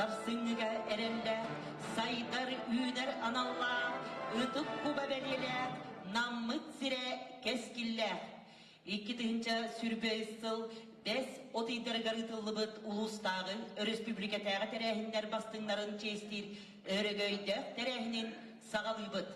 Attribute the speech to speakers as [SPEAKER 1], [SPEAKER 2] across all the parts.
[SPEAKER 1] Сарсыҥҥыга эрэллээх, сайдар, үүнэр аналлаах, ытык куба бэлиэлээх, Наммыт сирэ кэскиллээх. 2023 сыл бэс от ыйдарыгар ыытыллыбыт улуустааҕы өрөспүүбүлүкэтээҕи тэрээһиннэр бастыҥнарын чиэстиир өрөгөйдөөх тэрээһинин саҕалыыбыт.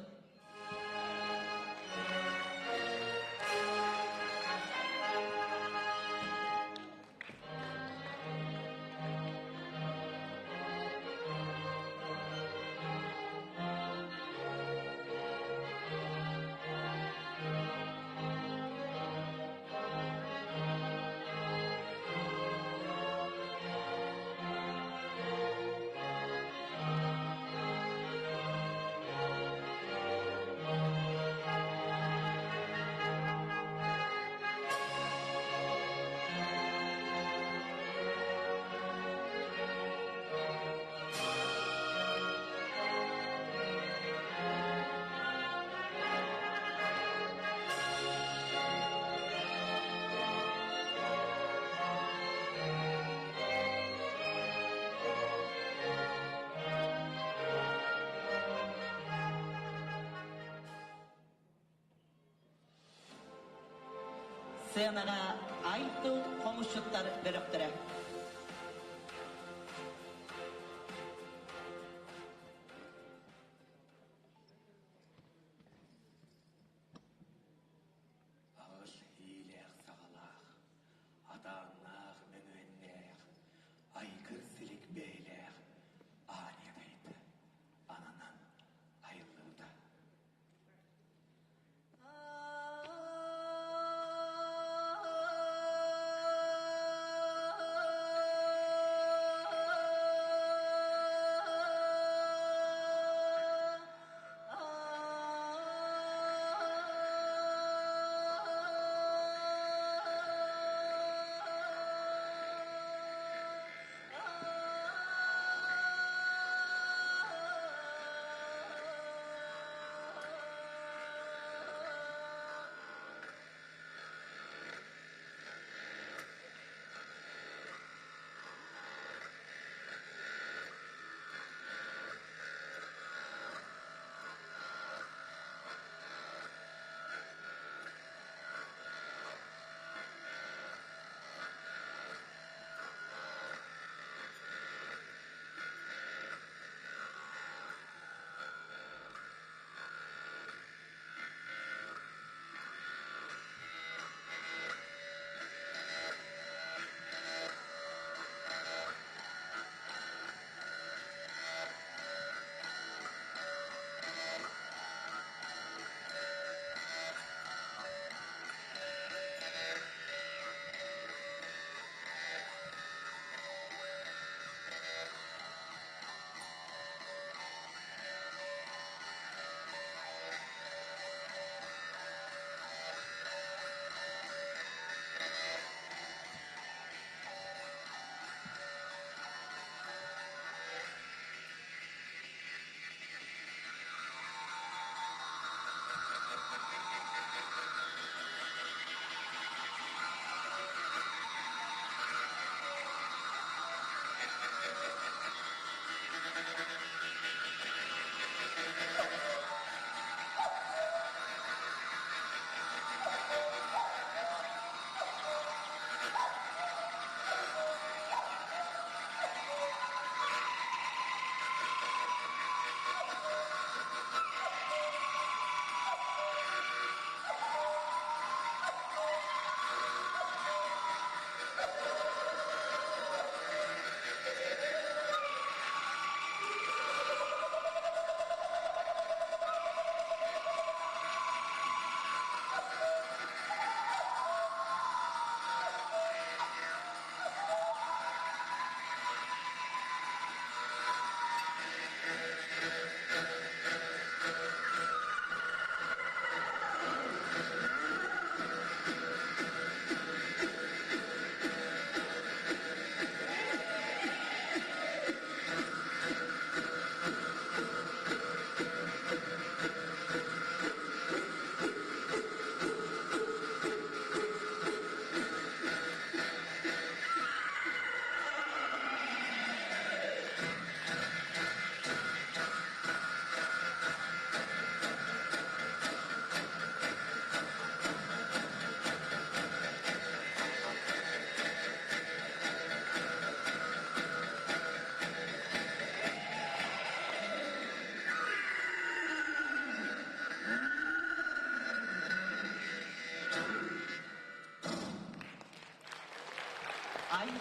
[SPEAKER 1] Сценаҕа ай-тыл хомусчуттар бөлөхтөрө.
[SPEAKER 2] Аҕыс иилээх-саҕалаах, атааннаах мөҥүөннээх, айгыр-силик бэйэлээх Аня дайда ананан айыллыбыта.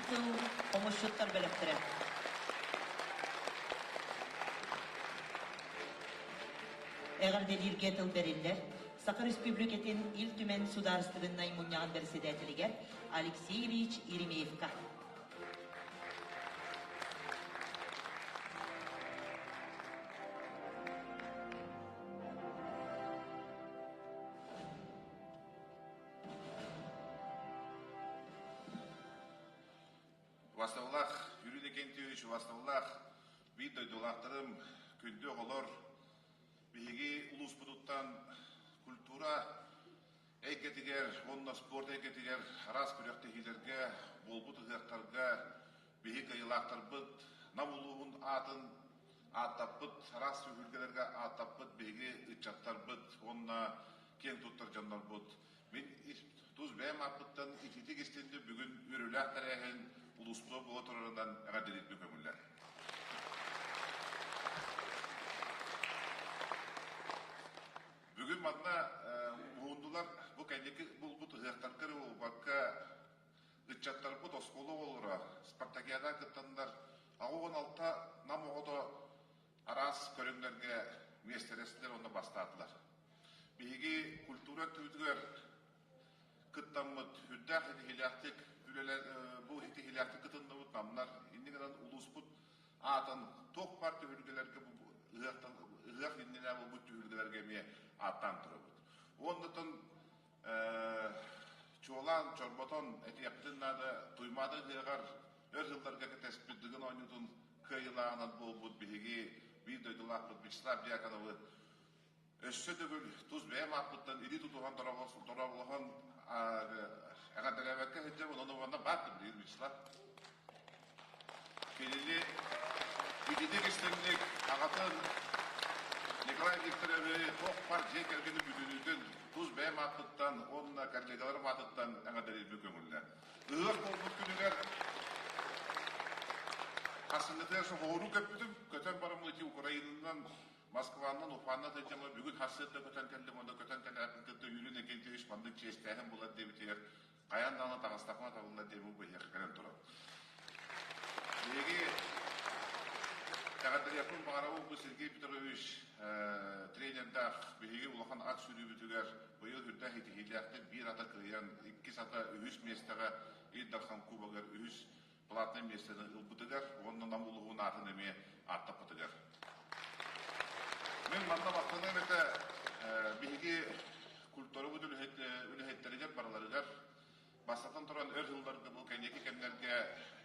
[SPEAKER 1] кыл хомусчуттар бөлөхтөрө. Эҕэрдэлииргэ тыл бэриллэр Саха Республикатын Ил Түмэн Судаарыстыбаннай Мунньаҕын бэрэссэдээтэлигэр Алексей Ильич Еремеевка.
[SPEAKER 3] Убастабыллаах Юрий Иннокентьевич, убастабыллаах биир дойдулаахтарым, күндү оҕолор, биһиги улууспутуттан культура эйгэтигэр уонна спорт эйгэтигэр араас күрэхтэһиилэргэ, буолбут ыһыахтарга биһиги кыайыылаахтарбыт Нам улууһун аатын ааттаппыт, араас түһүлгэлэргэ ааттаппыт биһиги ыччаттарбыт уонна киэн туттар дьоннорбут. Мин тус бэйэм ааппыттан итиитик истинди бүгүн үөрүүлээх тэрээһин улууспутугар буола турарынан эҕэрдэлиирбин көҥүллэр. Бүгүн манна уһундулар бу кэнники булбут ыһыахтарга эрэ буолбакка ыччаттарбыт оскуола оҕолоро спартакиада кыттаннар 86 Нам оҕото араас көрүҥнэргэ миэстэлэстилэр уонна бастаатылар. Биһиги культура өттүбүтүгэр кыттаммыт үрдээх ситиһиилээхтик үлэлэ бу ситиһиилээхтик кытынныбыт намнар инньэ гынан улууспут аатын туох баар түһүлгэлэргэ ыһыахтан ыһыах иннинэ буолбут түһүлгэлэргэ эмиэ ааттаан турабыт. Уоннатан чуолаан чорботон этиэхпитин наада Туймаада ыһыаҕар өр сылларга кэтэспит Дыгын оонньуутун кыайыылааҕынан буолбут биһиги биир дойдулаахпыт Вячеслав Дьяконовы Өссө төгүл тус бэйэм ааппыттан илии тутуһан дорооболоһон эҕэрдэлээбэккэ сылдьабын, ону уонна баар да билигин Вячеслав. Кинини ититик истиҥник аҕатын Николай Викторовы туох баар дьиэ кэргэнин бүтүнүүтүн тус бэйэм ааппыттан уонна коллегаларым аатыттан эҕэрдэлиирбин көҥүллээн. Ыһыах буолбут күнүгэр хасыҥҥытыгар соҕуруу көппүтүм, көтөн бараммын ити Украинанан Москванан, Уфанан сылдьаммын бүгүн сарсыарда көтөн кэллим уонна көтөн кэлээппин кытта Юрий Иннокентьевич маннык чиэстээһин булар диэбитигэр хайаан даҕаны таҕыстахпына табыллар диэн бу быһыахха кэлэн турабын. Биһиги эҕэрдэлиэхпин баҕарабын бу Сергей Петрович тренердээх биһиги улахан ат сүүрүүбүтүгэр быйыл үрдээх ситиһиилээхтик биир ата кыайан, иккис ата үһүс миэстэҕэ Ил Дархан Кубогар үһүс платнай миэстэни ылбытыгар уонна Нам улууһун аатын эмиэ ааттаппытыгар. Мин манна махтаныам этэ биһиги культурабыт үлэһиттэригэр барыларыгар бастатан туран өр сылларга бу кэнники кэмнэргэ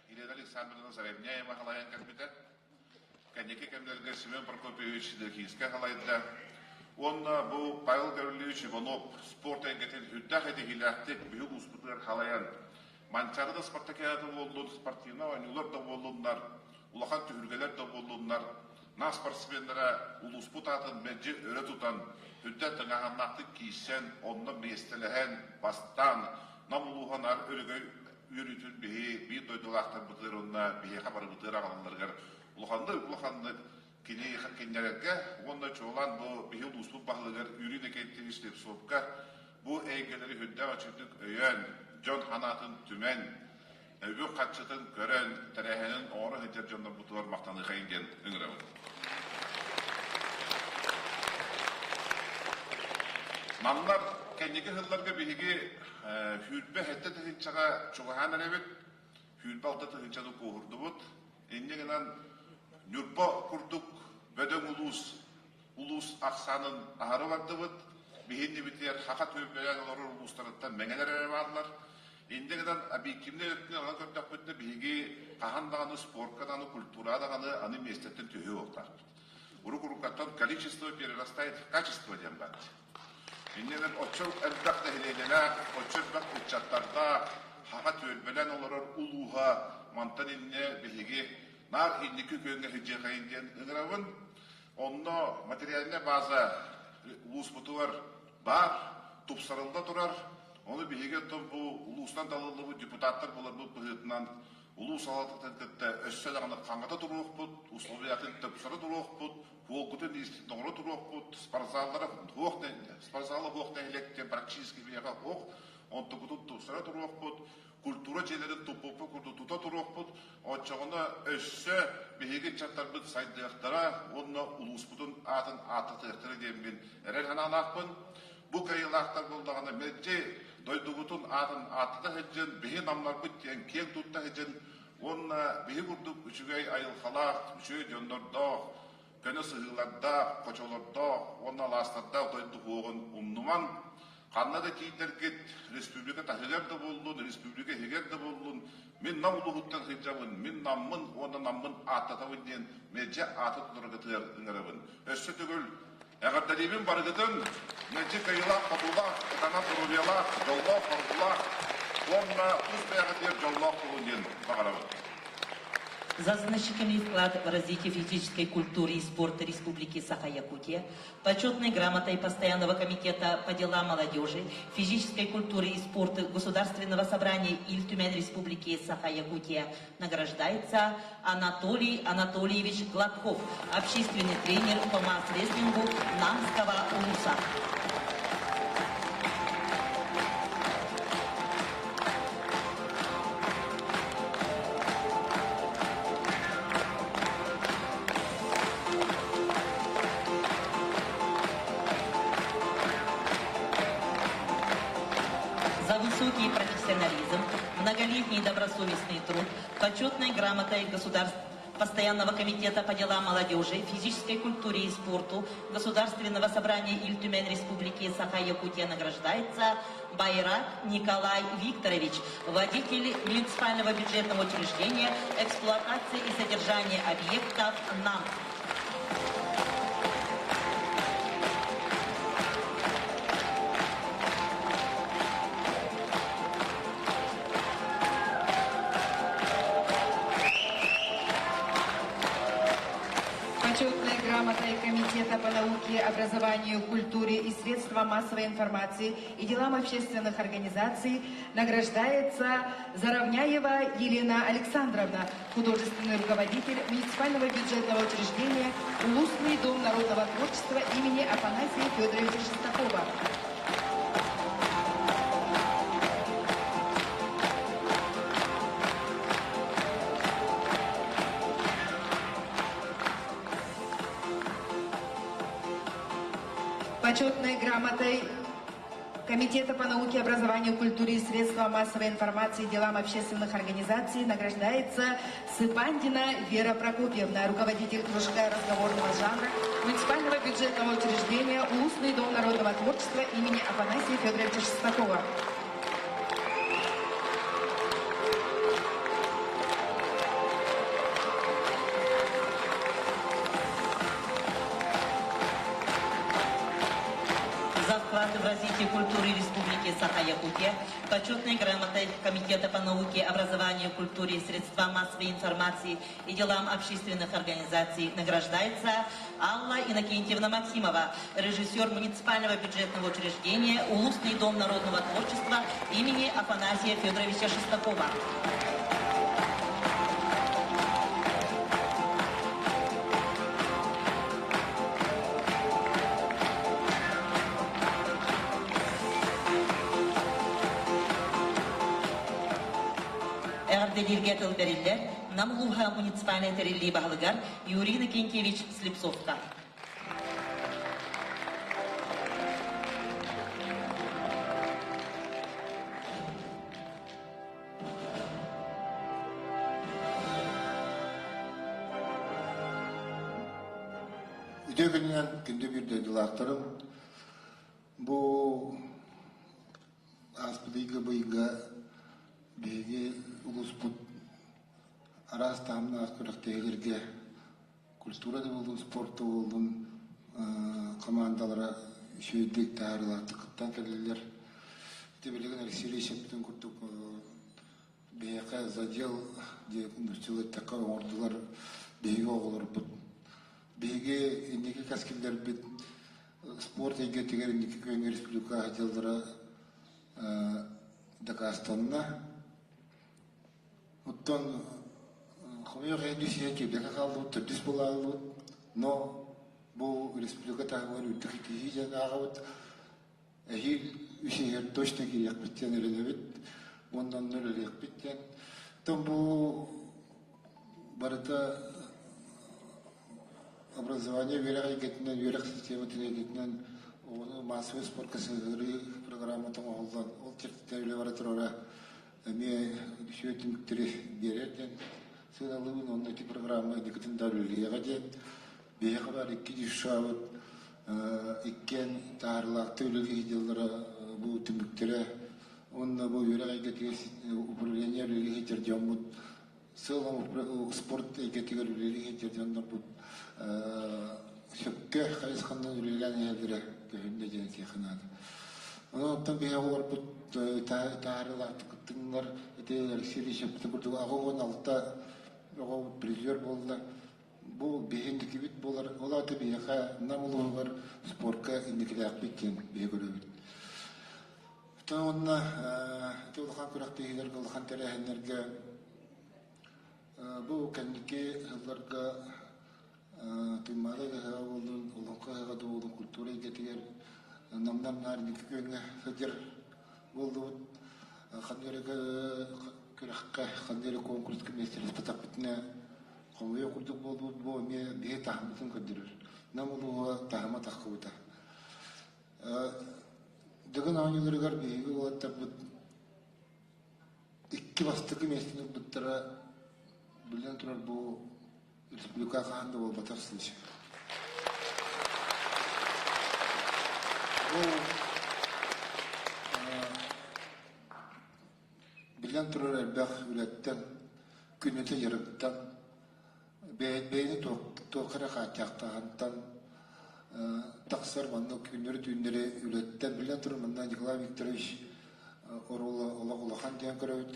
[SPEAKER 3] Елена Александровна Заровняева халайан кэлбитэ. Кэнники кэмнэргэ Семен Прокопьевич Дерхинскэй халайда. Уонна бу Павел Гаврильевич Иванов спорт эйгэтин үрдээх этиһиилээхтик биһи улууспутугар халайан Манчаары да спартакиада буоллун, спортивнай оонньуулар да буоллуннар, улахан түһүлгэлэр да буоллуннар, наа спортсменнара улууспут аатын мэлдьи өрө тутан, үрдэ тыҥааһыннаахтык киирсэн, онно миэстэлэһэн, бастаан, Нам улууһа наар өрөгөй үөрүүтүн биһи биир дойдулаахтарбытыгар уонна биһиэхэ барыбытыгар аҕалалларыгар улаханнык улаханнык кини кинилэргэ уонна чуолаан бу биһи улууспут баһылыгар Юрий Иннокентьевич Слепцовка бу эйгэлэри үрдээх үчүгдүк өйөөн, дьон санаатын түмэн, үбү-харчытын көрөн, тэрээһинин оҥоро сылдьар дьоннорбутугар махтаныахайын диэн ыҥырабын. Манна кэнники сылларга биһиги 27 тыһыынчаҕа чугаһаан эрэбит, 26 тыһыынчаны куоһурдубут. Инньэ гынан Ньурба курдук бөдөҥ улуус улуус ахсаанын аһары бардыбыт. Биһиннибитигэр хаха түөлбэлээн олорор улуустарыттан мэҥэлэр эрэ бааллар. Инньэ гынан объективнай өттүнэн ылан көрдөхпүтүнэ биһиги хаһан даҕаны спортка даҕаны, культураҕа даҕаны аны миэстэттэн түһүө уохтаахпыт. Урук-уруккаттан количество перерастает в качество диэн баар. Инньэ гынан оччо элбэх нэһилиэнньэлээх, оччо элбэх ыччаттардаах, хаха түөлбэлээн олорор улууһа мантан инньэ биһиги наар инники күөҥҥэ сылдьыахайын диэн ыҥырабын. Онно материальнай база улууспутугар баар, тупсарылла турар. Ону биһиги оттон бу улуустан талыллыбыт депутаттар буоларбыт быһыытынан улуус салалтатын кытта өссө даҕаны хаҥата туруохпут, условиятын тупсара туруохпут, буолгутун оҥоро туруохпут, спортзаллара суох, спортзала суох нэһилиэк диэн практически биһиэхэ суох. Онтукутун тупсара туруохпут, культура дьиэлэрин туппуппут курдук тута туруохпут. Оччоҕуна өссө биһиги ыччаттарбыт сайдыахтара уонна улууспутун аатын ааттатыахтара диэммин эрэл санаалаахпын. Бу кыайыылаахтар буоллаҕына мэлдьи дойдугутун аатын ааттата сылдьын, биһи намнарбыт диэн киэн тутта сылдьын уонна биһи курдук үчүгэй айылҕалаах, үчүгэй дьоннордоох, көнө сыһыылардаах, хочолордоох уонна алаастардаах дойду суоҕун умнумаҥ. Ханна да тиийдэргит, республика таһыгар да буоллун, республика иһигэр да буоллун, мин Нам улууһуттан сылдьабын, мин Наммын уонна Наммын ааттатабын диэн мэлдьи ааты тутаргытыгар ыҥырабын. Өссө төгүл эҕэрдэлиибин барыгытын мэлдьи кыайыылаах-хотуулаах, ытанан доруобуйалаах, дьоллоох-соргулаах уонна тус бэйэҕитигэр дьоллоох буолун диэн баҕарабын.
[SPEAKER 1] За значительный вклад в развитие физической культуры и спорта Республики Саха-Якутия почетной грамотой Постоянного комитета по делам молодежи, физической культуры и спорта Государственного собрания Ил-Түмэн Республики Саха-Якутия награждается Анатолий Анатольевич Гладков, общественный тренер по масс-рестлингу Намского улуса. За высокий профессионализм, многолетний добросовестный труд, почетной грамотой государств Постоянного комитета по делам молодежи, физической культуре и спорту Государственного собрания Ил-Түмэн Республики Саха-Якутия награждается Байрак Николай Викторович, водитель муниципального бюджетного учреждения эксплуатации и содержания объектов НАМ.
[SPEAKER 4] Почетной грамотой Комитета по науке, образованию, культуре и средствам массовой информации и делам общественных организаций награждается Заровняева Елена Александровна, художественный руководитель муниципального бюджетного учреждения «Улусный дом народного творчества» имени Афанасия Федоровича Шестакова. Почетной грамотой Комитета по науке, образованию, культуре и средствам массовой информации и делам общественных организаций награждается Сыпандина Вера Прокопьевна, руководитель кружка разговорного жанра муниципального бюджетного учреждения «Улусный дом народного творчества» имени Афанасия Федоровича Шестакова.
[SPEAKER 1] За вклад в развитие культуры Республики Саха-Якутия почетной грамотой Комитета по науке, образованию, культуре, средствам массовой информации и делам общественных организаций награждается Алла Иннокентьевна Максимова, режиссер муниципального бюджетного учреждения «Улусный дом народного творчества» имени Афанасия Федоровича Шестакова. Эҕэрдэлииргэ тыл бэриллэр Нам улууһа муниципальнай тэриллии баһылыгар Юрий Иннокентьевич Слепцовка.
[SPEAKER 5] Үтүө күнүнэн күндү биир дойдулаахтарым, бу ааспыт ыйга быйга биһиги улууспут араас таһымнаах күрэхтэһиилэргэ культура да буоллун, спорт да буоллун командалара үчүгэйдик таһаарыылаахтык кыттан кэлэллэр. Ити билигин Алексей Ильич эппитин курдук биһиэхэ задел диэн нууччалыы эттэххэ оҥордулар биһиги оҕолорбут. Биһиги инники кэскиллэрбит спорт эйгэтигэр инники күөҥҥэ республика отделлара дакаастанна. Оттон хомойуох иһин үс иһэ киирбэккэ хааллыбыт, төрдүс буолааллыбыт. Но бу республика таһымыгар үрдүк итиһии дьон ааҕабыт. Эһиил үс иһэр точно киириэхпит диэн эрэнэбит уонна онно үлэлиэхпит диэн. Оттон бу барыта образование үөрэх эйгэтинэн, үөрэх систематын эйгэтинэн оҕону массовай спортка сыһыарыы программата оҥоһуллан, ол чэрчитинэн үлэ бара турара эмиэ үчүгэй түмүктэри биэрэр диэн сыаналыыбын. Онно ити программа инникитин да үлэлиэҕэ диэн. Биһиэхэ баар икки дюшабыт иккиэн таһаарыылаахтык үлэлии сылдьаллара бу түмүктэрэ уонна бу үөрэх эйгэтигэр управление үлэлии сылдьар дьоммут сыал спорт эйгэтигэр үлэлии сылдьар дьоннорбут сөпкө хайысханан үлэлээн иһэллэрэ көһүннэ диэн этиэххэ наада. Онон оттон биһиги оҕолорбут таһаарыылаахтык кыттыннар ити Алексей Ильич курдук 86 оҕо призер буолла. Бу биһи инникибит буолар, ол аата биһиэхэ Нам улууһугар спорка инникилээхпит диэн биһи көрөбүт. Оттон уонна ити улахан күрэхтэһиилэргэ, улахан тэрээһиннэргэ бу кэнники сылларга Туймаада ыһыаҕа буоллун, Олоҥхо ыһыаҕа да буоллун культура эйгэтигэр намнар наар инники күөҥҥэ сылдьар буоллубут. Ханна эрэ күрэххэ, ханна эрэ конкурска миэстэлэспэтэхпитинэ Хомойуох курдук буолбут бу эмиэ биһи таһыммытын көрдөрөр. Нам улууһа таһыма таххыбыта. Дыгын оонньууларыгар биһиги уолаттарбыт икки бастакы миэстэни ылбыттара биллэн турар бу республика хаһан да буолбатах случай. Бу Биллэн турар, элбэх үлэттэн, күннэтэ дьарыктан, бэйэни туохха эрэ хааччахтааһынтан тахсар маннык күннэри-түүннэри үлэттэн, биллэн турар, манна Николай Викторович оруола олох улахан диэн көрөбүт.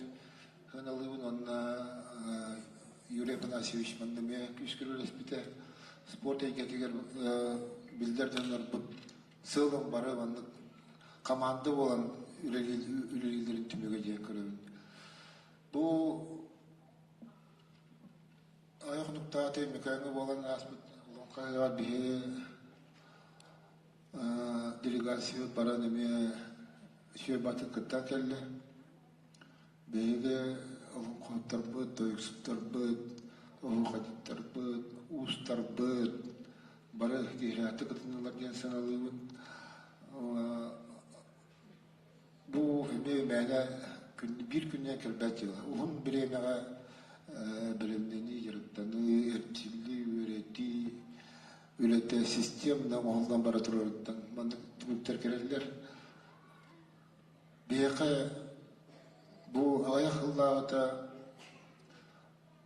[SPEAKER 5] Сыаналыыбын уонна Юрий Афанасьевич манна эмиэ күүскэ үлэлэспитэ. Спорт эйгэтигэр биллэр дьоннорбут сыалым бары маннык команда буолан үлэлииллэрин түмүгэ диэн көрөбүн. Бу айах нуктааты Микаҥҥа буолан ааспыт Олоҥхо ыһыаҕар биһи делегациябыт баран эмиэ үчүгэй баатын кыттан кэллэ. Биһиги олоҥхоһуттарбыт, тойуксуттарбыт, оһуохайдьыттарбыт, уустарбыт бары киһилээхтик кытыннылар диэн сыаналыыбын. Бу эмиэ мээнэ биир күнүнэн кэлбэт дьыала. Уһун бириэмэҕэ бэлэмнэнии, дьарыктаныы, эрчиллии, үөрэтии үлэтэ системно оҥоһуллан бара турарыттан маннык түмүктэр кэлэллэр. Биһиэхэ бу аҕыйах сыллааҕыта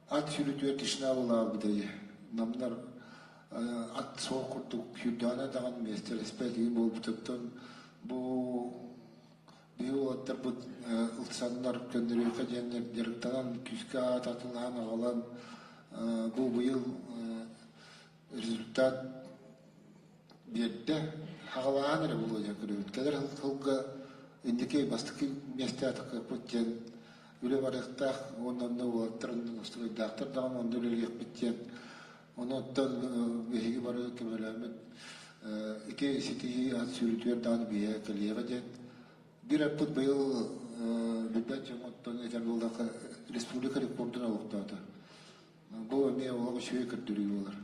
[SPEAKER 5] ат сүүрүүтүгэр тишина булаабыта дии. Намнар ат суох курдук сүүрдэҕинэ даҕаны миэстэлэспэт игин буолбутуттан бу биһи уолаттарбыт ылсаннар көннөрүөххэ диэннэр дьарыктанан күүскэ аат атылаан аҕалан бу быйыл результат биэрдэ хаҕалааһын эрэ буолуо диэн көрөбүт. Кэлэр сылга инники бастакы миэстэ атахпыт диэн үлэ барыахтаах уонна онно уолаттар онно устугайдаахтар даҕаны онно үлэлиэхпит диэн онон биһиги бары көмөлөөммүт ити ситиһии ат сүүрүүтүгэр даҕаны биһиэхэ кэлиэҕэ диэн биир аппыт быйыл билбэт дьоммуттан этэр буоллахха республика рекордун олохтоото. Бу эмиэ олох үчүгэй көрдөрүү буолар.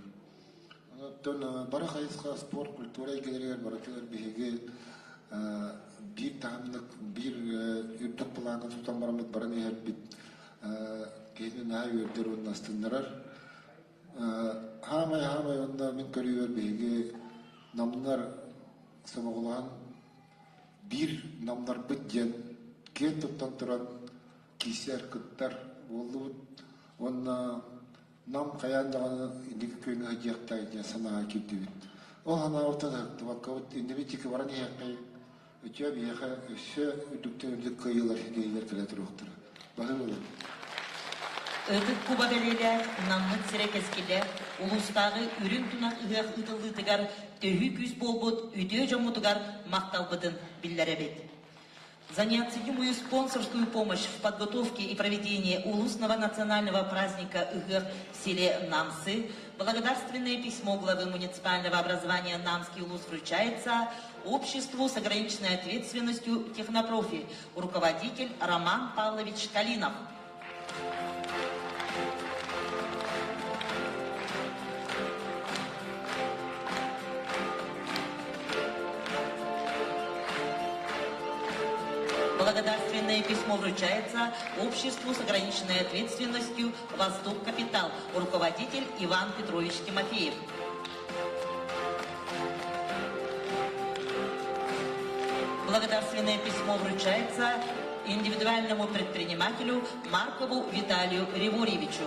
[SPEAKER 5] Оттон бары хайысха спорт, культура эйгэлэригэр барытыгар биһиги биир таһымнык, биир үрдүк планы тутан бараммыт баран иһэрбит киһини наһаа үөрдэр уонна астыннарар. Хаамай-хаамай уонна мин көрүүбэр биһиги намнар сомоҕолоһон биир намнарбыт диэн киэн туттан туран киирсэр, кыттар буоллубут уонна Нам хайаан даҕаны инники күөҥҥэ сылдьыахтаах диэн санааҕа киирдибит. Ол санаабытын ыһыктыбаккабыт иннибит диэки баран иһиэххэй, өтөө биһиэхэ өссө үрдүктэн үрдүк кыайыылар, ситиһиилэр кэлэ туруохтара. Баһыыбалар.
[SPEAKER 1] Ытык куба бэлиэлээх Наммыт сирэ кэскилэ улуустааҕы үрүҥ тунах ыһыах ыытыллыытыгар төһүү күүс буолбут үтүө дьоммутугар махталбытын биллэрэбит. За неоценимую спонсорскую помощь в подготовке и проведении Улусного национального праздника Ыһыах в селе Намсы благодарственное письмо главы муниципального образования Намский улус вручается. обществу с ограниченной ответственностью «Технопрофи», руководитель Роман Павлович Калинов. Благодарственное письмо вручается обществу с ограниченной ответственностью «Восток Капитал», руководитель Иван Петрович Тимофеев. Благодарственное письмо вручается индивидуальному предпринимателю Маркову Виталию Григорьевичу.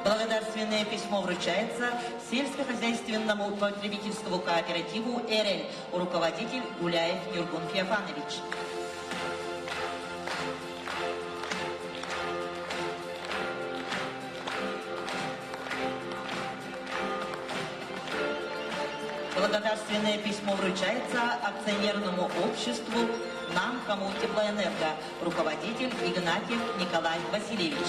[SPEAKER 1] Благодарственное письмо вручается сельскохозяйственному потребительскому кооперативу «Эрель», руководитель Гуляев Юргун Феофанович. Благодарственное письмо вручается акционерному обществу «Нам Коммунтеплоэнерго», руководитель Игнатьев Николай Васильевич.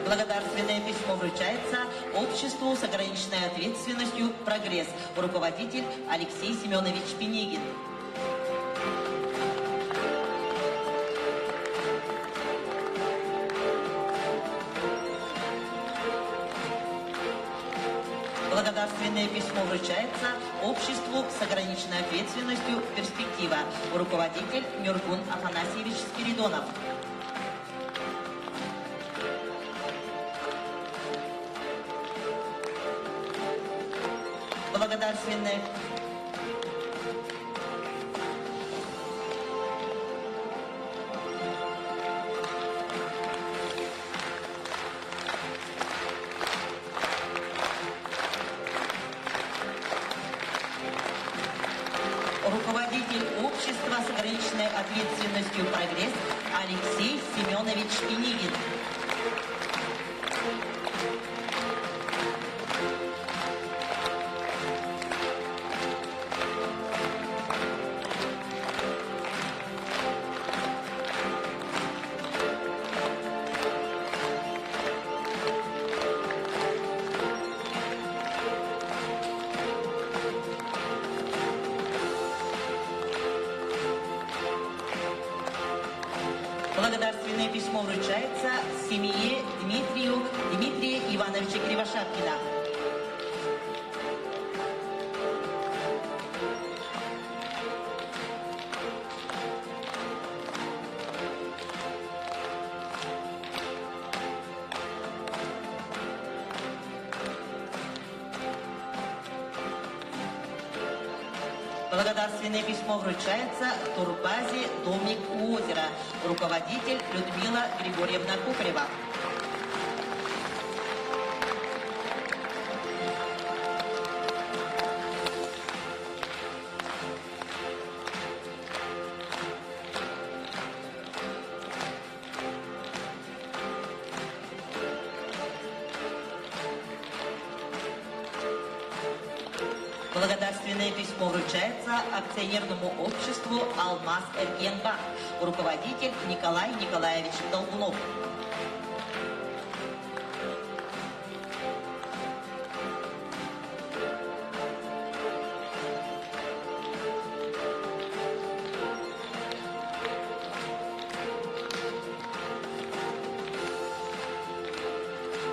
[SPEAKER 1] Благодарственное письмо вручается обществу с ограниченной ответственностью «Прогресс», руководитель Алексей Семенович Пенегин. Благодарственное письмо вручается обществу с ограниченной ответственностью «Перспектива», руководитель Нюргун Афанасьевич Спиридонов. Благодарственное Руководитель общества с ограниченной ответственностью «Прогресс» Алексей Семенович Пинигин. Благодарственное письмо вручается семье Дмитрию Дмитрия Ивановича Кривошапкина. Благодарственное письмо вручается турбазе «Домик у озера». Руководитель Людмила Григорьевна Кухарева. Благодарственное письмо вручается акционерному обществу «Алмаз Эргенбанк», руководитель Николай Николаевич Долгунов.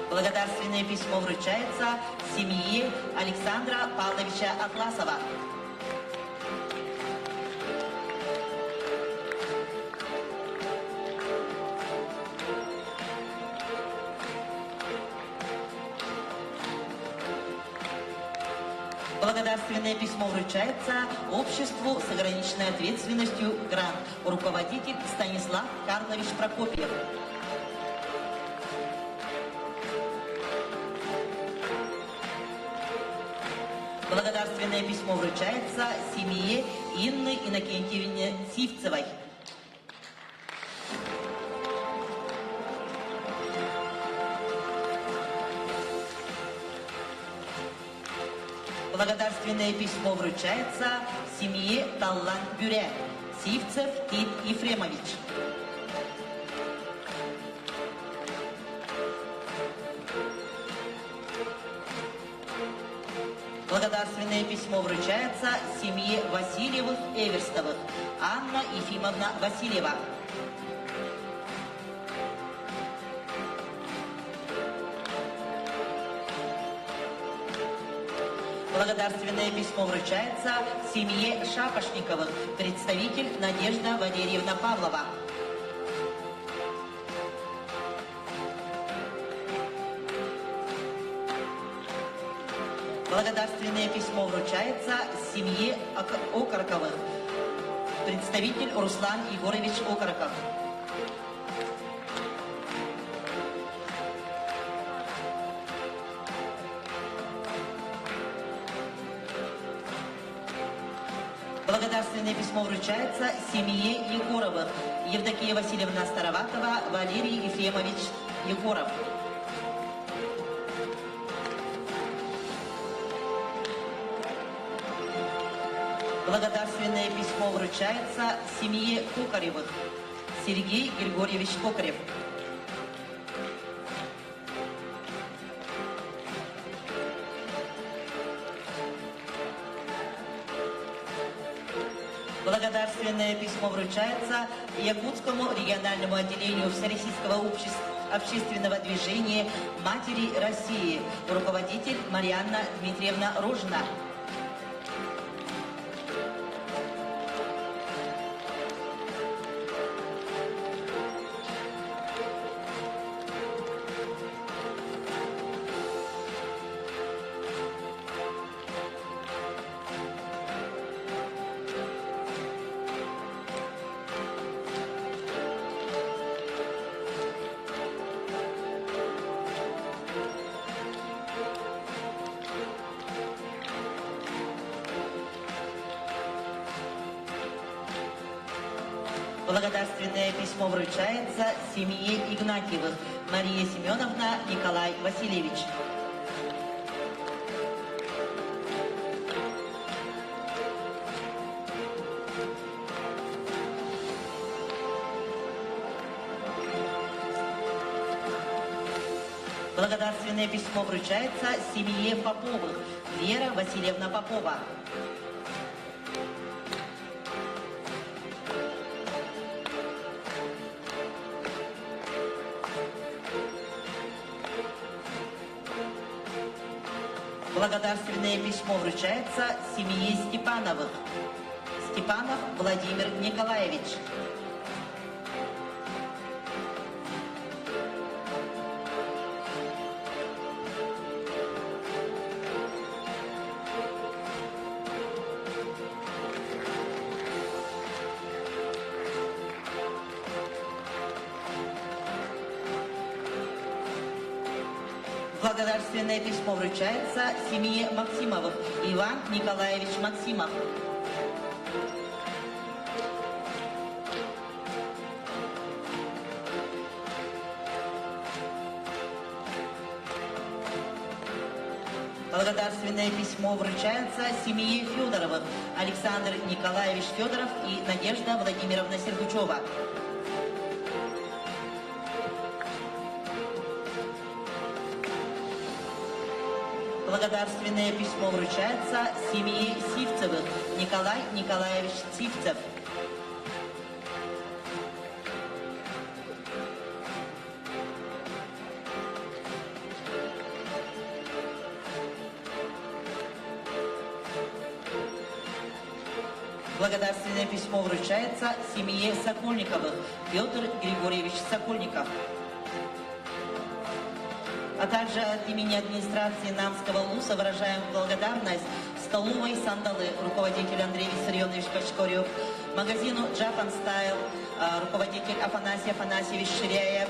[SPEAKER 1] Благодарственное письмо вручается семье Александра Павловича Атласова. Благодарственное письмо вручается обществу с ограниченной ответственностью «Грант». Руководитель Станислав Карлович Прокопьев. Благодарственное письмо вручается семье Инны Иннокентьевне Сивцевой. Благодарственное письмо вручается семье Таллан Бюре, Сивцев Тит Ефремович. Благодарственное письмо вручается семье Васильевых-Эверстовых. Анна Ефимовна Васильева. Благодарственное письмо вручается семье Шапошниковых, представитель Надежда Валерьевна Павлова. Благодарственное письмо вручается семье Окороковых. Представитель Руслан Егорович Окороков. Благодарственное письмо вручается семье Егоровых. Евдокия Васильевна Староватова, Валерий Ефремович Егоров. Благодарственное письмо вручается семье Кокаревых. Сергей Григорьевич Кокарев. Благодарственное письмо вручается Якутскому региональному отделению Всероссийского общества общественного движения «Матери России», руководитель Марианна Дмитриевна Рожина. Благодарственное письмо вручается семье Игнатьевых Мария Семеновна, Николай Васильевич. Благодарственное письмо вручается семье Поповых. Вера Васильевна Попова. Благодарственное письмо вручается семье Степановых. Степанов Владимир Николаевич. Благодарственное письмо вручается семье Максимовых. Иван Николаевич Максимов. Благодарственное письмо вручается семье Федоровых. Александр Николаевич Федоров и Надежда Владимировна Сергучева. Благодарственное письмо вручается семье Сивцевых. Николай Николаевич Сивцев. Благодарственное письмо вручается семье Сокольниковых. Петр Григорьевич Сокольников. А также от имени администрации Намского ЛУСа выражаем благодарность столовой «Сандалы» руководитель Андрей Виссарионович Качкорев, магазину «Japan Style» руководитель Афанасий Афанасьевич Ширяев,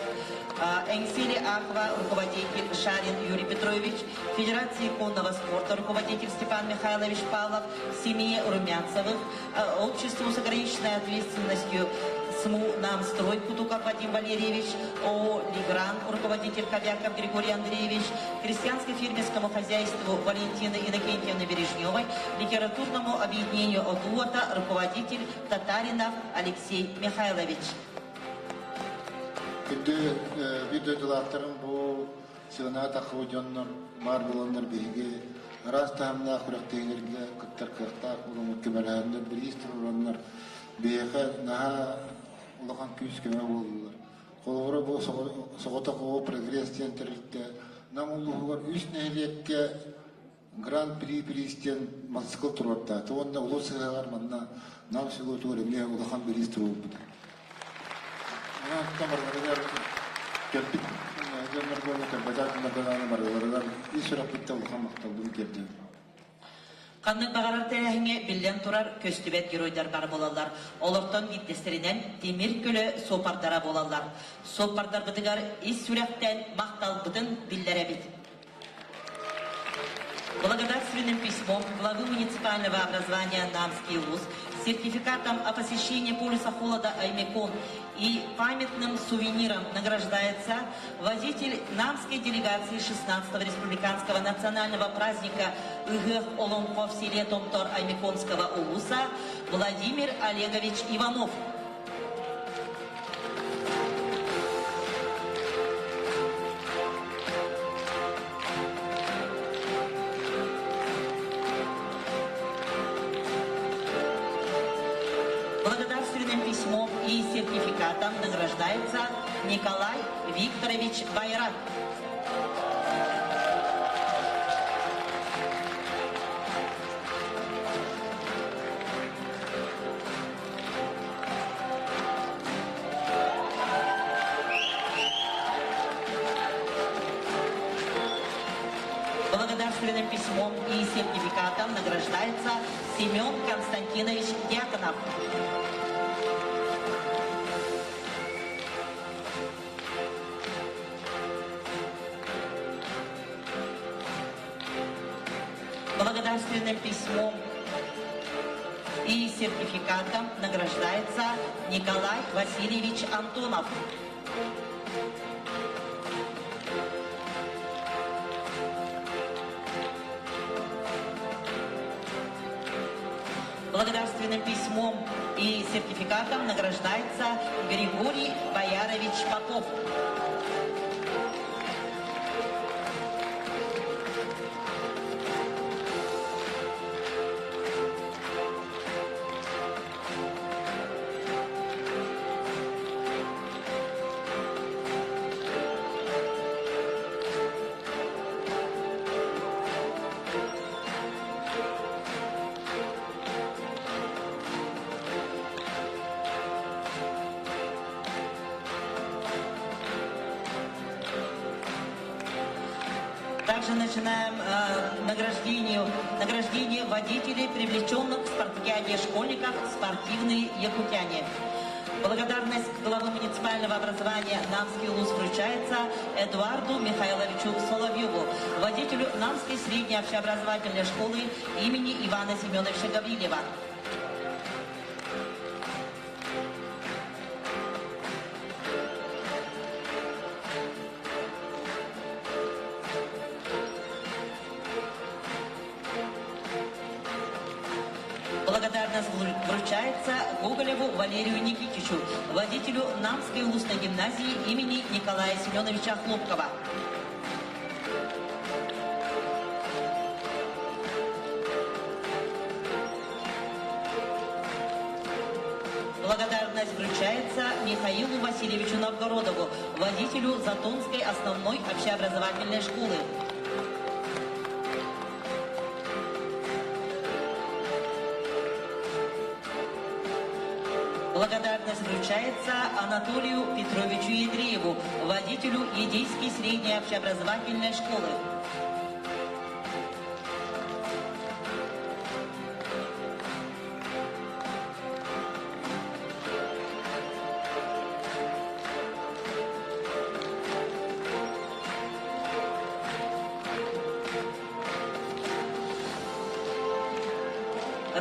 [SPEAKER 1] Эҥсиэли Ахва руководитель Шарин Юрий Петрович, Федерации конного спорта руководитель Степан Михайлович Павлов, семье Румянцевых, обществу с ограниченной ответственностью СМУ «Намстрой» Кутуков Вадим Валерьевич, ООО «Лигран» руководитель Кобяков Григорий Андреевич, крестьянско-фермерскому хозяйству Валентины Иннокентьевны Бережневой, литературному объединению «Одуота» руководитель Татаринов Алексей Михайлович.
[SPEAKER 5] Күндү биир дойдулаахтарым бу сыана таххыбыт дьоннор баар буоланнар биһиги араас таһымнаах күрэхтэһиилэргэ кыттар кыахтаах буолуммут көмөлөһөннөр бириис туруораннар биһиэхэ наһаа улахан күүс-көмө буоллулар. Холобура бу соҕотох оҕо прогресс диэн тэрилтэ Нам улууһугар үс нэһилиэккэ Гран-при бириис диэн мотоцикл туруортаата уонна улуус ыһыаҕар манна Нам селотугар эмиэ улахан бириис туруорбута. Онон барыларыгар кэлбит дьоннорго уонна кэлбэтэх дьоннорго даҕаны барыларыгар ис сүрэхпиттэн улахан махталбын тиэрдэбин.
[SPEAKER 1] Ханнык баҕарар тэрээһиҥҥэ биллэн турар көстүбэт геройдар баар буолаллар. Олортон биирдэстэринэн тимир көлө суоппардара буолаллар. Суоппардарбытыгар ис сүрэхтэн махталбытын биллэрэбит. Благодарственным письмом главы муниципального образования Намский УЛУС, сертификатом о посещении полюса холода Аймекон и памятным сувениром награждается водитель Намской делегации 16-го республиканского национального праздника Ыгых Олонхо в селе Томтор Аймеконского улуса Владимир Олегович Иванов. Благодарственным письмом и сертификатом награждается Николай Викторович Байрак. Благодарственным письмом и сертификатом награждается Семен Константинович Дьяконов. Благодарственным письмом и сертификатом награждается Николай Васильевич Антонов. Благодарственным письмом и сертификатом награждается Григорий Боярович Попов. Также начинаем э, награждение, награждение водителей, привлеченных к спартакиаде школьников «Спортивные якутяне». Благодарность главы муниципального образования Намский УЛУС вручается Эдуарду Михайловичу Соловьеву, водителю Намской средней общеобразовательной школы имени Ивана Семеновича Гаврилева. Благодарность вручается Гоголеву Валерию Никитичу, водителю Намской устной гимназии имени Николая Семеновича Хлопкова. Благодарность вручается Михаилу Васильевичу Новгородову, водителю Затонской основной общеобразовательной школы. Благодарность вручается Анатолию Петровичу Ядрееву, водителю Едейской средней общеобразовательной школы.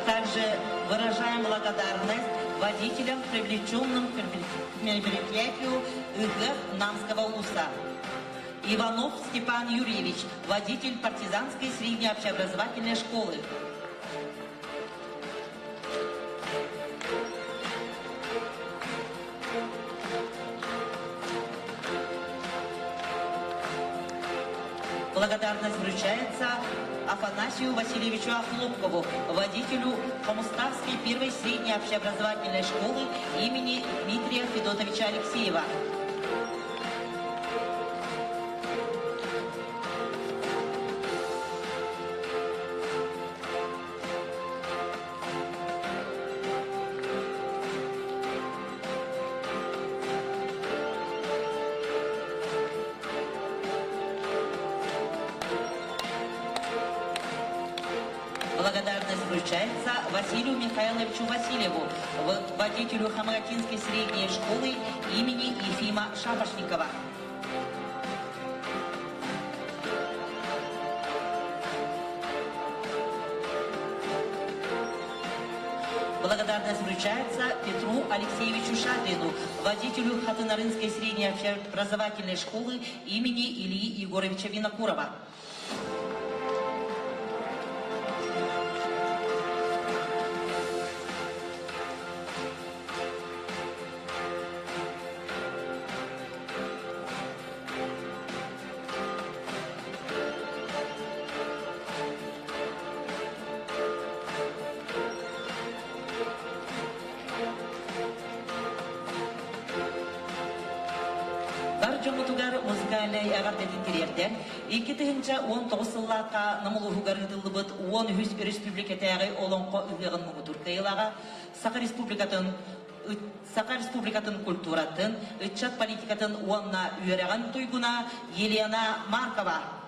[SPEAKER 1] Также выражаем благодарность водителям, привлеченным к мероприятию ИГ Намского УСА. Иванов Степан Юрьевич, водитель партизанской средней общеобразовательной школы. Благодарность вручается Афанасию Васильевичу Охлопкову, водителю Хомуставской первой средней общеобразовательной школы имени Дмитрия Федотовича Алексеева. Благодарность вручается Василию Михайловичу Васильеву, водителю Хамратинской средней школы имени Ефима Шапошникова. Благодарность вручается Петру Алексеевичу Шадрину, водителю Хатынарынской средней образовательной школы имени Ильи Егоровича Винокурова. Бар дьоммутугар музыкальнай эҕэрдэтин тириэрдэн, 2019 сыллаахха Нам улууһугар ыытыллыбыт 13 өрөспүүбүлүкэтээҕи Олоҥхо ыһыаҕын муҥутуур кыайыылааҕа Саха Республикатын Саха Республикатын культуратын, ыччат политикатын уонна үөрэҕин туйгуна Елена Маркова.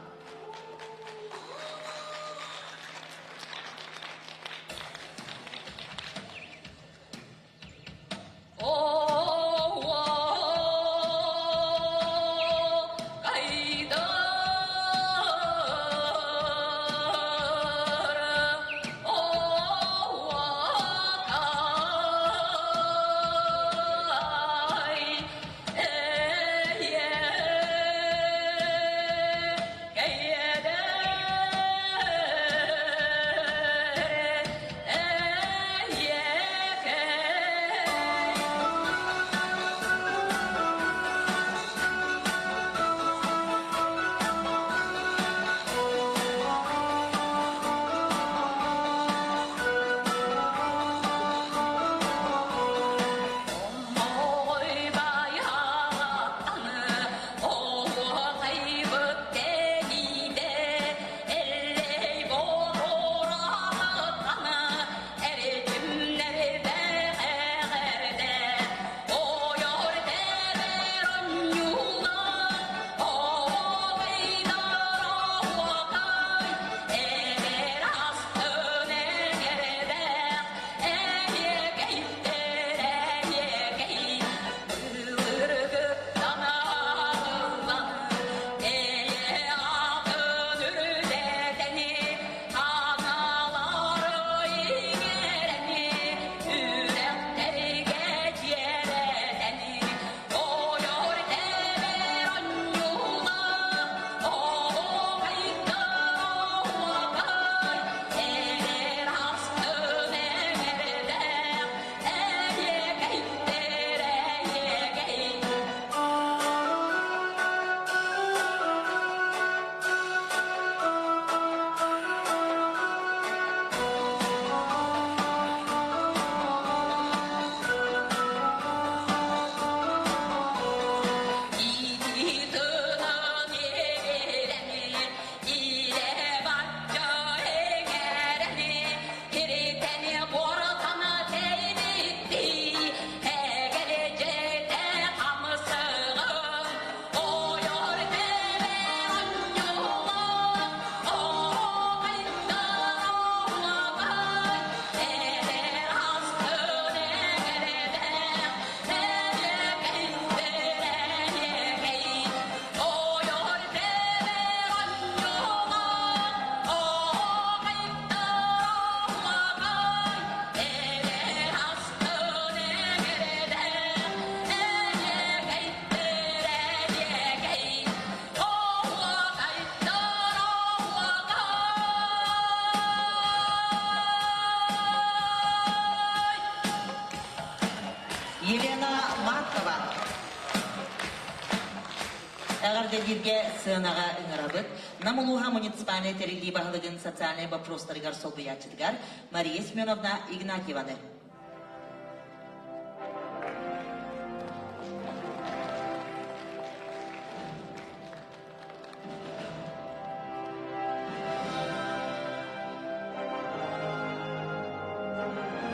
[SPEAKER 1] Эҕэрдэлииргэ сыанаҕа ыҥырабыт Нам улууһа муниципальнай тэриллии баһылыгын социальнай боппуруостарыгар солбуйааччытыгар Мария Семеновна Игнатьеваны.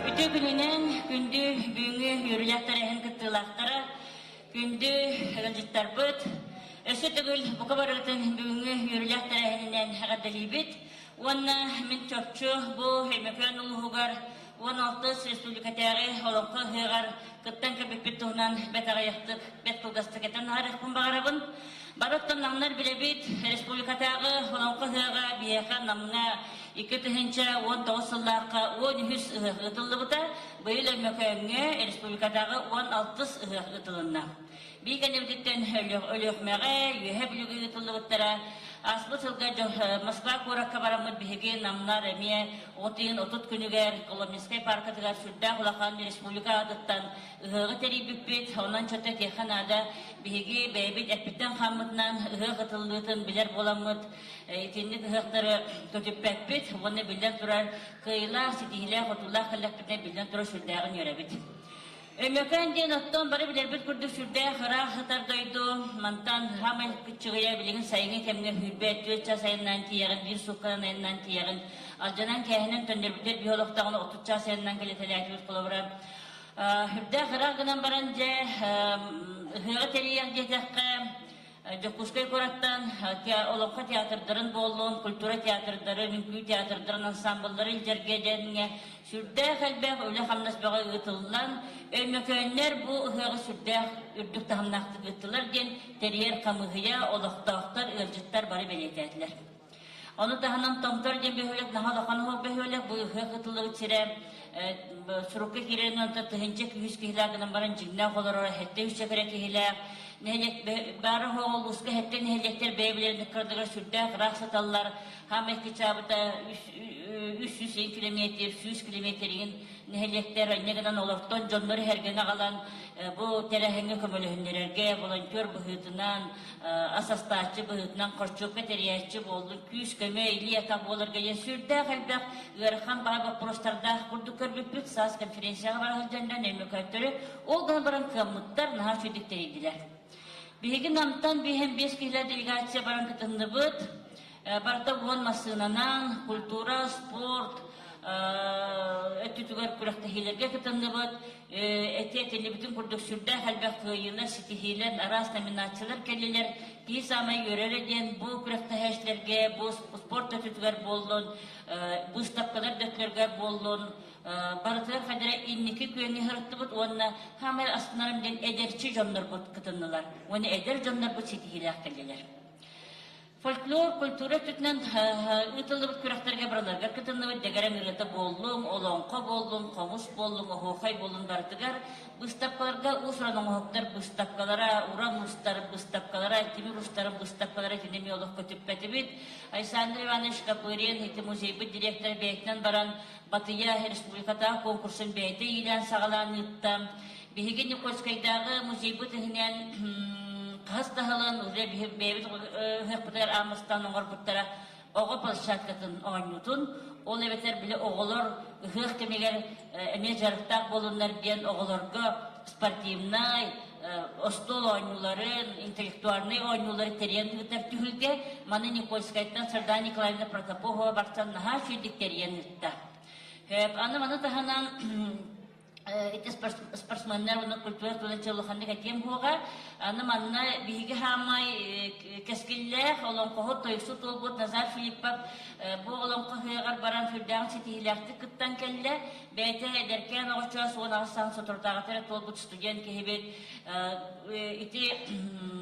[SPEAKER 6] Үтүө күнүнэн күндү бүгүҥҥү үөрүүлээх тэрээһин кыттыылаахтара, күндү ыалдьыттарбыт, өссө төгүл бука барыгытын бүгүҥҥү үөрүүлээх тэрээһининэн эҕэрдэлиибит уонна мин чопчу бу Өймөкөөн улууһугар 16 республикатааҕы Олоҥхо ыһыаҕар кыттан кэлбиппит туһунан бэрт аҕыйахтык, бэрт кылгастык этэн аһарыахпын баҕарабын. Бары оттон намнар билэбит, республикатааҕы Олоҥхо ыһыаҕа биһиэхэ Намҥа 2019 сыллаахха 13 ыһыах ыытыллыбыта, быйыл Өймөкөөҥҥө республикатааҕы 16 ыһыах ыытылынна. Биир кэннибититтэн Өлүөхүмэҕэ, Үөһэ Бүлүүгэ ыытыллыбыттара. Ааспыт сылга Москва куоракка бараммыт биһиги намнар эмиэ от ыйын 30 күнүгэр Коломенскай паркатыгар сүрдээх улахан республика аатыттан ыһыаҕы тэрийбиппит. Онон чөтө этиэххэ наада, биһиги бэйэбит эппиттэн-хааммытынан ыһыах ытыллыытын билэр буоламмыт, итинник ыһыахтары көтүппэппит уонна биллэн турар кыайыылаах, ситиһиилээх, хотуулаах кэллэхпитинэ биллэн турар сүрдээҕин үөрэбит. Өймөкөөн диэн оттон бары билэрбит курдук сүрдээх ыраах сытар дойду. Мантан хаамай кыччыгыйа билигин сайыҥҥы кэмҥэ сүүрбэ түөрт чаас айаннаан тиийэҕин, биир суукканан айаннаан тиийэҕин. Алдьанан кээһинэн төннөрбүтэр биһи олохтооҕуна 30 чаас айаннаан кэлитэлээтибит холобура. Сүрдээх ыраах гынан баран дьэ ыһыаҕы тэрийиэх диэтэххэ Дьокуускай куораттан Олоҥхо театрдарын буоллун, культура театрдарын, үҥкүү театрдарын ансамблларын илдьэргэ диэҥҥэ сүрдээх элбэх үлэ-хамнас бөҕө ыытыллан, өймөкөөннөр бу ыһыаҕы сүрдээх үрдүк таһымнаахтык ыыттылар диэн тэрийэр хамыыһыйа, олохтоохтор, ыалдьыттар бары бэлиэтээтилэр. Ону таһынан Томтор диэн бөһүөлэк наһаа улахан уһук бөһүөлэк, бу ыһыах ытыллыбыт сирэ сурукка киирэрин онто тыһыынча күүс киһилээх гынан баран дьиҥнээх олорор сэттэ үс эрэ киһилээх нэһилиэк баара суоҕа улууска сэттэ нэһилиэктэр бэйэ-бэйэлэрин ыккардыгар сүрдээх ыраах сыталлар. Хаамай кычаабыта 300 километр, 100 километригин нэһилиэктэр анньа гынан олортон дьоннору иһэргэн аҕалан бу тэрээһиҥҥэ көмөлөһүннэрэргэ волонтер быһыытынан ас астааччы быһыытынан хорчуопка тэрийээччи буоллун, күүс-көмө, илии-атах буоларга диэн сүрдээх элбэх ыарахан баҕа боппуруостардаах курдук көрбүппүт. Саас конференцияҕа бара сылдьан Өймөкөөттөрү ол гынан баран кыаммыттар, наһаа үчүгдүк тэрийдилэр. Биһиги Намтан биэһэн биэс киһилээх делегация баран кытынныбыт. Барыта уон массыынанан, культура, спорт өттүтүгэр күрэхтэһиилэргэ кытынныбыт. Эти этиллибитин курдук сүрдээх элбэх кыайыылар, ситиһиилэр, араас номинациялар кэллилэр. Киһи саамай үөрэрэ диэн бу күрэхтэһээччилэргэ, бу спорт өттүтүгэр буоллун, быыстапкалар да өттүлэригэр буоллун, барытыгар хадара инники күөҥҥэ сырыттыбыт уонна хаамай астынарым диэн эдэрчи дьоннорбут кытыннылар. Уонна эдэр дьоннорбут ситиһиилээх кэллилэр. Фольклор, культура өттүтүнэн ыытыллыбыт күрэхтэргэ барыларыгар кытынныбыт, дэгэрэҥ ырыата буоллуҥ, олоҥхо буоллуҥ, хомус буоллуҥ, оһуохай буоллун барытыгар быыстапкаларга уус-уран оҥоһуктар быыстапкалара, уран уустар быыстапкалара, тимир уустарын быыстапкалара итини эмиэ олох көтүппэтибит. Александр Иванович Копырин ити музейбыт директора бэйэтинэн баран Батыйа республикатааҕы конкурсун бэйэтэ иилээн-саҕалаан ыытта. Биһиги Никольскайдааҕы музейбыт иһинэн хаһыс да сылын уже бэйэбит ыһыахпытыгар ааммыстаан оҥорбуттара оҕо площадкатын оонньуутун, ол эбэтэр били оҕолор ыһыах кэмигэр эмиэ дьарыктаах буолуннар диэн оҕолорго спортивнай, остуол оонньууларын, интеллектуальнай оонньуулары тэрийэн ыытар түһүлгэ. Маны Никольскайтан Сардана Николаевна Протопопова барсан наһаа үчүгэйдик тэрийэн ыытта. Аны маны таһынан ити спортсменнар уонна культура тула улаханнык этиэм буоҕа. Аны манна биһиги хаамай кэскиллээх олоҥхоһут тойуксут уолбут Назар Филиппов бу олоҥхо ыһыаҕар баран сүрдээҕин ситиһиилээхтик кыттан кэллэ. Бэйэтэ эдэркээн оҕочоос 18 сааһын соторутааҕыта эрэ туолбут студент киһибит ити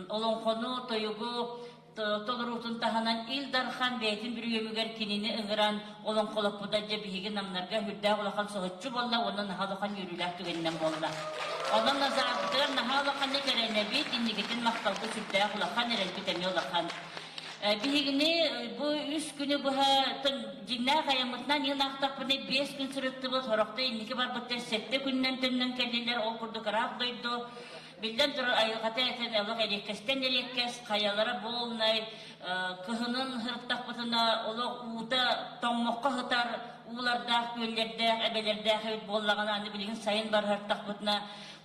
[SPEAKER 6] олоҥхону, тойугу толоруутун таһынан Ил Дархан бэйэтин бүрүйүөмүгэр кинини ыҥыран олоҥхолоппута дьэ биһиги намнарга сүрдээх улахан соһуччу буолла уонна наһаа улахан үөрүүлээх түгэнинэн буолла. Онон Назарбытыгар наһаа улаханнык эрэнэбит, инникитин махталга сүрдээх улахан, эрэлбит эмиэ улахан. Биһигини бу үс күнү быһа дьиҥнээх айаммытынан иһин аахтахпына биэс күн сырыттыбыт, сорохто инники барбыттар сэттэ күнүнэн төннөн кэллилэр, ол курдук ыраах дойду. Биллэн турар, айылҕата этэн олох эриэккэстэн эриэккэс, хайалара буолнай, кыһынын сырыттахпытына олох уута тоҥмокко сытар уулардаах, күөллэрдээх, эбэлэрдээх эбит буоллаҕына, аны билигин сайын барыһыртахпытына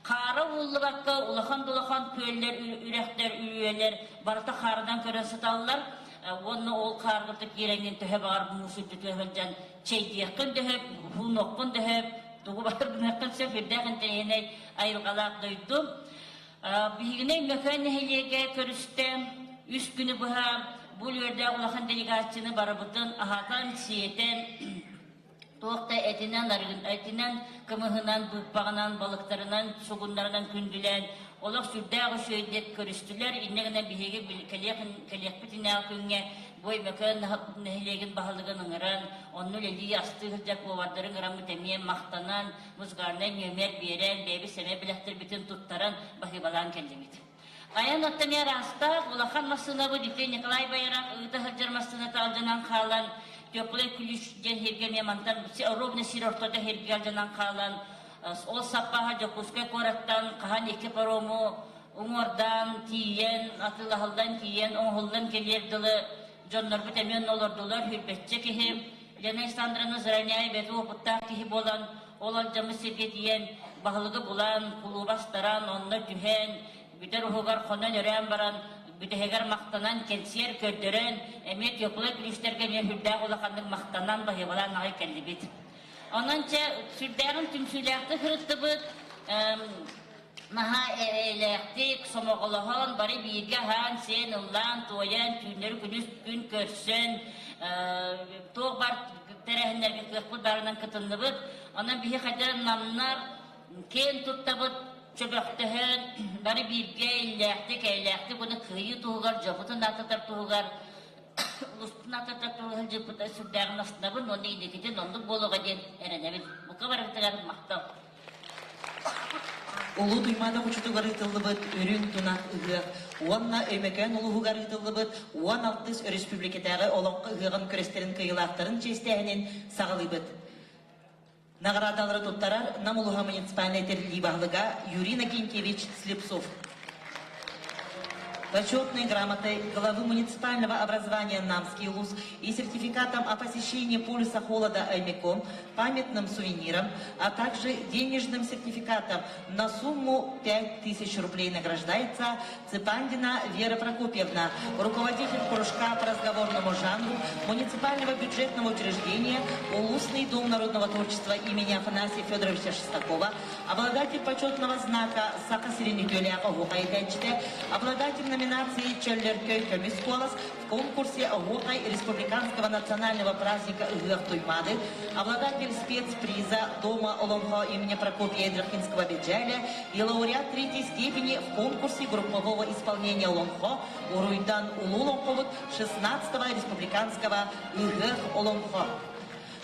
[SPEAKER 6] хаара ууллубакка улахан да улахан күөллэр, үрэхтэр, үрүйэлэр барыта хаарынан көрөн сыталлар. Уонна ол хаарга киирэҥҥин төһө баҕар муус үрдүтүгэр сылдьан чэйдиэххин дөһөп, уһуунуоххун дөһөп, тугу баҕар гыныаххын сөп, үрдээх интэриэһинэй айылҕалаах дойду. Биһигини Өймөкөөн нэһилиэгэ көрүстэ. Үс күнү быһа бу үөрдээх улахан делегацияны барыбытын аһатан-сиэтэн, туох да этинэн, этинэн, кымыһынан, быыппаҕынан, балыктарынан, сугуннарынан күндүлээн, олох сүрдээх үчүгэйдик көрүстүлэр. Инньэ гынан биһиги кэлиэхпит иннинээҕи күҥҥэ бу Өймөкөөн нэһилиэгин баһылыгын ыҥыран, онно үлэлии астыы сылдьар повардары ыҥыраммыт эмиэ махтанан, музыкальнай нүөмэр биэрэн, бэйэбит сэмэй бэлэхтэрбитин туттаран, баһыыбалаан кэллибит. Айан оттон араастаах улахан массыынабыт ити Николай Байарах ыыта сылдьар массыыната алдьанан хаалан, Теплый ключ диэн сиргэ эмиэ мантан ровно сир ортото сиргэ алдьанан хаалан, ол саппааһа Дьокуускай куораттан хаһан икки парому уҥуордаан тиийэн, атыылаһыллан тиийэн, оҥоһуллан кэлиэр дылы дьоннорбут эмиэ онно олордулар, сүүрбэччэ киһи. Лена Александровна Зараняева бэйэтэ уопуттаах киһи буолан, ол алдьаммыт сиргэ тиийэн, баһылыгы булан, кулууба астаран, онно түһэн, бүтэр уһугар хонон-өрөөн баран, бүтэһигэр махтанан, кэнсиэр көрдөрөн, эмиэ теплай ключтэргэ эмиэ сүрдээх улаханнык махтанан, баһыыбалаан аҕай кэллибит. Онон чэ, сүрдээҕин түмсүүлээхтик сырыттыбыт. Наһаа эйэлээхтик, сомоҕолоһон, бары бииргэ аһаан-сиэн, ыллаан, туойан, түүннэри күнүс күн көрсөн, туох баар тэрээһиннэргэ кыахпыт баарынан кытынныбыт. Онон биһи хайдах намнар киэн туттабыт, чөбөхтөһөн, бары бииргэ иллээхтик, эйэлээхтик уонна кыайыы туһугар, дьоммутун аатырдар туһугар, улууспутун аатырдар туһугар сылдьыппыта сүрдээҕин астынабын уонна инникитин оннук буолуоҕа диэн эрэнэбин. Бука барыгытыгар махтал.
[SPEAKER 1] Улуу Туймаада хочотугар ыытыллыбыт Үрүҥ тунах ыһыах уонна Өймөкөөн улууһугар ыытыллыбыт 16-ыс өрөспүүбүлүкэтээҕи Олоҥхо ыһыаҕын күрэстэрин кыайыылаахтарын чиэстээһинин саҕалыыбыт. Наҕараадалары туттарар Нам улууһа муниципальнай тэриллии баһылыга Юрий Иннокентьевич Слепцов. Почетной грамотой главы муниципального образования Намский улус и сертификатом о посещении полюса холода Аймеком, памятным сувениром, а также денежным сертификатом на сумму 5000 рублей награждается Цыпандина Вера Прокопьевна, руководитель кружка по разговорному жанру муниципального бюджетного учреждения Улусный дом народного творчества имени Афанасия Федоровича Шестакова, обладатель почетного знака Саха сирин үтүөлээх оһуохай этээччитэ, обладатель номинации Чөллөркөй көмүс куолас в конкурсе Оһуохай республиканского национального праздника Ыһыах Туймаады, обладатель спецприза Дома Олонхо имени Прокопия Ядрахинского Беджаля и лауреат третьей степени в конкурсе группового исполнения Олонхо Уруйдан Улуу Олоҥхобут 16-го республиканского Ыһыах Олоҥхо.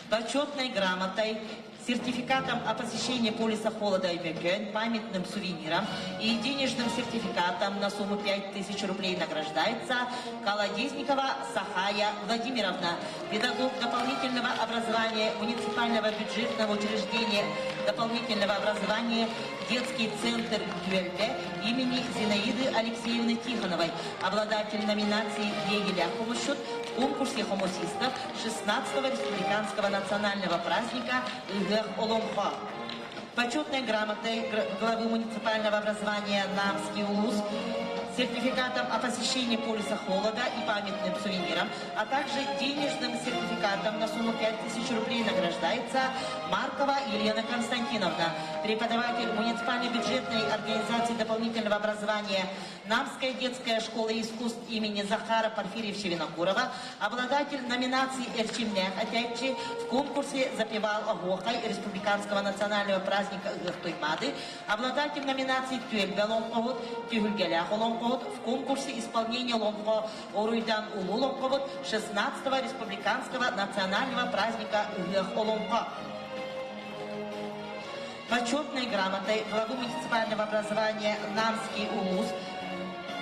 [SPEAKER 1] Почетной грамотой сертификатом о посещении полиса холода Өймөкөөн, памятным сувениром и денежным сертификатом на сумму 5000 рублей награждается Колодезникова Сахая Владимировна, педагог дополнительного образования муниципального бюджетного учреждения дополнительного образования Детский центр Түөлбэ имени Зинаиды Алексеевны Тихоновой, обладатель номинации «Егеля Хомусчут» в конкурсе хомусистов 16-го республиканского национального праздника Ыһыах Олоҥхо. Почетной грамотой главы муниципального образования Намский улус, сертификатом о посещении полюса холода и памятным сувениром, а также денежным сертификатом на сумму 5000 рублей награждается Маркова Елена Константиновна, преподаватель муниципальной бюджетной организации дополнительного образования Намская детская школа искусств имени Захара Порфирьевича Винокурова, обладатель номинации «Эрчимнээх этээччи» в конкурсе «Запевал Оһуохай» республиканского национального праздника Ыһыах Туймаады, обладатель номинации «Түөлбэ олоҥхоһут», «Түһүлгэлээх олоҥхоһут» в конкурсе исполнения Олоҥхо Уруйдан Улуу Олоҥхобут 16-го республиканского национального праздника Ыһыах Олоҥхо. Почетной грамотой главы муниципального образования Намский улус.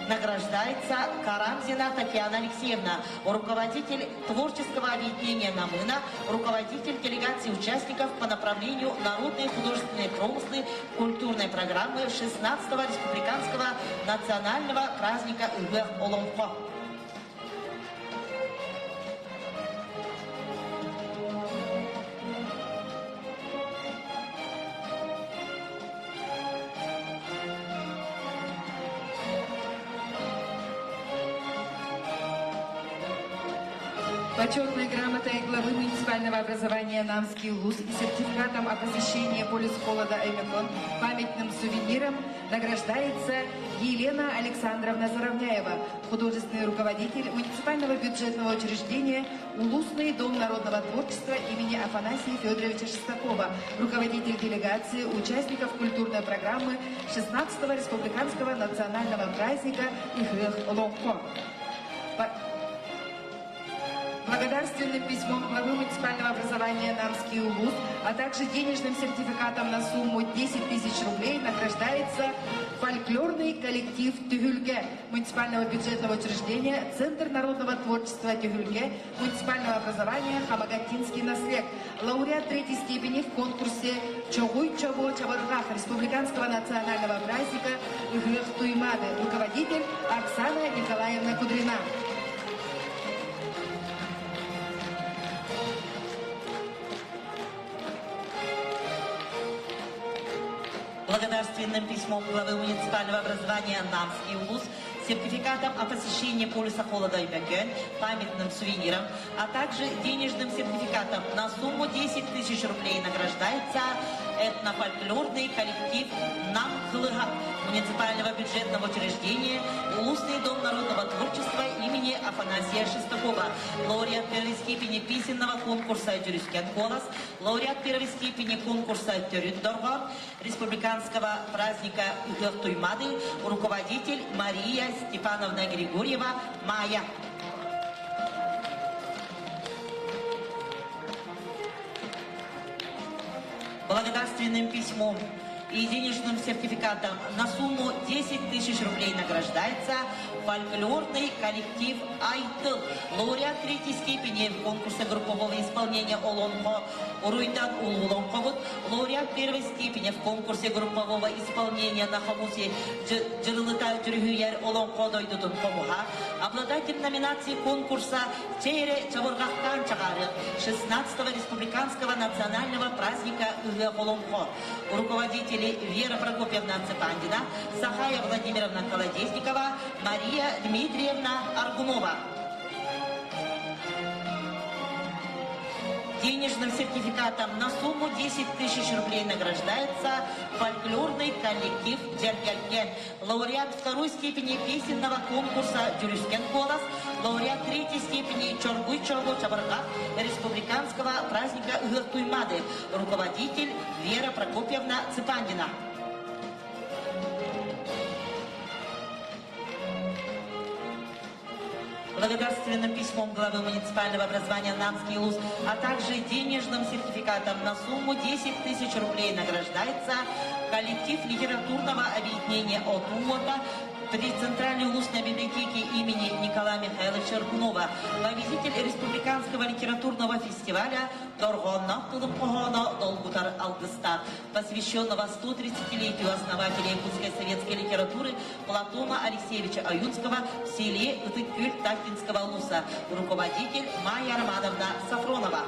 [SPEAKER 1] награждается Карамзина Татьяна Алексеевна, руководитель творческого объединения «Намына», руководитель делегации участников по направлению народные художественные промыслы культурной программы 16-го республиканского национального праздника Ыһыах Олоҥхо.
[SPEAKER 4] Почетной грамотой главы муниципального образования Намский УЛУС и сертификатом о посещении полюс холода Эмикон памятным сувениром награждается Елена Александровна Заровняева, художественный руководитель муниципального бюджетного учреждения Улусный дом народного творчества имени Афанасия Федоровича Шестакова, руководитель делегации участников культурной программы 16-го республиканского национального праздника Ыһыах Олоҥхо. Благодарственным письмом главы муниципального образования Намский улус, а также денежным сертификатом на сумму 10 тысяч рублей награждается фольклорный коллектив «Түһүлгэ» муниципального бюджетного учреждения Центр народного творчества «Түһүлгэ» муниципального образования Хамагаттинский наслег, лауреат третьей степени в конкурсе «Чоҕуй Чобуо Чабырҕах» республиканского национального праздника «Ыһыах Туймаады», руководитель Оксана Николаевна Кудрина.
[SPEAKER 1] Благодарственным письмом главы муниципального образования Намский улус, сертификатом о посещении полюса холода Өймөкөөн, памятным сувениром, а также денежным сертификатом на сумму 10 тысяч рублей награждается этнофольклорный коллектив «Нам Кылыга» муниципального бюджетного учреждения Улусный дом народного творчества имени Афанасия Шестакова, лауреат первой степени песенного конкурса «Дьүрүскэн куолас», лауреат первой степени конкурса «Төрүт дорҕоон», республиканского праздника «Ыһыах Туймаады», руководитель Мария Степановна Григорьева «Майя». Благодарственным письмом и денежным сертификатом на сумму 10 тысяч рублей награждается фольклорный коллектив «Айтыл», лауреат третьей степени конкурса группового исполнения «Олоҥхо» Уруйдан улуу олоҥхобут, лауреат первой степени в конкурсе группового исполнения на хомусе Дьырылыта дьүрүһүйэр олоҥхо дойдутун хомуһа, обладатель номинации конкурса Чээрэ чабырҕахтаан чаҕаарыах 16-го республиканского национального праздника Ыһыах Олоҥхо, руководители Вера Прокопьевна Цыпандина, Сахая Владимировна Колодезникова, Мария Дмитриевна Аргунова. Денежным сертификатом на сумму 10 тысяч рублей награждается фольклорный коллектив «Дьэргэлгэн», лауреат второй степени песенного конкурса «Дьүрүскэн куолас», лауреат третьей степени «Чоргуй Чобуо Чабырҕах» республиканского праздника Ыһыах Туймаады, руководитель Вера Прокопьевна Цыпандина. Благодарственным письмом главы муниципального образования Намский Улус, а также денежным сертификатом на сумму 10 тысяч рублей награждается коллектив литературного объединения от УОТа при Центральной устной библиотеке имени Николая Михайловича Аргунова, победитель Республиканского литературного фестиваля Дорҕоонноох тылым хоһооно долгутар алгыстаах, посвященного 130-летию основателя якутской советской литературы Платона Алексеевича Аюнского в селе Ытык-Күөл Таттинского улуса, руководитель Майя Романовна Сафронова.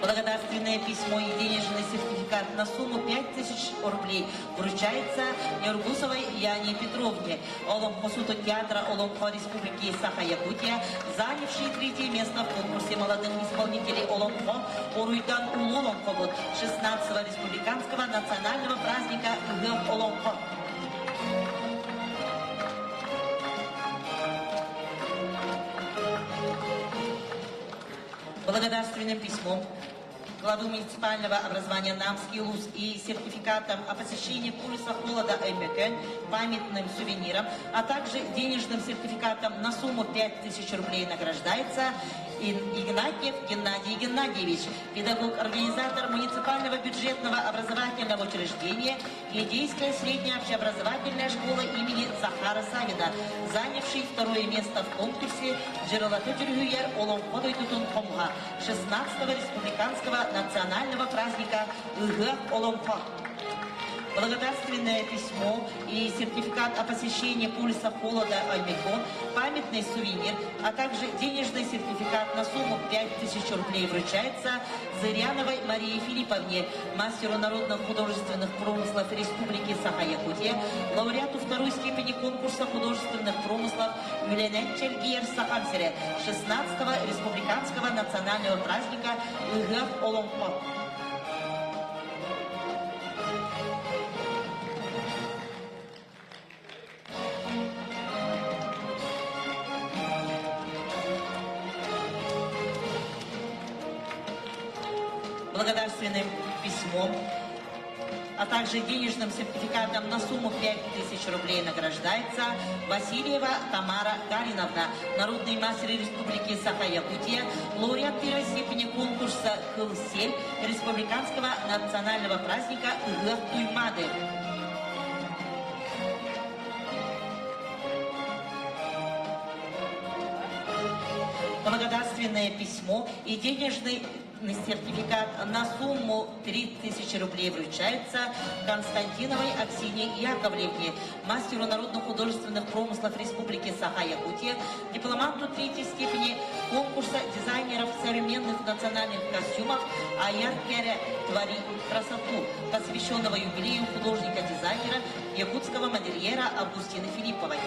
[SPEAKER 1] Благодарственное письмо и денежный сертификат на сумму 5000 рублей вручается Нюргусовой Яне Петровне, Олоҥхосуту театра Олоҥхо Республики Саха-Якутия, занявшей третье место в конкурсе молодых исполнителей Олоҥхо Уруйдан улуу олоҥхобут 16-го республиканского национального праздника Ыһыах Олоҥхо. Благодарственным письмом главы муниципального образования Намский Улус и сертификатом о посещении полюса холода Өймөкөөн, памятным сувениром, а также денежным сертификатом на сумму 5000 рублей награждается Игнатьев Геннадий Геннадьевич, педагог-организатор муниципального бюджетного образовательного учреждения Лидейская средняя общеобразовательная школа имени Захара Савина, занявший второе место в конкурсе «Дьырылаты дьүрүһүйэр Олоҥхо дойдутун хомуһа» 16-го республиканского национального праздника «Ыһыах Олоҥхо». Благодарственное письмо и сертификат о посещении пульса холода Омикон, памятный сувенир, а также денежный сертификат на сумму 5000 рублей вручается Зыряновой Марии Филипповне, мастеру народных художественных промыслов Республики Саха-Якутия, лауреату второй степени конкурса художественных промыслов Үленен Чельгиер Сахамсере 16-го республиканского национального праздника Ыһыах Олоҥхо. Благодарственным письмом а также денежным сертификатом на сумму 5000 рублей награждается Васильева Тамара Гариновна, народный мастер Республики Саха-Якутия, лауреат первой степени конкурса «Кыл-сель» республиканского национального праздника «Ыһыах Туймады». Благодарственное письмо и денежный сертификат на сумму 3000 рублей вручается Константиновой Аксине Яковлевне, мастеру народно-художественных промыслов Республики Саха-Якутия, дипломанту третьей степени конкурса дизайнеров современных национальных костюмов Аяр Кере «Твори красоту», посвященного юбилею художника-дизайнера якутского модельера Августины Филипповой.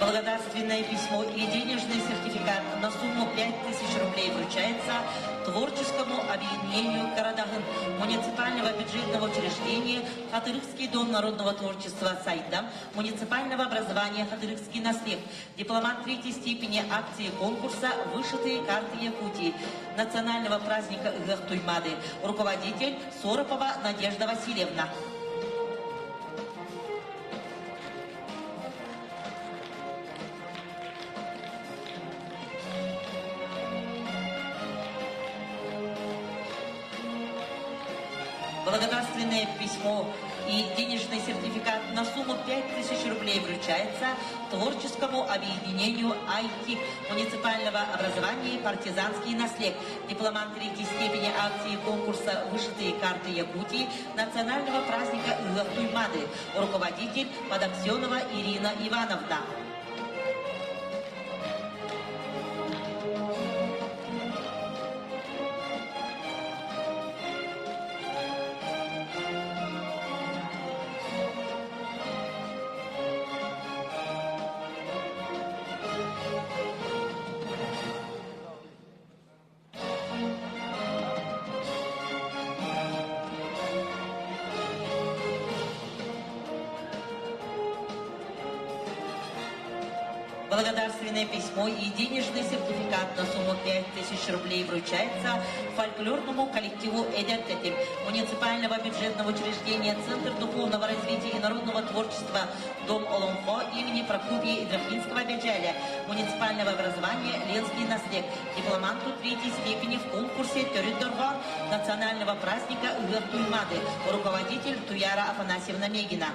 [SPEAKER 1] Благодарственное письмо и денежный сертификат на сумму 5000 рублей вручается творческому объединению «Карадагын» муниципального бюджетного учреждения Хатырыкский дом народного творчества «Сайдам» муниципального образования «Хатырыкский наслед», дипломат третьей степени акции конкурса «Вышитые карты Якутии» национального праздника Ыһыах руководитель Соропова Надежда Васильевна. Благодарственное письмо и денежный сертификат на сумму 5000 рублей вручается творческому объединению IT муниципального образования «Партизанский наслед», дипломант третьей степени акции конкурса «Вышитые карты Якутии» национального праздника Ыһыах руководитель Подоксенова Ирина Ивановна. Благодарственное письмо и денежный сертификат на сумму 5000 рублей вручается фольклорному коллективу «Эдертетим» муниципального бюджетного учреждения Центр духовного развития и народного творчества Дом Олонхо имени Прокопия Идрахинского Беджаля, муниципального образования Ленский наслед, дипломанту третьей степени в конкурсе Төрүт национального праздника Ыһыах Туймады, руководитель Туяра Афанасьевна Мегина.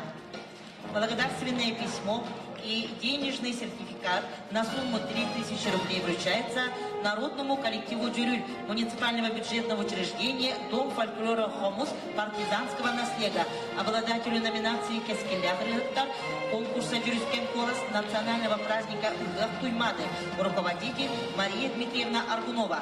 [SPEAKER 1] Благодарственное письмо и денежный сертификат на сумму 3000 рублей вручается народному коллективу «Дюрюль» муниципального бюджетного учреждения «Дом фольклора «Хомус» партизанского наслега, обладателю номинации «Кэскиллээх конкурса «Дьүрүскэн куолас» национального праздника «Ыһыах Туймады», руководитель Мария Дмитриевна Аргунова.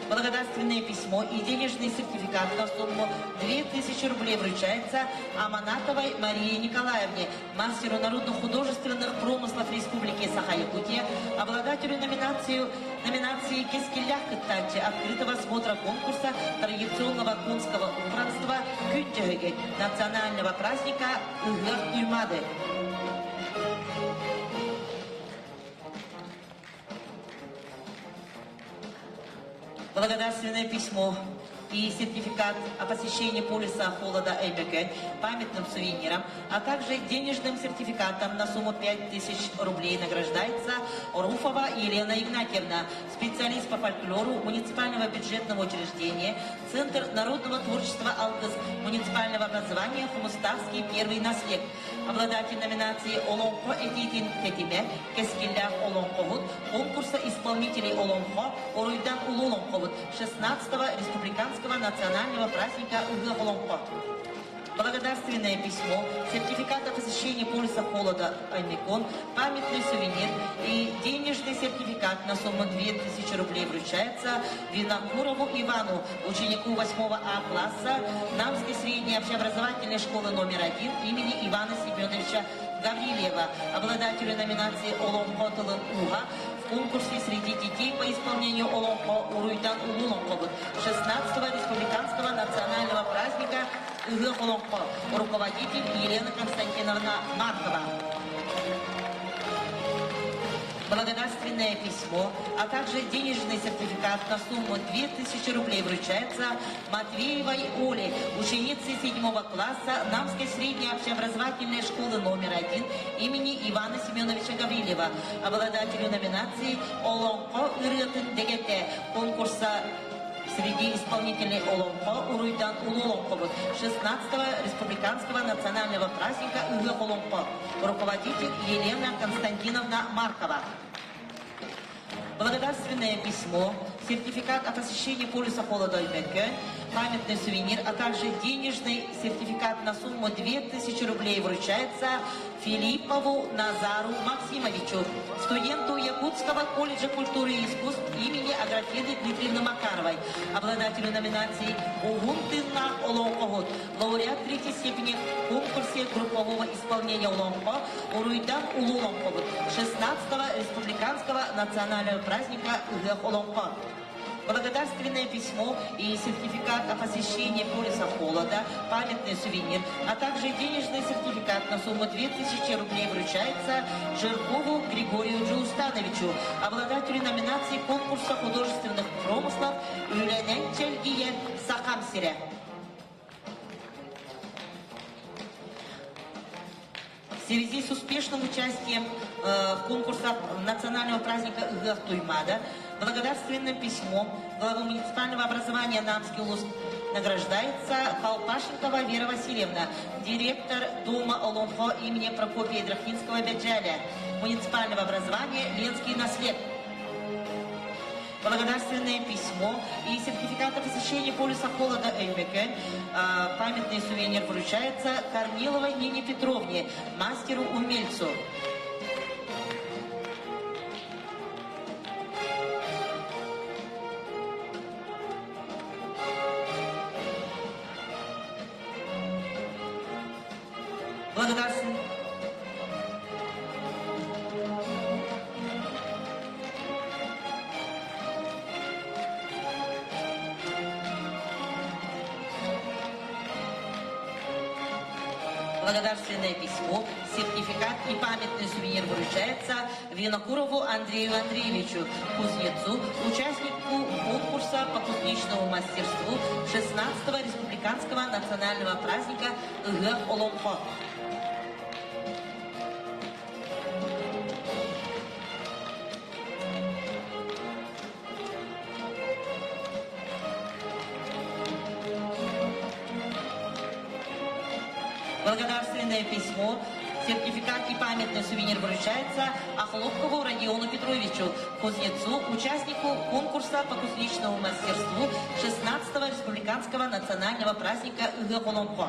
[SPEAKER 1] Благодарственное письмо и денежный сертификат на сумму 2000 рублей вручается Аманатовой Марии Николаевне, мастеру народно-художественных промыслов Республики Саха-Якутия, обладателю номинацию, номинации «Кэскиллээх кыттааччы» открытого смотра конкурса традиционного конского убранства Күн национального праздника Ыһыах Туймады. Благодарственное письмо и сертификат о посещении полиса холода Эймекен памятным сувениром, а также денежным сертификатом на сумму 5000 рублей награждается Руфова Елена Игнатьевна, специалист по фольклору муниципального бюджетного учреждения Центр народного творчества «Алгыс» муниципального образования «Хумуставский первый наслед», обладатель номинации «Олонхо этиитин тэтимэ», «Кэскиллээх олоҥхоһут», конкурса исполнителей Олонхо Уруйдан Улуу Олоҥхобут 16-го республиканского национального праздника Ыһыах Олоҥхо. Благодарственное письмо, сертификат о посещении полюса холода Аймикон, памятный сувенир и денежный сертификат на сумму 2000 рублей вручается Винокурову Ивану, ученику 8 А класса Намской средней общеобразовательной школы номер один имени Ивана Семеновича Гаврильева, обладателю номинации «Олоҥхо тылын ууһа» в конкурсе среди детей по исполнению Олоҥхо Уруйдан Улуу Олоҥхобут 16-го республиканского национального праздника Ыһыах Олоҥхо, руководитель Елена Константиновна Маркова. Благодарственное письмо, а также денежный сертификат на сумму 2000 рублей вручается Матвеевой Оле, ученице 7 класса Намской средней общеобразовательной школы номер один имени Ивана Семеновича Гаврилева, обладателю номинации «Олоҥхо ырыатын дэгэтэ» конкурса среди исполнителей Олоҥхо Уруйдан Улуу Олоҥхобут 16-го республиканского национального праздника Ыһыах Олоҥхо, руководитель Елена Константиновна Маркова. Благодарственное письмо, сертификат о посещении полюса холода Өймөкөөн, памятный сувенир, а также денежный сертификат на сумму 2000 рублей вручается Филиппову Назару Максимовичу, студенту Якутского колледжа культуры и искусств имени Аграфены Дмитриевны Макаровой, обладателю номинации «Уһун тыыннаах олоҥхоһут», лауреат третьей степени в конкурсе группового исполнения Олоҥхо Уруйдан Улуу Олоҥхобут 16-го республиканского национального праздника Ыһыах Олоҥхо. Благодарственное письмо и сертификат о посещении полиса холода, памятный сувенир, а также денежный сертификат на сумму 2000 рублей вручается Жиркову Григорию Джулустановичу, обладателю номинации конкурса художественных промыслов «Үлэнэн чэлгийэр Сахам сирэ». В связи с успешным участием э, в конкурсах национального праздника Ыһыах Туймаада благодарственным письмом главы муниципального образования Намский улус награждается Колпашникова Вера Васильевна, директор Дома Олонхо имени Прокопия Драхинского Бяджаля, муниципального образования Ленский наслед. Благодарственное письмо и сертификат о посещении полюса холода Өймөкөөн памятный сувенир вручается Корниловой Нине Петровне, мастеру-умельцу. Благодарственный Благодарственное письмо, сертификат и памятный сувенир вручается Винокурову Андрею Андреевичу, кузнецу, участнику конкурса по кузнечному мастерству 16-го республиканского национального праздника Ыһыах Олоҥхо. Благодарственное письмо, сертификат и памятный сувенир вручается Охлопкову Родиону Петровичу, кузнецу, участнику конкурса по кузнечному мастерству 16-го республиканского национального праздника Ыһыах Олоҥхо.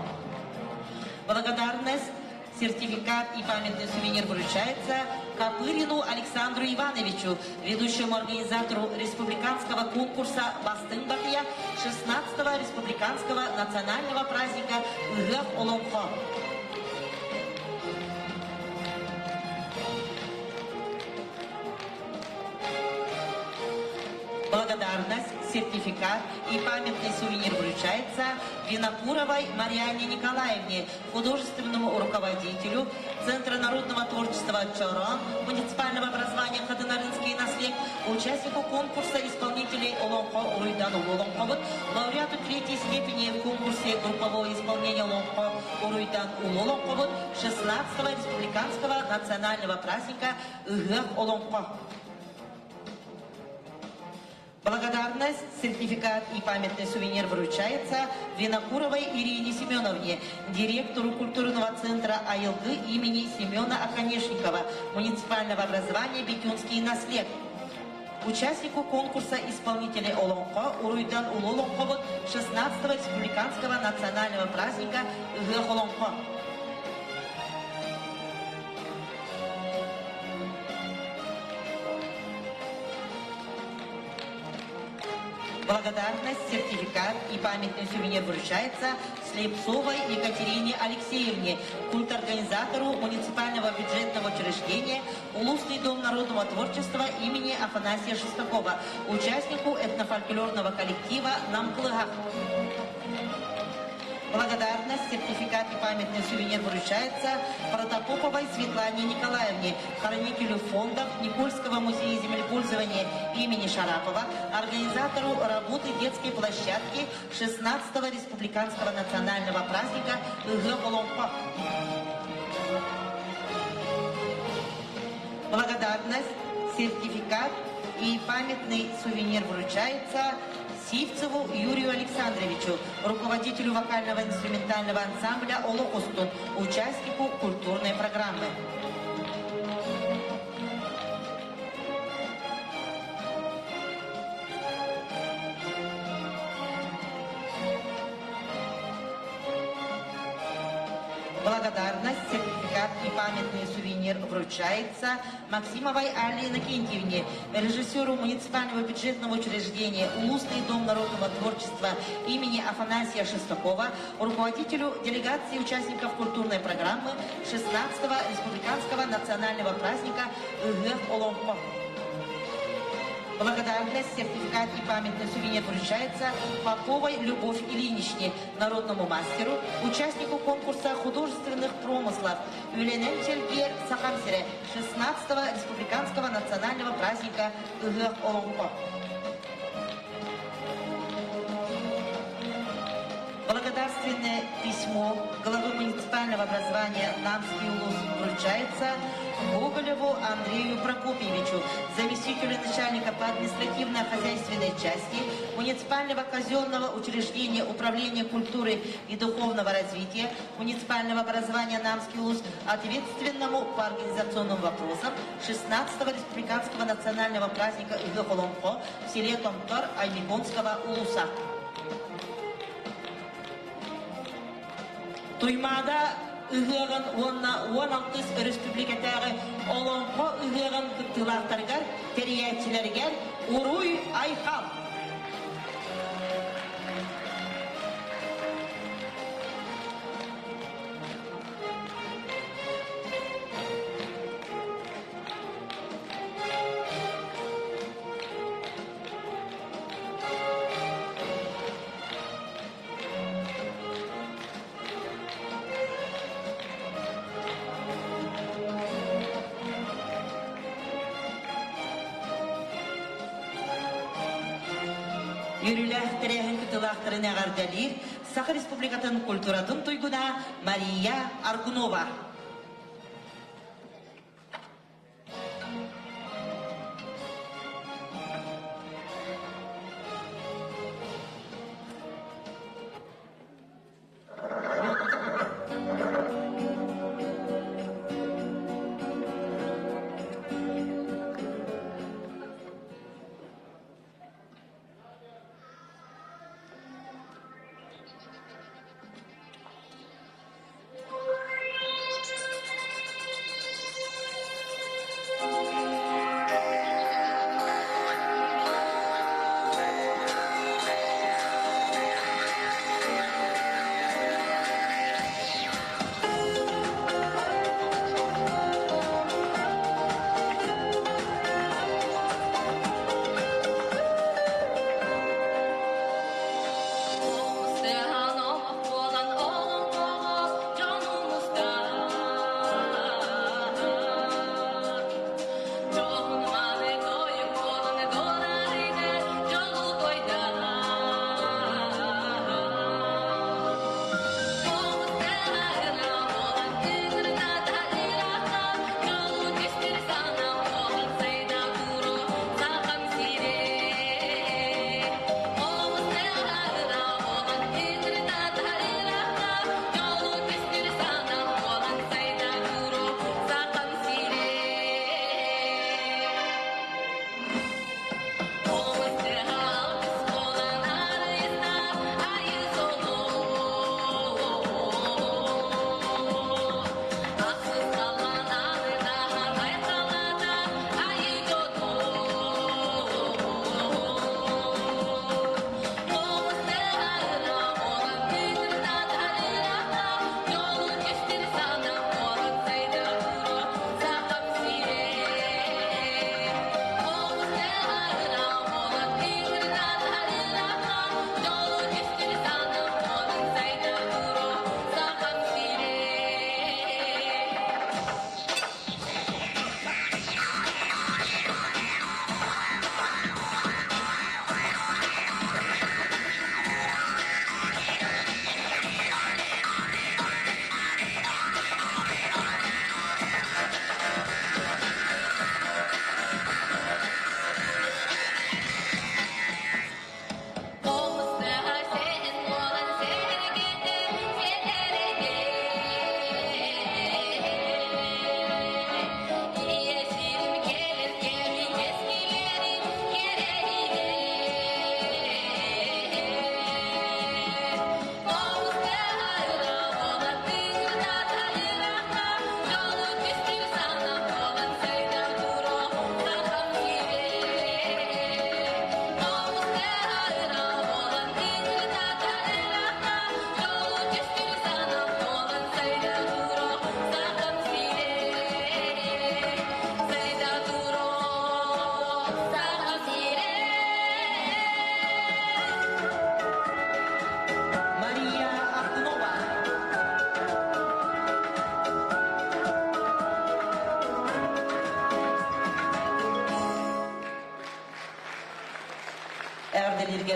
[SPEAKER 1] Благодарность, сертификат и памятный сувенир вручается Копырину Александру Ивановичу, ведущему организатору республиканского конкурса «Бастыҥ батыйа» 16-го республиканского национального праздника Ыһыах Олоҥхо. Благодарность. сертификат и памятный сувенир вручается Винокуровой Марианне Николаевне, художественному руководителю Центра народного творчества «Чорон» муниципального образования Хатынарынский наслед, участнику конкурса исполнителей Олонхо Уруйдан Улолонхобут, лауреату третьей степени в конкурсе группового исполнения Олонхо Уруйдан Улолонхобут 16-го республиканского национального праздника Ыһыах Олонхо. Благодарность, сертификат и памятный сувенир вручается Винокуровой Ирине Семеновне, директору культурного центра Айылгы имени Семена Оконешникова, муниципального образования «Бетюнский наслед». Участнику конкурса исполнителей Олонхо Уруйдан Улолонхобут 16-го республиканского национального праздника Ыһыах Олонхо. Благодарность, сертификат и памятный сувенир вручается Слепцовой Екатерине Алексеевне, культорганизатору муниципального бюджетного учреждения Улусный дом народного творчества имени Афанасия Шестакова, участнику этнофольклорного коллектива «Намклыгах». Благодарность, сертификат и памятный сувенир вручается Протопоповой Светлане Николаевне, хранителю фондов Никольского музея землепользования имени Шарапова, организатору работы детской площадки 16-го республиканского национального праздника Ыһыах Благодарность, сертификат и памятный сувенир вручается Сивцеву Юрию Александровичу, руководителю вокального инструментального ансамбля «Олокустун», участнику культурной программы. Благодарность, сертификат и памятный сувенир вручается Максимовой Алле Иннокентьевне, режиссеру муниципального бюджетного учреждения «Улусный дом народного творчества» имени Афанасия Шестакова, руководителю делегации участников культурной программы 16-го республиканского национального праздника «Ыһыах Олонхо». Благодарность, сертификат и памятный сувенир вручается Поповой Любовь Ильиничне, народному мастеру, участнику конкурса художественных промыслов Үленен Чельгер Сахам сирэ 16-го республиканского национального праздника Ыһыах Олонхо. Благодарственное письмо главы муниципального образования Намский улус вручается Гоголеву Андрею Прокопьевичу, заместителю начальника по административно-хозяйственной части муниципального казенного учреждения Управления культуры и духовного развития муниципального образования Намский улус, ответственному по организационным вопросам 16-го республиканского национального праздника Ыһыах Олонхо в селе Томтор Аймиконского улуса. Туймаада ыһыаҕын уонна 16 өрөспүүбүлүкэтээҕи Олоҥхо ыһыаҕын кыттыылаахтарыгар, тэрийээччилэригэр Уруй-айхал! Үөрүүлээх тэрээһин кытылаахтарын эҕэрдэлиир Саха Республикатын культуратын туйгуна Мария Аргунова.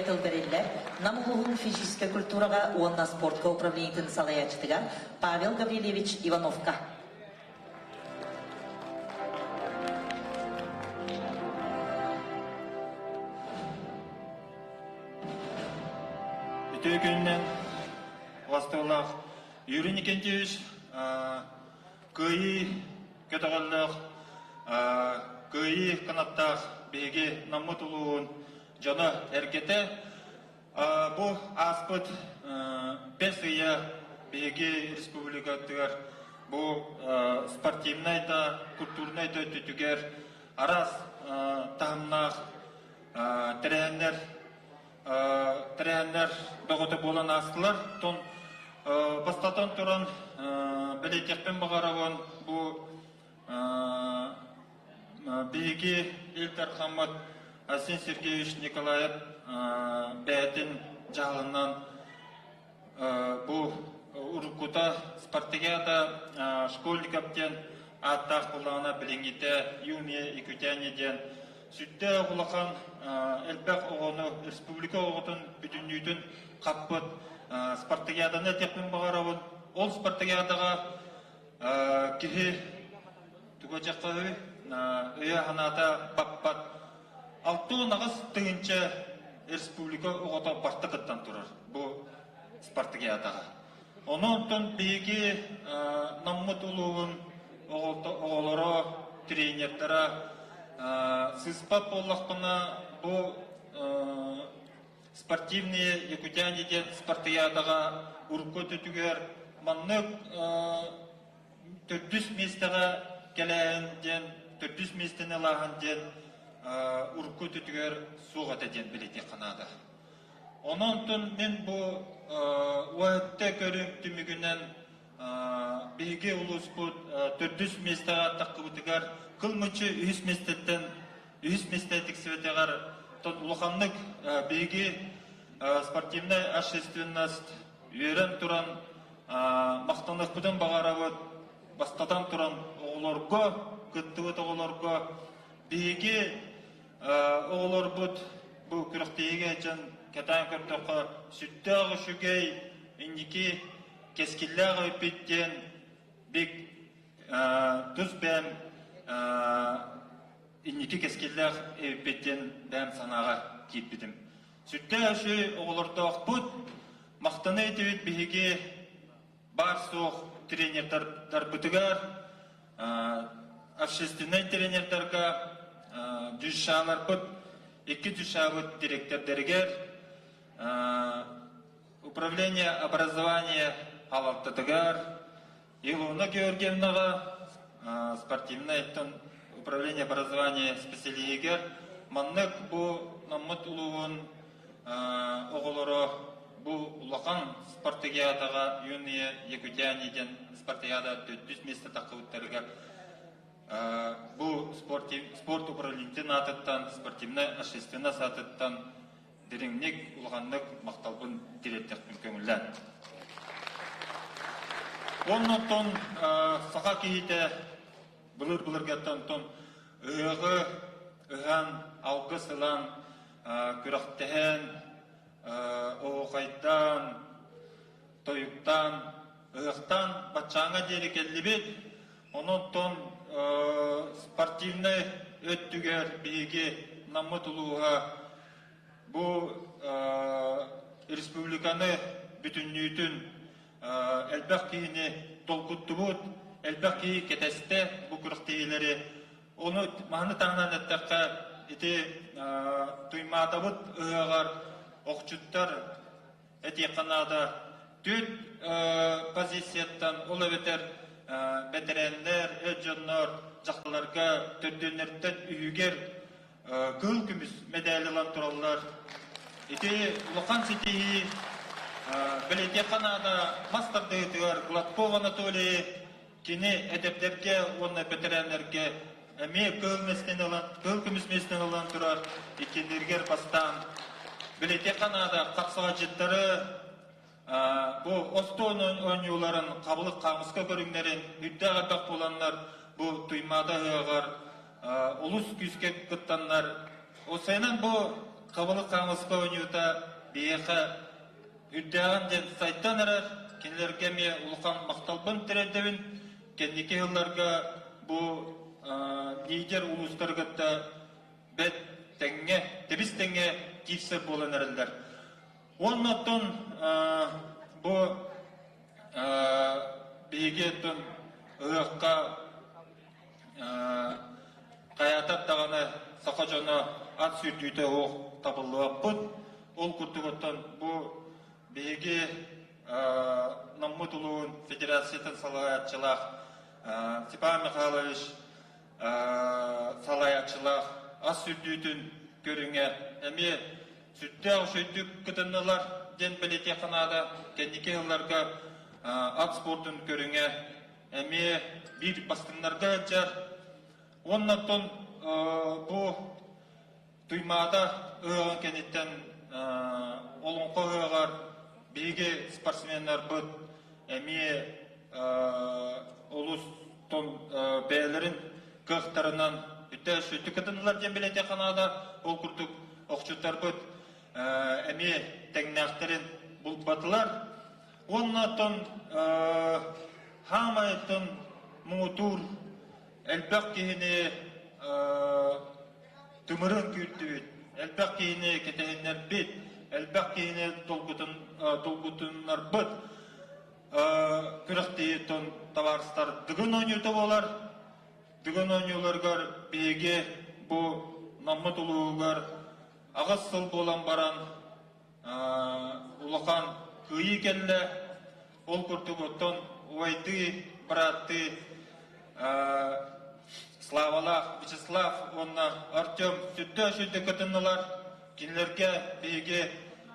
[SPEAKER 1] тыл бэриллэр Нам улууһун физическэй культураҕа уонна спортка управлениетын салайааччытыгар Павел Гаврильевич Ивановка.
[SPEAKER 7] Үтүө күнүнэн Бастыылаах Юрий Никентьевич кыайыы көтөҕөллөөх, кыайыы кынаттаах биһиги Наммыт улууһун дьоно эргэтэ. Бу ааспыт бэс ыйа биһиги республикатыгар бу спортивнай да, культурнай да өттүтүгэр араас таһымнаах тэрээһиннэр тэрээһиннэр бөҕөтө буолан аастылар. Тон бастатан туран бэлиэтиэхпин баҕарабын бу биһиги Ил Дархаммыт Айсен Сергеевич Николаев бэйэтин дьаһалынан бу уруккута Спартакиада школьников диэн ааттаах буоллаҕына билиҥҥитэ Юные якутяне диэн сүрдээх улахан элбэх оҕону республика оҕотун бүтүннүүтүн хаппыт Спартакиаданы этиэхпин баҕарабын. Ол Спартакиадаҕа киһи туга дьаххаһый өйө-санаата баппат 68 тыһыынча республика оҕото барта кыттан турар бу Спартакиадаҕа. Онон биһиги Наммыт улууһун оҕолоро, тренердара сыыспат буоллахпына бу спортивные якутяне диэн спартакиадаҕа урукку өттүгэр маннык төрдүс миэстэҕэ кэлээһин диэн төрдүс миэстэни ылааһын диэн урукку өттүгэр суох этэ диэн бэлиэтиэххэ наада. Онон мин бу УАТ көрүҥ түмүгүнэн биһиги улууспут төрдүс миэстэҕэ таххыбытыгар кыл мүччү үһүс миэстэттэн үһүс миэстэ тиксибэтэҕэр улаханнык биһиги спортивнай общественность үөрэн туран махтаныахпытын баҕарабыт бастатан туран оҕолорго кыттыбыт оҕолорго биһиги оҕолорбут бу күрэхтэһиигэ дьон кэтээн көрдөххө сүрдээх үчүгэй инники кэскиллээх эбиппит диэн бик тус бэйэм инники кэскиллээх эбиппит диэн бэйэм санааҕа киирбитим. Сүрдээх үчүгэй оҕолордоохпут, махтана этибит биһиги баар-суох тренердарбытыгар, общественнай тренердарга, дюшаларбыт, икки дюшабыт дириэктэрдэригэр, управление образования салалтатыгар, Илона Георгиевнаҕа спортивнай управление образования специалиһигэр маннык бу Наммыт улууһун оҕолоро бу улахан спартакиадаҕа Юные якутяне диэн спартакиада төрдүс миэстэ тахсыбыттарыгар бу спорт управлениетын аатыттан спортивнай общественность аатыттан дириҥник, улаханнык махталбын тириэртэхпин көҥүллээн. Оннуттан саха киһитэ былыр-былыргаттан ыһыаҕы ыһан, алгыс ылан, күрэхтэһэн, оһуохайдаан, тойуктаан, ыһыахтаан баччааҥҥа диэри кэллибит. Онон спортивнай өттүгэр биһиги Наммыт улууһа бу республиканы бүтүннүүтүн элбэх киһини долгуттубут, элбэх киһи кэтэстэ бу күрэхтэһиилэри. Ону маны таһынан эттэххэ, ити Туймаатабыт ыһыаҕар охчуттар этиэххэ наада, түөрт позицияттан, ол эбэтэр бэтэрээннэр, эр дьоннор, дьахталларга төрдүөннэртэн үһүгэр кыһыл көмүс мэдээли ылан тураллар. Ити улахан ситиһии. Бэлиэтиэххэ наада, мас тардыһыытыгар Гладков Анатолий кини эдэрдэргэ уонна бэтэрээннэргэ эмиэ кыһыл миэстэни ылан, кыһыл көмүс миэстэни ылан турар иккиннэригэр бастаан бэлиэтиэххэ наада хапсаҕайдьыттары бу остуол оонньууларын хабылык хаамыска көрүҥнэрин үрдээх элбэх буоланнар бу Туймаада ыһыаҕар олус күүскэ кыттаннар осайынан бу. хабылык хаамыска оонньуута биһиэхэ үрдээҕин диэн сайдан эрэр, кинилэргэ эмиэ улахан махталбын тириэрдэбин. Кэнники сылларга бу лидер улуустары кытта бэт тэҥҥэ, тэбис тэҥҥэ киирсэр буолан эрэллэр. Уонна оттон бу биһиги оттон ыһыахха хайаатар даҕаны саха дьоно ат сүүрдүүтэ суох табыллыбаппыт. Ол курдук оттон бу биһиги Наммыт улууһун федерациятын салайааччылаах Степан Михайлович салайааччылаах ас сүүрдүүтүн көрүҥэ эмиэ сүрдээх үчүгэйдик кытыннылар диэн бэлиэтиэххэ наада. Кэнники сылларга ат спордун көрүҥэ эмиэ биир бастыҥнарга сылдьар. Уонна оттон бу Туймаада ыһыаҕын кэнниттэн Олоҥхо ыһыаҕар биһиги спортсменнарбыт эмиэ олус бэйэлэрин кыахтарынан үтэ кытыннылар диэн билэтиэххэ наада. Ол курдук охчуттарбыт эмиэ тэҥнээхтэрин булбатылар. Уонна оттон хаамай оттон муҥутуур элбэх киһини тымырын күүрдүбүт, элбэх киһини кэтэһиннэрбит, элбэх киһини долгутуннарбыт күрэхтэһиитин табаарыстар Дыгын оонньуута буолар. Дыгын оонньууларыгар биһиги бу Наммыт улууһугар 8 сыл буолан баран улахан кыайыы кэллэ. Ол курдук оттон убайдыы, бырааттыы Славалаах Вячеслав уонна Артем сүрдээх үчүгэйдик кытыннылар. Кинилэргэ биһиги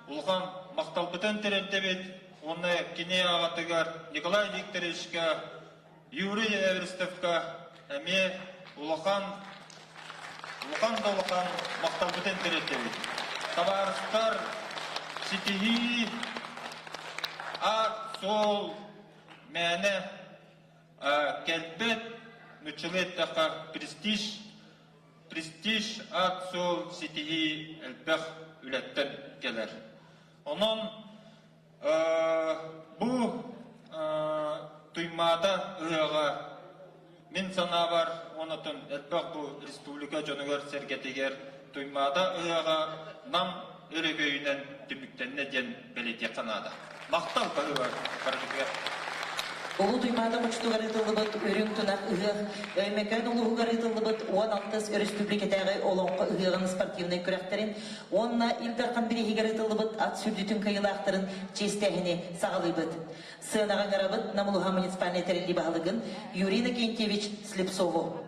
[SPEAKER 7] улахан махталбытын тириэрдэбит уонна кини аҕатыгар Николай Викторовичка, Юрий Эверстовка эмиэ улахан улахан да улахан махталбытын тириэрдэбит. Табаарыстар, ситиһии, аат-суол мээнэ кэлбэт, нуччалыы эттэххэ престиж, престиж аат-суол ситиһии элбэх үлэттэн кэлэр. Онон бу Туймаада ыһыаҕа мин санаабар онотун элбэх бу республика дьонугар-сэргэтигэр Туймаада ыһыаҕа Нам өрөгөйүнэн түмүктэннэ диэн бэлиэтиэххэ наада. Махтал баһыыба барыгытыгар.
[SPEAKER 1] Улуу Туймаада хочотугар ыытыллыбыт Үрүҥ тунах ыһыах Өймөкөөн улууһугар ыытыллыбыт 16 өрөспүүбүлүкэтээҕи Олоҥхо ыһыаҕын спортивнай күрэхтэрин уонна Ил Дархан бирииһигэр ыытыллыбыт ат сүүрдүүтүн кыайыылаахтарын чиэстээһини саҕалыыбыт. Сыанаҕа ыҥырабыт Нам улууһа муниципальнай тэриллии баһылыгын Юрий Иннокентьевич Слепцову.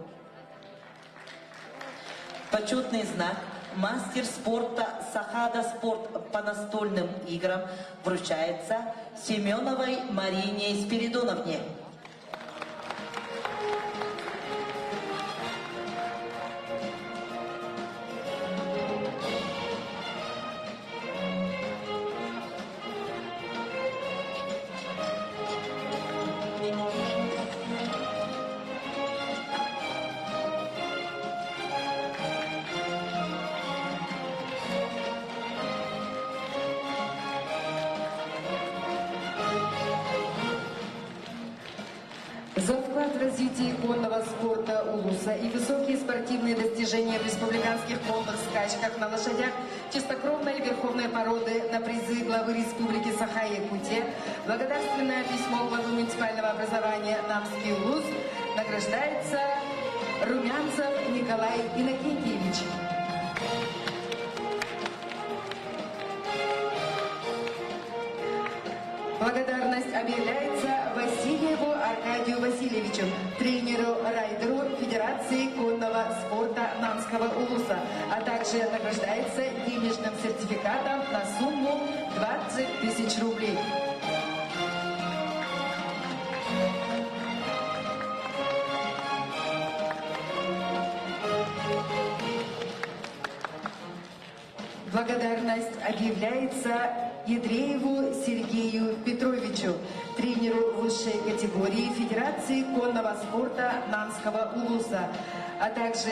[SPEAKER 1] Почетный знак мастер спорта Сахада спорт по настольным играм вручается Семеновой Марине Спиридоновне.
[SPEAKER 4] За вклад в развитие конного спорта Улуса и высокие спортивные достижения в республиканских конных скачках на лошадях чистокровной верховной породы на призы главы Республики Саха-Якутия, благодарственное письмо главы муниципального образования Намский Улус награждается Румянцев Николай Иннокентьевич. Благодарность объявляется Васильеву Аркадию Васильевичу, тренеру-райдеру Федерации конного спорта Намского улуса, а также награждается денежным сертификатом на сумму 20 тысяч рублей. Благодарность объявляется. Ядрееву Сергею Петровичу, тренеру высшей категории Федерации конного спорта Намского улуса, а также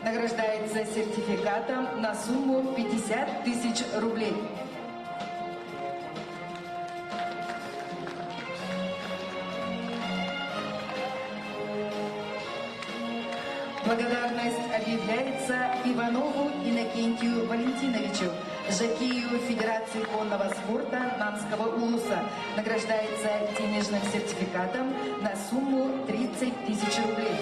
[SPEAKER 4] награждается сертификатом на сумму 50 тысяч рублей. Благодарность объявляется Иванову Иннокентию Валентиновичу, жокею Федерации конного спорта Намского улуса. Награждается денежным сертификатом на сумму 30 тысяч рублей.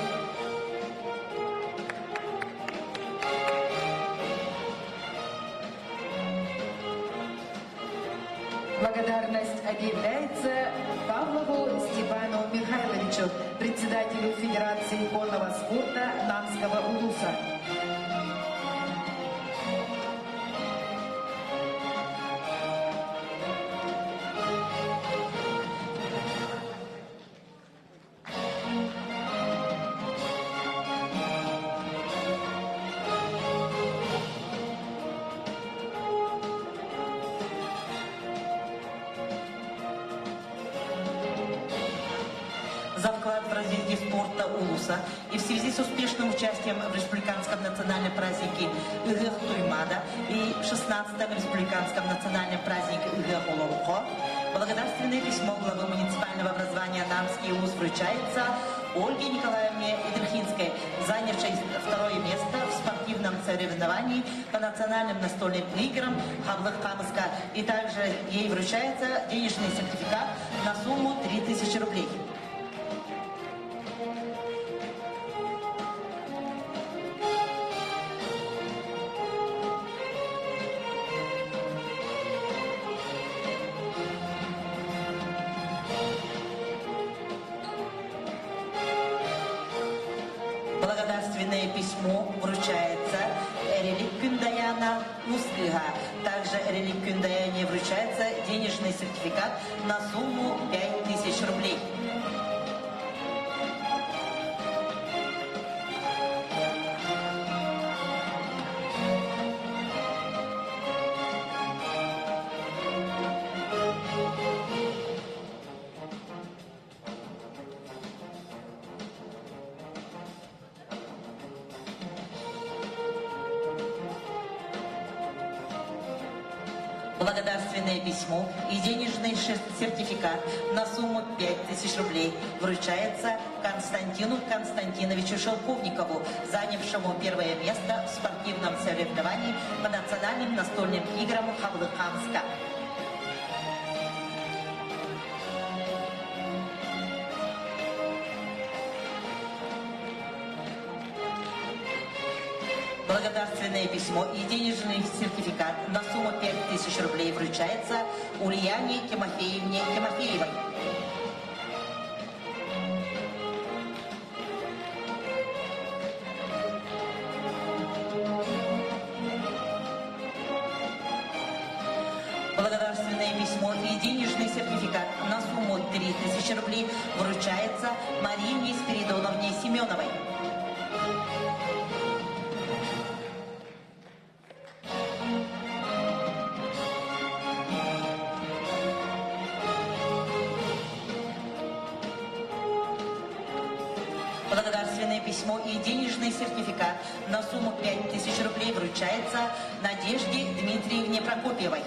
[SPEAKER 4] Благодарность объявляется Павлову Степану Михайловичу, председателю Федерации конного спорта Намского улуса.
[SPEAKER 1] За вклад в развитие спорта Улуса и в связи с успешным участием в республиканском национальном празднике Ыһыах Туймаада и 16-м республиканском национальном празднике Ыһыах Олоҥхо благодарственное письмо главы муниципального образования Намский Улус вручается Ольге Николаевне Идрхинской, занявшей второе место в спортивном соревновании по национальным настольным играм Хабылык хаамыска. И также ей вручается денежный сертификат на сумму 3000 рублей. Благодарственное письмо вручается Эрилик Күндаяна Ускыга. Также Эрилик Күндаяне вручается денежный сертификат на сумму 5000 рублей. Благодарственное письмо и денежный сертификат на сумму 5000 рублей вручается Константину Константиновичу Шелковникову, занявшему первое место в спортивном соревновании по национальным настольным играм Хабылык хаамыска. Благодарственное письмо и денежный сертификат на сумму 5000 рублей вручается Ульяне Тимофеевне Тимофеевой. Благодарственное письмо и денежный сертификат на сумму 3000 рублей вручается Марине Спиридоновне Семеновой. Благодарственное письмо и денежный сертификат на сумму 5000 рублей вручается Надежде Дмитриевне Прокопьевой.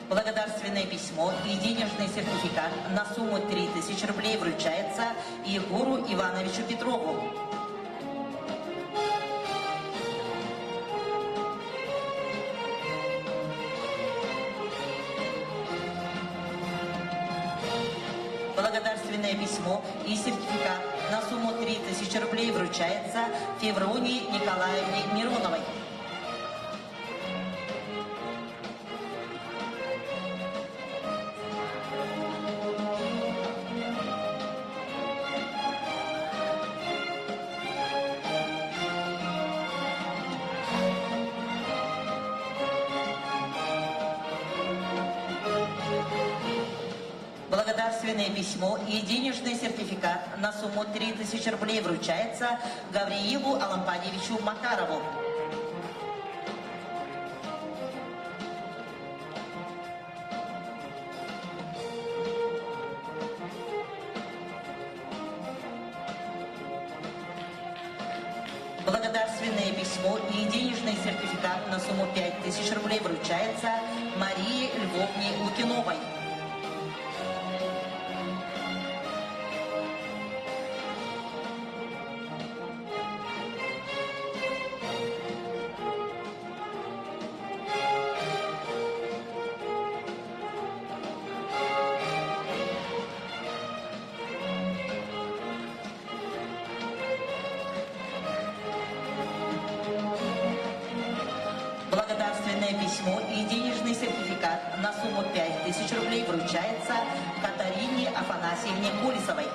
[SPEAKER 1] Благодарственное письмо и денежный сертификат на сумму 3000 рублей вручается Егору Ивановичу Петрову. Благодарственное письмо и сертификат на сумму 3000 рублей вручается Февронии Николаевне Мироновой. Благодарственное письмо и денежный сертификат на сумму 3000 рублей вручается Гавриилу Алампадьевичу Макарову. Благодарственное письмо и денежный сертификат на сумму 5000 рублей вручается Марии Львовне Лукиновой. Благодарственное письмо и денежный сертификат на сумму 5000 рублей вручается Катарине Афанасьевне Колесовой.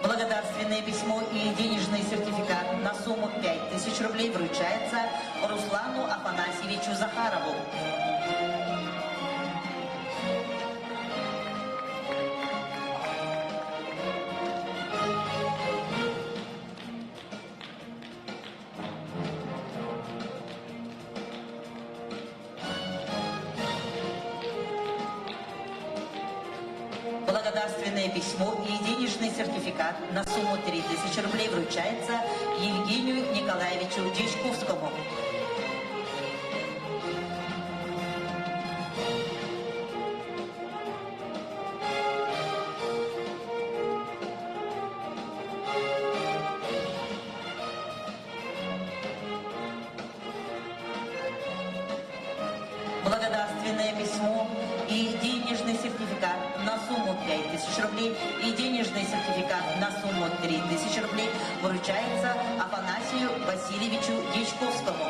[SPEAKER 1] Благодарственное письмо и денежный сертификат на сумму 5000 рублей вручается Руслану Афанасьевичу Захарову. Благодарственное письмо и денежный сертификат на сумму 3000 рублей вручается Евгению Николаевичу Дичковскому. Благодарственное письмо и денежный сертификат на сумму 5000 рублей и денежный сертификат на сумму 3000 рублей вручается Афанасию Васильевичу Дичковскому.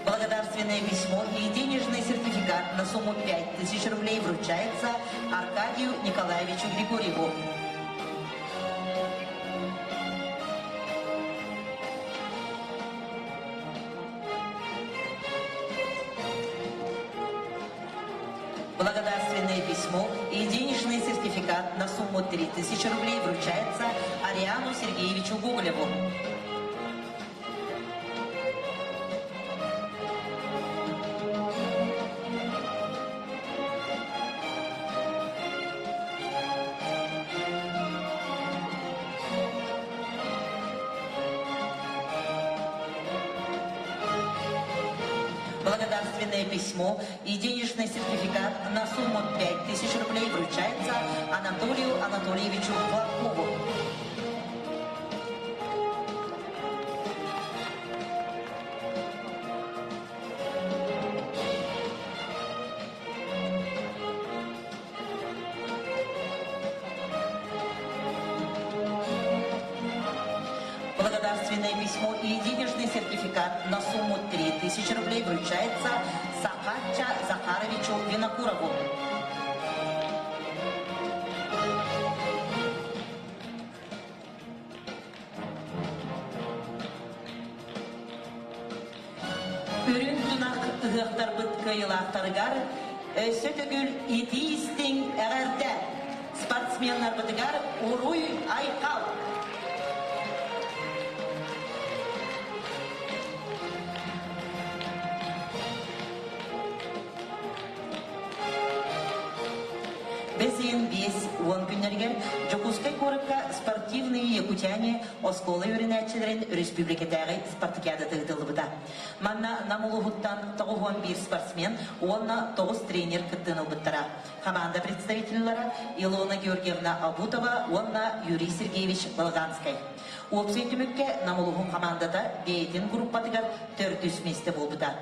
[SPEAKER 1] Благодарственное письмо и денежный сертификат на сумму 5000 рублей вручается Аркадию Николаевичу Григорьеву. Благодарственное письмо и денежный сертификат на сумму 3000 рублей вручается Ариану Сергеевичу Гоголеву. Благодарственное письмо и денежный сертификат на сумму 5000 рублей вручается Анатолию Анатольевичу Гладкову. Благодарственное письмо и денежный сертификат на сумму 3000 рублей вручается Сахача Захаровичу Винокурову. Үрүҥ тунах ыһыахтарбыт кыайыылаахтарыгар өссө төгүл итии-истиҥ эҕэрдэ! Спортсменнарбытыгар уруй-айхал! Бэс ыйын 50 күннэригэр Дьокуускай куоракка «Спортивные якутяне» оскуола үөрэнээччилэрин өрөспүүбүлүкэтээҕи спартакиадата ыытыллыбыта. Манна Нам улууһуттан 91 спортсмен уонна 9 тренер кыттыыны ылбыттара. Команда представителлара Илона Георгиевна Абутова уонна Юрий Сергеевич Балаганскай. Уопсай түмүккэ Нам улууһун командата бэйэтин группатыгар төрдүс миэстэ буолбута.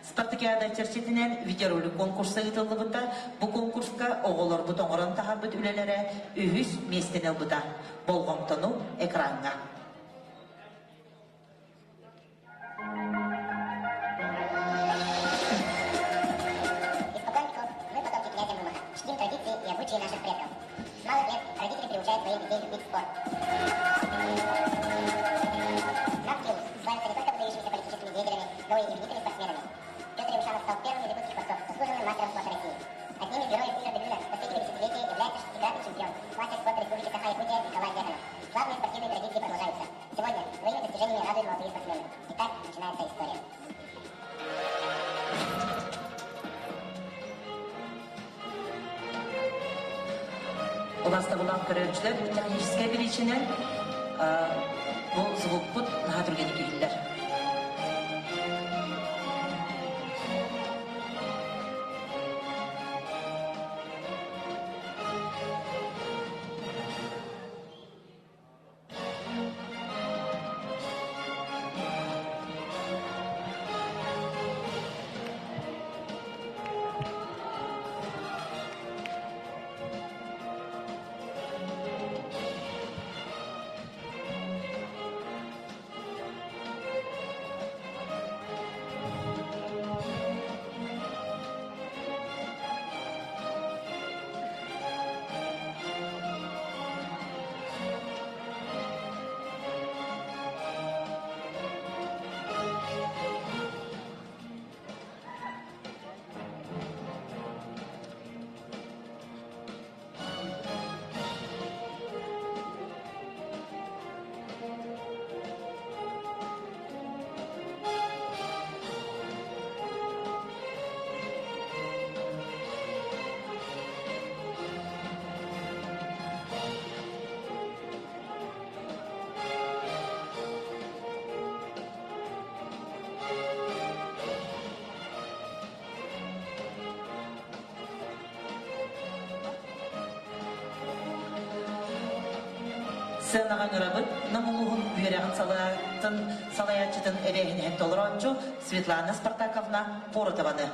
[SPEAKER 1] Спартакиада чэрчитинэн видеоролик конкурса ыытыллыбыта. Бу конкурска оҕолорбут оҥорон таһаарбыт үлэлэрэ үһүс миэстэни ылбыта. Болҕомтону экраҥҥа.
[SPEAKER 8] Испокон веков мы потомки князя Мумаха, чтим традиции и обычаи наших предков. С малых лет родители приучают своих детей любить спорт. Намский улус славится не только выдающимися политическими деятелями, но и именитыми спортсменами. Петр Емшанов стал первым из якутских борцов, заслуженным мастером спорта России. Одним из героев игр Дегюна последнего десятилетия является шестикратный чемпион, мастер спорта Республики Саха-Якутия Николай Дьяконов. Славные спортивные традиции продолжаются. Сегодня своими достижениями радуют молодые спортсмены. Итак, начинается история.
[SPEAKER 1] Убастабылаах көрөөччүлэр техническэй биричинэн бу звукпут наһаа түргэнник иһиллэр. Сыанаҕа ыҥырабыт Нам улууһун үөрэҕин салаатын салайааччытын эбээһинэһин толорооччу Светлана Спартаковна Поротованы.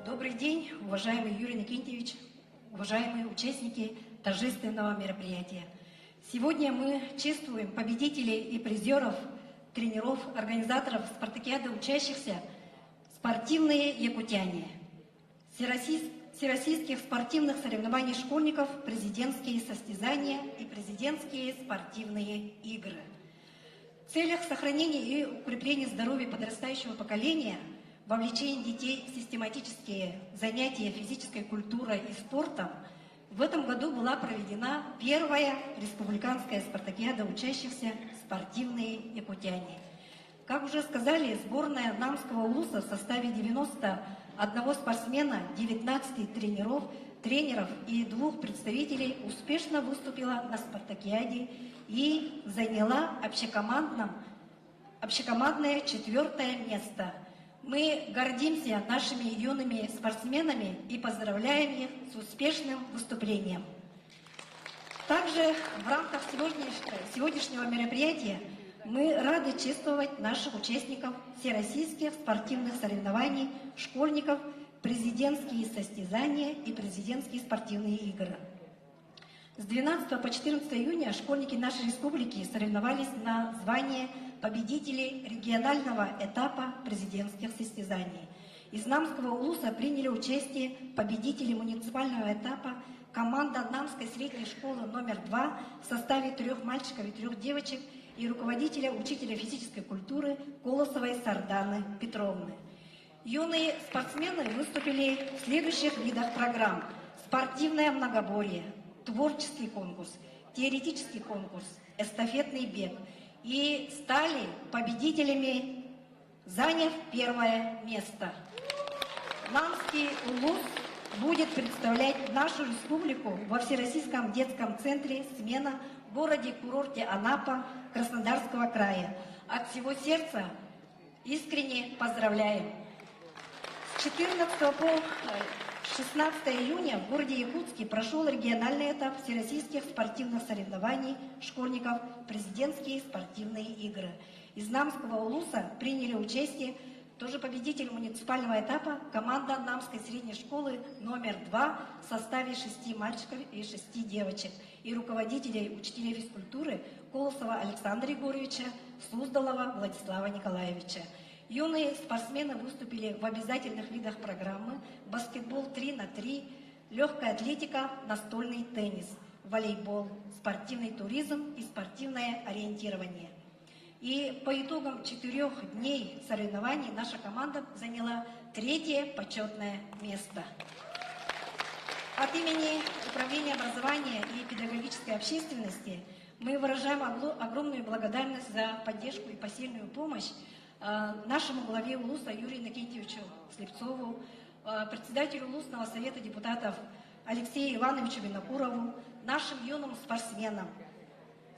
[SPEAKER 9] Добрый день, уважаемый Юрий Иннокентьевич, уважаемые участники торжественного мероприятия. Сегодня мы чествуем победителей и призеров, тренеров, организаторов спартакиады учащихся «Спортивные якутяне». Всероссийских спортивных соревнований школьников, президентские состязания и президентские спортивные игры. В целях сохранения и укрепления здоровья подрастающего поколения, вовлечения детей в систематические занятия физической культурой и спортом, в этом году была проведена первая республиканская спартакиада учащихся «Спортивные якутяне». Как уже сказали, сборная Намского улуса в составе 91 спортсмена, 19 тренеров, тренеров и двух представителей успешно выступила на спартакиаде и заняла общекомандном, общекомандное четвертое место. Мы гордимся нашими юными спортсменами и поздравляем их с успешным выступлением. Также в рамках сегодняшнего мероприятия мы рады чествовать наших участников всероссийских спортивных соревнований, школьников, президентские состязания и президентские спортивные игры. С 12 по 14 июня школьники нашей республики соревновались на звание победителей регионального этапа президентских состязаний. Из Намского улуса приняли участие победители муниципального этапа команда Намской средней школы номер 2 в составе трех мальчиков и трех девочек и руководителя учителя физической культуры Колосовой Сарданы Петровны. Юные спортсмены выступили в следующих видах программ. Спортивное многоборье, творческий конкурс, теоретический конкурс, эстафетный бег. И стали победителями, заняв первое место. Намский улус будет представлять нашу республику во Всероссийском детском центре «Смена» в городе-курорте Анапа Краснодарского края. От всего сердца искренне поздравляем! С 14 по 16 июня в городе Якутске прошел региональный этап всероссийских спортивных соревнований школьников «Президентские спортивные игры». Из Намского улуса приняли участие тоже победитель муниципального этапа команда Намской средней школы номер 2 в составе шести мальчиков и шести девочек и руководителей учителей физкультуры Колосова Александра Егоровича, Суздалова Владислава Николаевича. Юные спортсмены выступили в обязательных видах программы баскетбол 3 на 3, легкая атлетика, настольный теннис, волейбол, спортивный туризм и спортивное ориентирование. И по итогам четырех дней соревнований наша команда заняла третье почетное место. От имени Управления образования и педагогической общественности мы выражаем огромную благодарность за поддержку и посильную помощь э, нашему главе УЛУСа Юрию Иннокентьевичу Слепцову, э, председателю Улусного совета депутатов Алексею Ивановичу Винокурову, нашим юным спортсменам,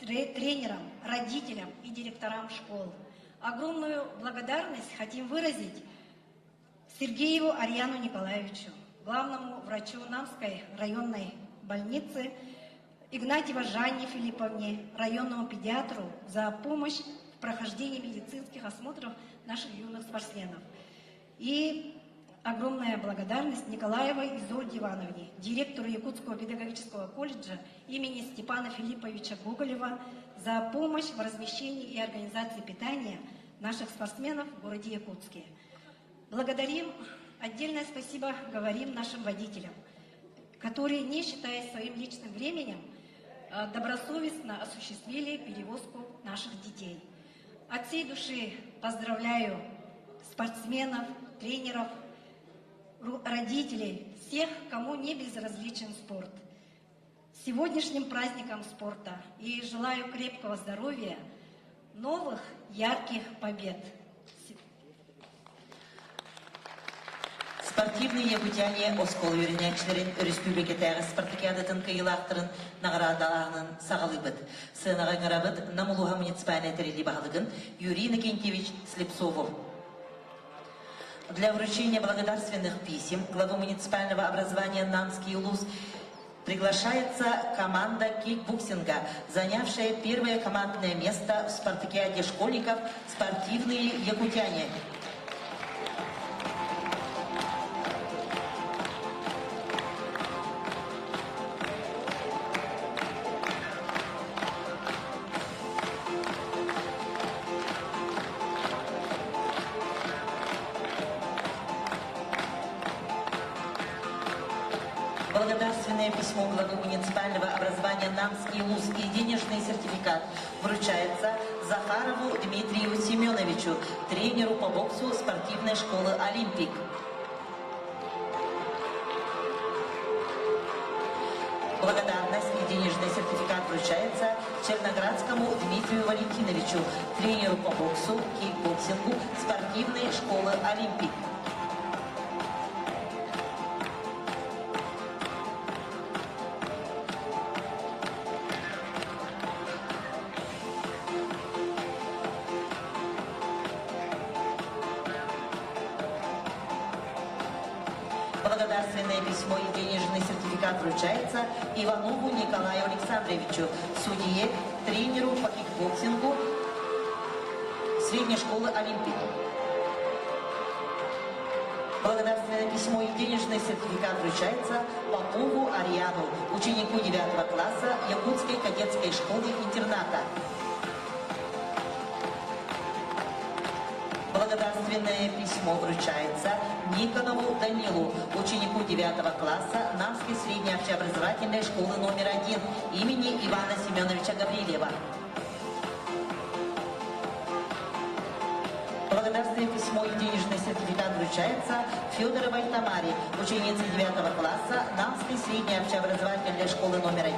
[SPEAKER 9] тренерам, родителям и директорам школ. Огромную благодарность хотим выразить Сергееву Арьяну Николаевичу, главному врачу Намской районной больницы, Игнатьева Жанне Филипповне, районному педиатру, за помощь в прохождении медицинских осмотров наших юных спортсменов. И огромная благодарность Николаевой Изольде Ивановне, директору Якутского педагогического колледжа имени Степана Филипповича Гоголева за помощь в размещении и организации питания наших спортсменов в городе Якутске. Благодарим, отдельное спасибо говорим нашим водителям, которые, не считаясь своим личным временем, э, добросовестно осуществили перевозку наших детей. От всей души поздравляю спортсменов, тренеров, родителей, всех, кому не безразличен спорт. С сегодняшним праздником спорта и желаю крепкого здоровья, новых ярких побед.
[SPEAKER 1] Спортивные якутяне оскуола үөрэнээччилэрин өрөспүүбүлүкэтээҕи спартакиадатын кыайыылаахтарын наҕараадалааһынын саҕалыыбыт. Сыанаҕа ыҥырабыт Нам улууһа муниципальнай тэриллии баһылыгын Юрий Иннокентьевич Слепцову. Для вручения благодарственных писем главы муниципального образования Намский улус приглашается команда кикбоксинга, занявшая первое командное место в спартакиаде школьников «Спортивные якутяне». Благодарственное письмо главы муниципального образования Намский улус и денежный сертификат вручается Захарову Дмитрию Семеновичу, тренеру по боксу спортивной школы «Олимпик». Благодарность и денежный сертификат вручается Черноградскому Дмитрию Валентиновичу, тренеру по боксу, кикбоксингу спортивной школы «Олимпик». Благодарственное письмо и денежный сертификат вручается Иванову Николаю Александровичу, судье, тренеру по кикбоксингу средней школы «Олимпик». Благодарственное письмо и денежный сертификат вручается Попову Ариану, ученику 9 класса Якутской кадетской школы-интерната. Благодарственное письмо вручается Никонову Данилу, ученику 9 класса Намской средней общеобразовательной школы номер 1 имени Ивана Семеновича Гаврилева. Благодарственное письмо. письмо и денежный сертификат вручается Федоровой Тамаре, ученице 9 класса Намской средней общеобразовательной школы номер 1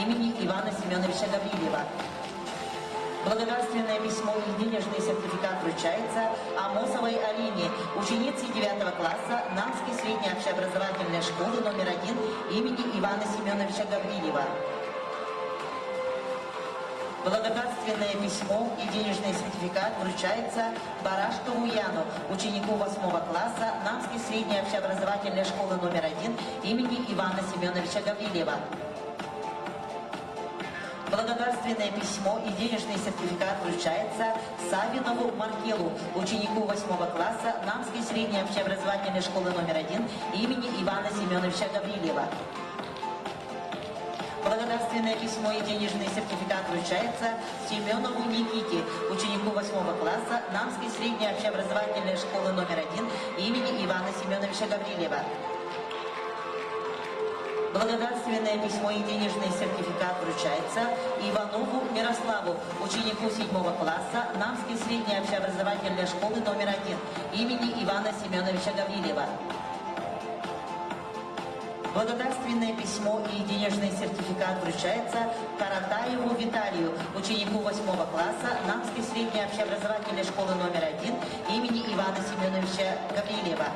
[SPEAKER 1] имени Ивана Семеновича Гаврилева. Благодарственное письмо и денежный сертификат вручается Амосовой Алине, ученице 9 класса Намской средней общеобразовательной школы номер 1 имени Ивана Семеновича Гаврилева. Благодарственное письмо и денежный сертификат вручается Барашкову Яну, ученику 8 класса Намской средней общеобразовательной школы номер 1 имени Ивана Семеновича Гаврилева. Благодарственное письмо и денежный сертификат вручается Савинову Маркелу, ученику 8 класса Намской средней общеобразовательной школы номер 1 имени Ивана Семеновича Гаврилева. Благодарственное письмо и денежный сертификат вручается Семенову Никите, ученику 8 класса Намской средней общеобразовательной школы номер 1 имени Ивана Семеновича Гаврилева. Благодарственное письмо и денежный сертификат вручается Иванову Мирославу, ученику 7 класса Намской средней общеобразовательной школы номер 1 имени Ивана Семеновича Гаврилева. Благодарственное письмо и денежный сертификат вручается Каратаеву Виталию, ученику 8 класса Намской средней общеобразовательной школы номер 1 имени Ивана Семеновича Гаврилева.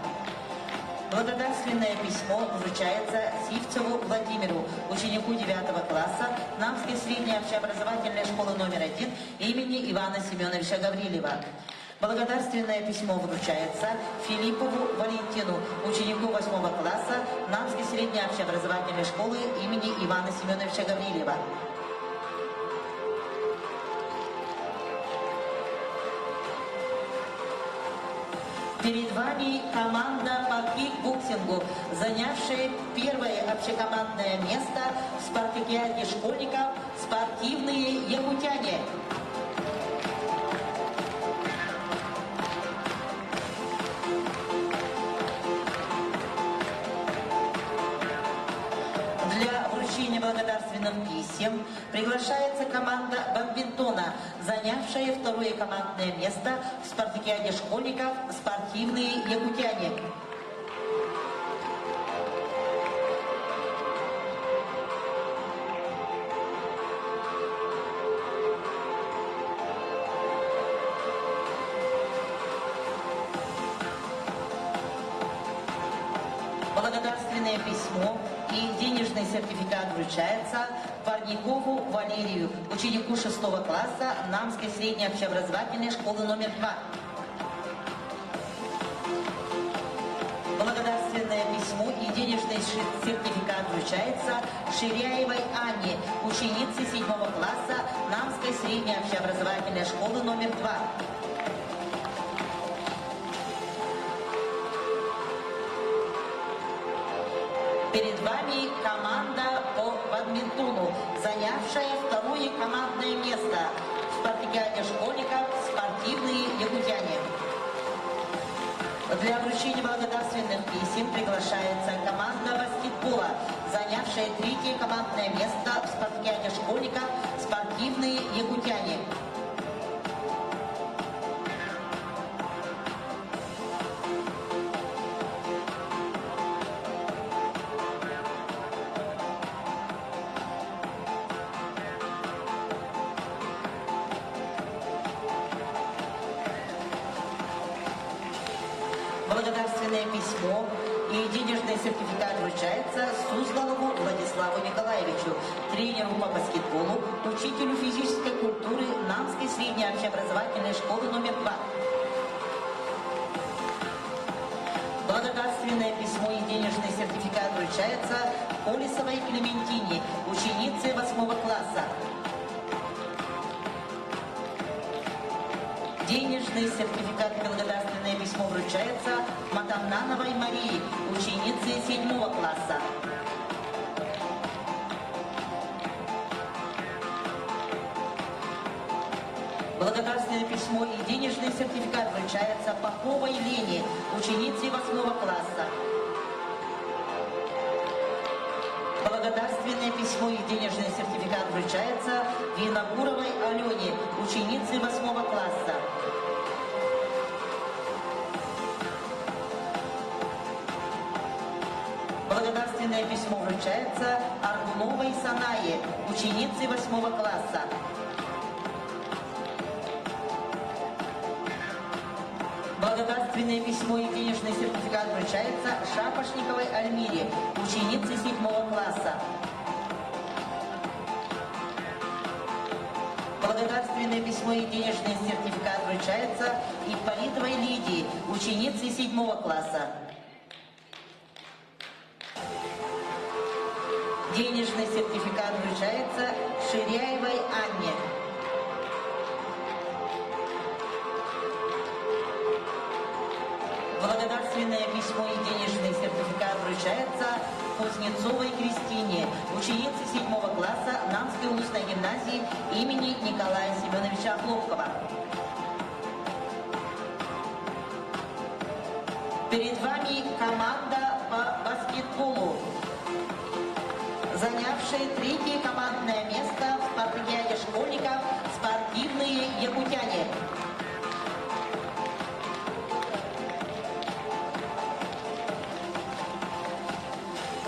[SPEAKER 1] Благодарственное письмо вручается Сивцеву Владимиру, ученику 9 класса Намской средней общеобразовательной школы номер 1 имени Ивана Семеновича Гаврилева. Благодарственное письмо вручается Филиппову Валентину, ученику 8 класса Намской средней общеобразовательной школы имени Ивана Семеновича Гаврилева. Перед вами команда по кикбоксингу, занявшая первое общекомандное место в спартакиаде школьников «Спортивные якутяне». Для вручения благодарственных писем приглашается команда бадминтона, занявшая второе командное место в спартакиаде школьников «Спортивные якутяне». Благодарственное письмо и денежный сертификат вручается Парникову Валерию, ученику 6 класса Намской средней общеобразовательной школы номер 2. Благодарственное письмо и денежный сертификат вручается Ширяевой Анне, ученице 7 класса Намской средней общеобразовательной школы номер 2. Перед вами команда по бадминтону, занявшая второе командное место в спартакиаде школьников «Спортивные якутяне». Для вручения благодарственных писем приглашается команда баскетбола, занявшая третье командное место в спартакиаде школьников «Спортивные якутяне». Благодарственное письмо и денежный сертификат вручается Суздалову Владиславу Николаевичу, тренеру по баскетболу, учителю физической культуры Намской средней общеобразовательной школы номер 2. Благодарственное письмо и денежный сертификат вручается Колесовой Клементине, ученице 8 класса. Денежный сертификат и благодарственное письмо вручается Матаннановой Марии, ученице 7 класса. Благодарственное письмо и денежный сертификат вручается Поповой Лене, ученице 8 класса. Благодарственное письмо и денежный сертификат вручается Винокуровой Алене, ученице 8 класса. Благодарственное письмо вручается Аргуновой Санае, ученице восьмого класса. Благодарственное письмо и денежный сертификат вручается Шапошниковой Альмире, ученице седьмого класса. Благодарственное письмо и денежный сертификат вручается Ипполитовой Лидии, ученице седьмого класса. Денежный сертификат вручается Ширяевой Анне. Благодарственное письмо и денежный сертификат вручается Кузнецовой Кристине, ученице седьмого класса Намской устной гимназии имени Николая Семеновича Хлопкова. Перед вами команда по баскетболу, занявшая третье командное место в спартакиаде школьников «Спортивные якутяне».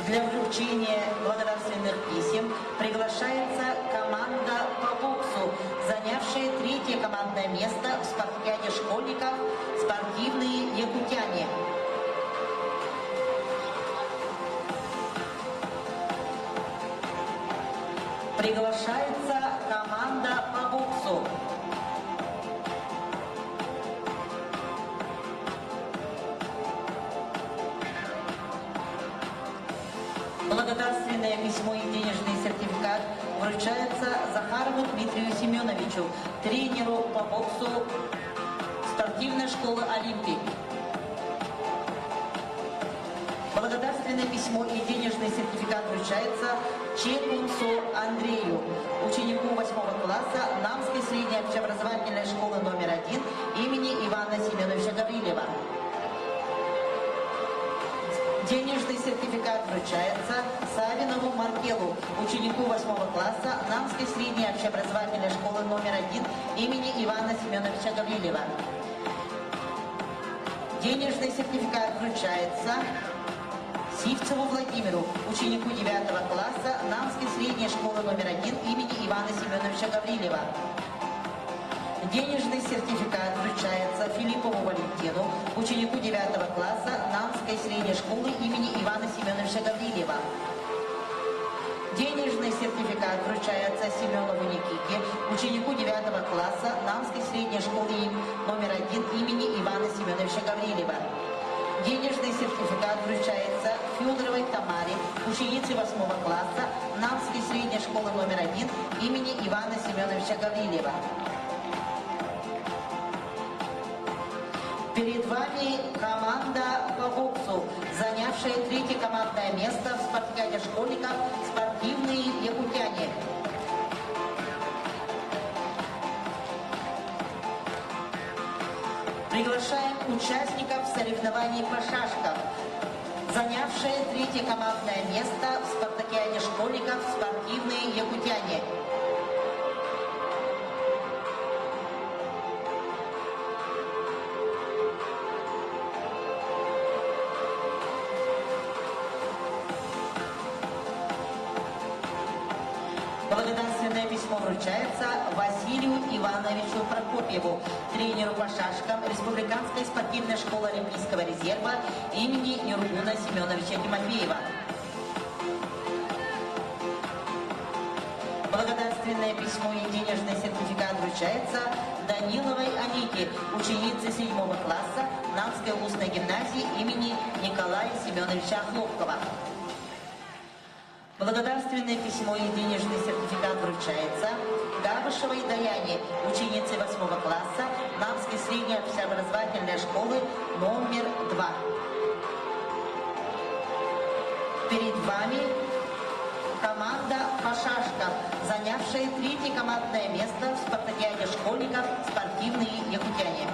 [SPEAKER 1] Для вручения благодарственных писем приглашается команда по боксу, занявшая третье командное место в спартакиаде школьников «Спортивные якутяне». Приглашается команда по боксу. Благодарственное письмо и денежный сертификат вручается Захарову Дмитрию Семеновичу, тренеру по боксу спортивной школы «Олимпик». Благодарственное письмо и денежный сертификат вручается Чекунцу Андрею, ученику 8 класса Намской средней общеобразовательной школы номер 1 имени Ивана Семеновича Гаврилева. Денежный сертификат вручается Савинову Маркелу, ученику 8 класса Намской средней общеобразовательной школы номер 1 имени Ивана Семеновича Гаврилева. Денежный сертификат вручается Сивцеву Владимиру, ученику 9 класса Намской средней школы номер 1 имени Ивана Семеновича Гаврилева. Денежный сертификат вручается Филиппову Валентину, ученику 9 класса Намской средней школы имени Ивана Семеновича Гаврилева. Денежный сертификат вручается Семенову Никите, ученику 9 класса Намской средней школы номер 1 имени Ивана Семеновича Гаврилева. Денежный сертификат вручается Федоровой Тамаре, ученице 8 класса Намской средней школы номер 1 имени Ивана Семеновича Гаврилева. Перед вами команда по боксу, занявшая третье командное место в спартакиаде школьников «Спортивные якутяне». Приглашаем участников соревнований по шашкам, занявшие третье командное место в спартакиаде школьников «Спортивные якутяне». Благодарственное письмо вручается Василию Ивановичу Прокопьеву, тренеру по шашкам Республиканской спортивной школы Олимпийского резерва имени Нюргуна Семеновича Тимофеева. Благодарственное письмо и денежный сертификат вручается Даниловой Аните, ученице 7 класса Намской устной гимназии имени Николая Семеновича Хлопкова. Благодарственное письмо и денежный сертификат вручается Габышевой Даяне, ученице 8 класса Намской средней общеобразовательной школы номер 2. Перед вами команда по шашкам, занявшая третье командное место в спартакиаде школьников «Спортивные якутяне».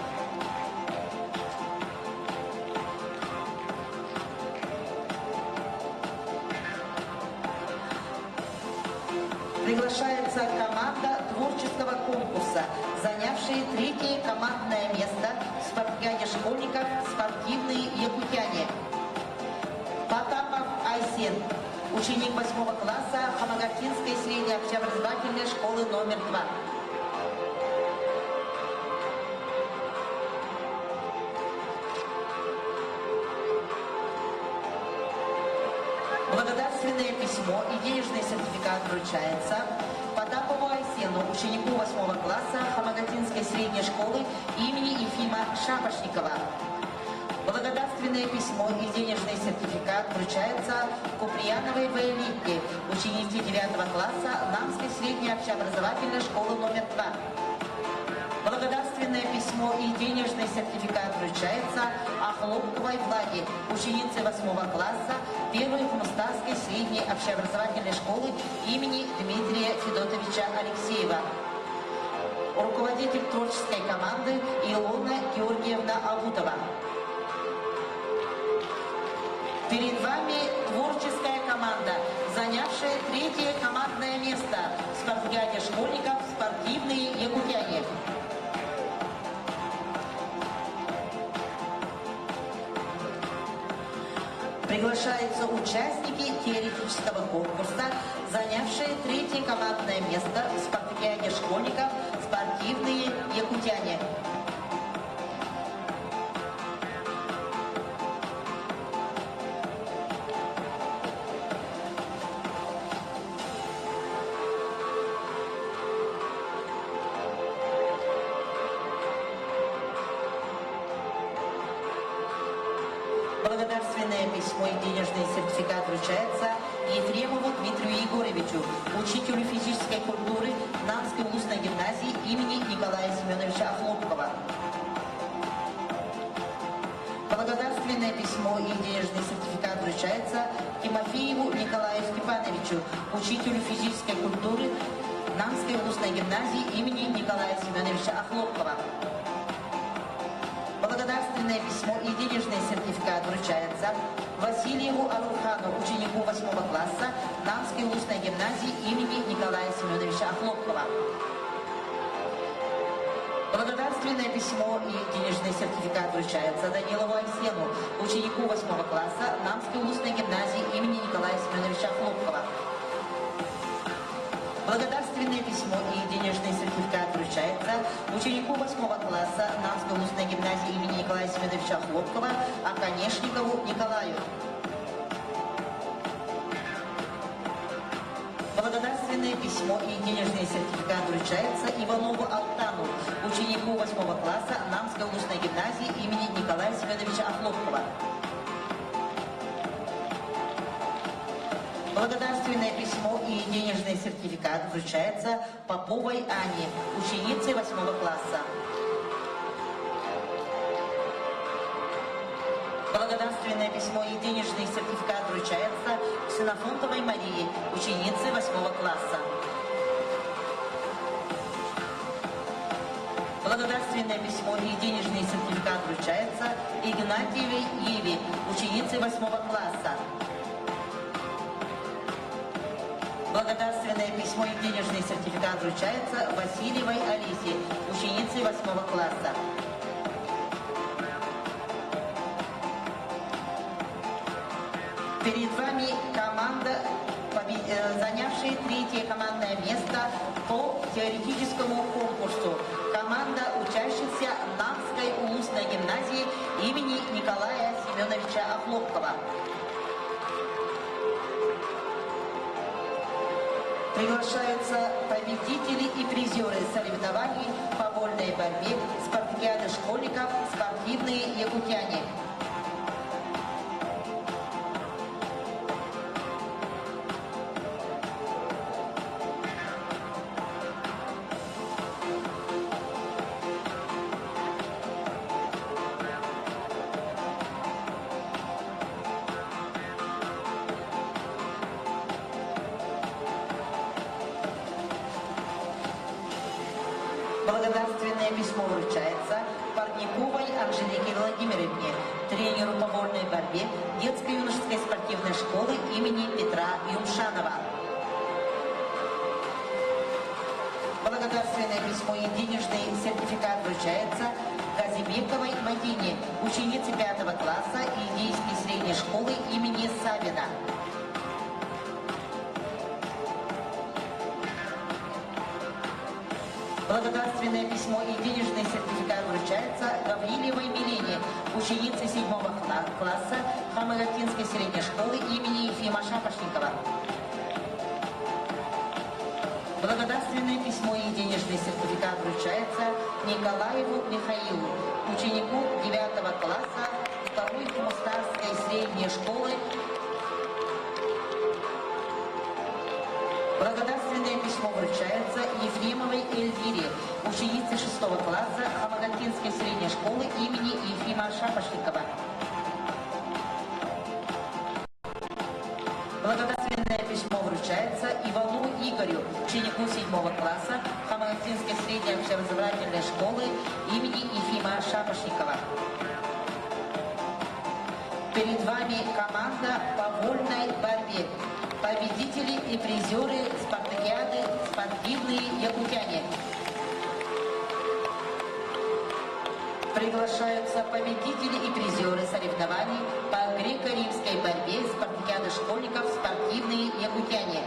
[SPEAKER 1] Приглашается команда творческого конкурса, занявшая третье командное место в спартакиаде школьников «Спортивные якутяне». Потапов Айсен. ученик 8 класса Хамагатинской средней общеобразовательной школы номер 2. Благодарственное письмо и денежный сертификат вручается Потапову Айсену, ученику 8 класса Хамагатинской средней школы имени Ефима Шапошникова. Благодарственное письмо и денежный сертификат вручается Куприяновой Ваелитте, ученице 9 класса Намской средней общеобразовательной школы номер 2. Благодарственное письмо и денежный сертификат вручается Охлопковой Владе, ученице 8 класса первой Хумстарской средней общеобразовательной школы имени Дмитрия Федотовича Алексеева. Руководитель творческой команды Илона Георгиевна Абутова. Перед вами творческая команда, занявшая третье командное место в спартакиаде школьников «Спортивные якутяне». Приглашаются участники теоретического конкурса, занявшие третье командное место в спартакиаде школьников «Спортивные якутяне». Благодарственное письмо и денежный сертификат вручается Ефремову Дмитрию Егоровичу, учителю физической культуры Намской устной гимназии имени Николая Семеновича Охлопкова. Благодарственное письмо и денежный сертификат вручается Тимофееву Николаю Степановичу, учителю физической культуры Намской устной гимназии имени Николая Семеновича Охлопкова. Благодарственное письмо и денежный сертификат вручается Васильеву Арухану, ученику 8 класса Намской устной гимназии имени Николая Семеновича Охлопкова. Благодарственное письмо и денежный сертификат вручается Данилову Айсену, ученику 8 класса Намской устной гимназии имени Николая Семеновича Хлопкова. Благодарственное письмо и денежный сертификат вручается ученику 8 класса Намской устной гимназии имени Николая Семеновича Хлопкова Оконешникову Николаю. Благодарственное письмо и денежный сертификат вручается Иванову Алтану, ученику 8 класса Намской устной гимназии имени Николая Семеновича Охлопкова. Благодарственное письмо и денежный сертификат вручается Поповой Ане, ученице 8 класса. Благодарственное письмо и денежный сертификат вручается Ксенофонтовой Марии, ученице 8 класса. Благодарственное письмо и денежный сертификат вручается Игнатьевой Еве, ученице 8 класса. Благодарственное письмо и денежный сертификат вручается Васильевой Алисе, ученице 8 класса. Перед вами команда, занявшая третье командное место по теоретическому конкурсу. Команда учащихся Намской улусной гимназии имени Николая Семеновича Охлопкова. Приглашаются победители и призеры соревнований по вольной борьбе спартакиады школьников «Спортивные якутяне». Благодарственное письмо вручается Парниковой Анжелике Владимировне, тренеру по вольной борьбе детско-юношеской спортивной школы имени Петра Юмшанова. Благодарственное письмо и денежный сертификат вручается Газибековой Мадине, ученице 5 класса Индийской средней школы имени Савина. Благодарственное письмо и денежный сертификат вручается Гаврилевой Милене, ученице 7 класса Хамагатинской средней школы имени Ефима Шапошникова. Благодарственное письмо и денежный сертификат вручается Николаеву Михаилу, ученику 9 класса второй Хумустарской средней школы Благодарственное письмо вручается Ефремовой Эльвире, ученице 6 класса Хамагатинской средней школы имени Ефима Шапошникова. Благодарственное письмо вручается Ивану Игорю, ученику 7 класса Хамагатинской средней общеобразовательной школы имени Ефима Шапошникова. Перед вами команда по вольной борьбе. Победители и призеры спартакиады «Спортивные якутяне». Приглашаются победители и призеры соревнований по греко-римской борьбе спартакиады школьников «Спортивные якутяне».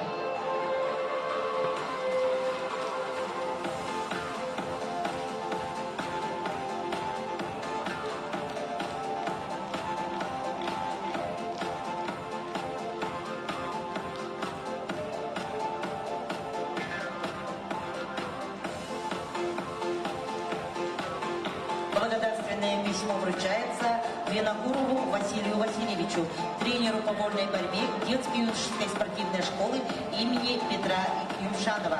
[SPEAKER 1] Благодарственное письмо вручается Винокурову Василию Васильевичу, тренеру по вольной борьбе детской юношеской спортивной школы имени Петра Юмшанова.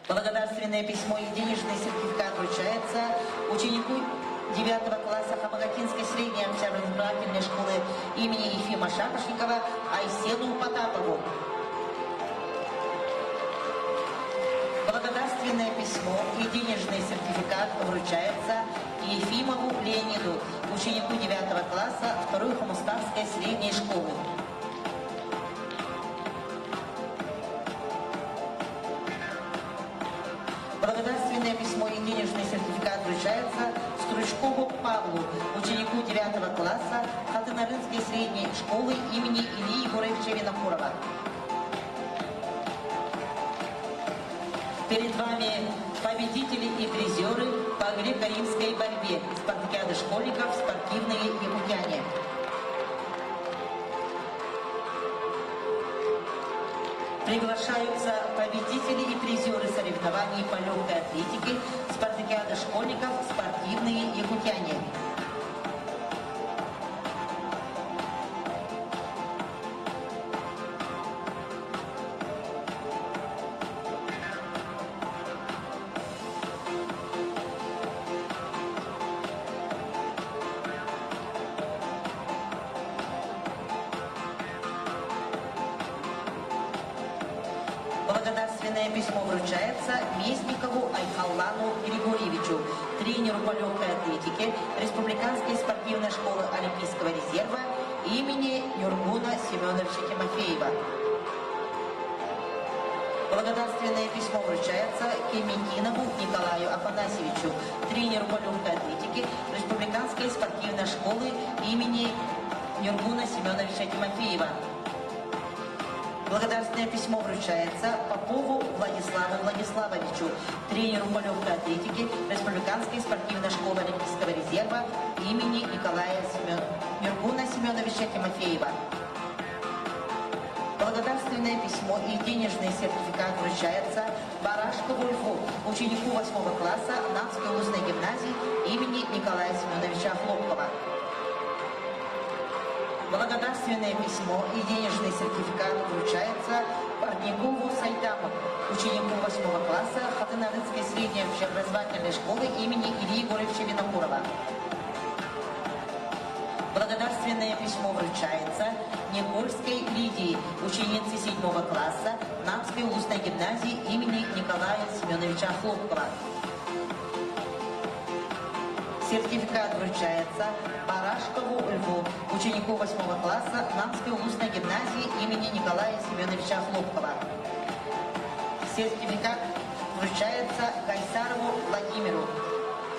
[SPEAKER 1] Благодарственное письмо и денежный сертификат вручается ученику 9 класса Хамагатинской средней общеобразовательной школы имени Ефима Шапошникова Айсену Потапову. Благодарственное письмо и денежный сертификат вручается Ефимову Леониду, ученику 9 класса 2 Хомуставской средней школы. Благодарственное письмо и денежный сертификат вручается Стручкову Павлу, ученику 9 класса Хатынарынской средней школы имени Ильи Егоровича Винокурова. Перед вами победители и призеры по греко-римской борьбе спартакиады школьников «Спортивные якутяне». Приглашаются победители и призеры соревнований по легкой атлетике спартакиады школьников «Спортивные якутяне». Благодарственное письмо вручается Местникову Айхаллану Григорьевичу, тренеру по легкой атлетике Республиканской спортивной школы Олимпийского резерва имени Юргуна Семеновича Тимофеева. Благодарственное письмо вручается Кементинову Николаю Афанасьевичу, тренеру по легкой атлетике Республиканской спортивной школы имени Нюргуна Семеновича Тимофеева. Благодарственное письмо вручается Попову Владиславу Владиславовичу, тренеру по легкой атлетике Республиканской спортивной школы Олимпийского резерва имени Николая Семен... Миргуна Семеновича Тимофеева. Благодарственное письмо и денежный сертификат вручается Барашкову Льву, ученику 8 класса Намской устной гимназии имени Николая Семеновича Хлопкова. Благодарственное письмо и денежный сертификат вручается Парникову Сайдаму, ученику 8 класса Хатынарынской средней общеобразовательной школы имени Ильи Егоровича Винокурова. Благодарственное письмо вручается Никольской Лидии, ученице 7 класса Намской устной гимназии имени Николая Семеновича Хлопкова. Сертификат вручается Барашкову Льву, ученику 8 класса Намской устной гимназии имени Николая Семеновича Хлопкова. Сертификат вручается Гайсарову Владимиру,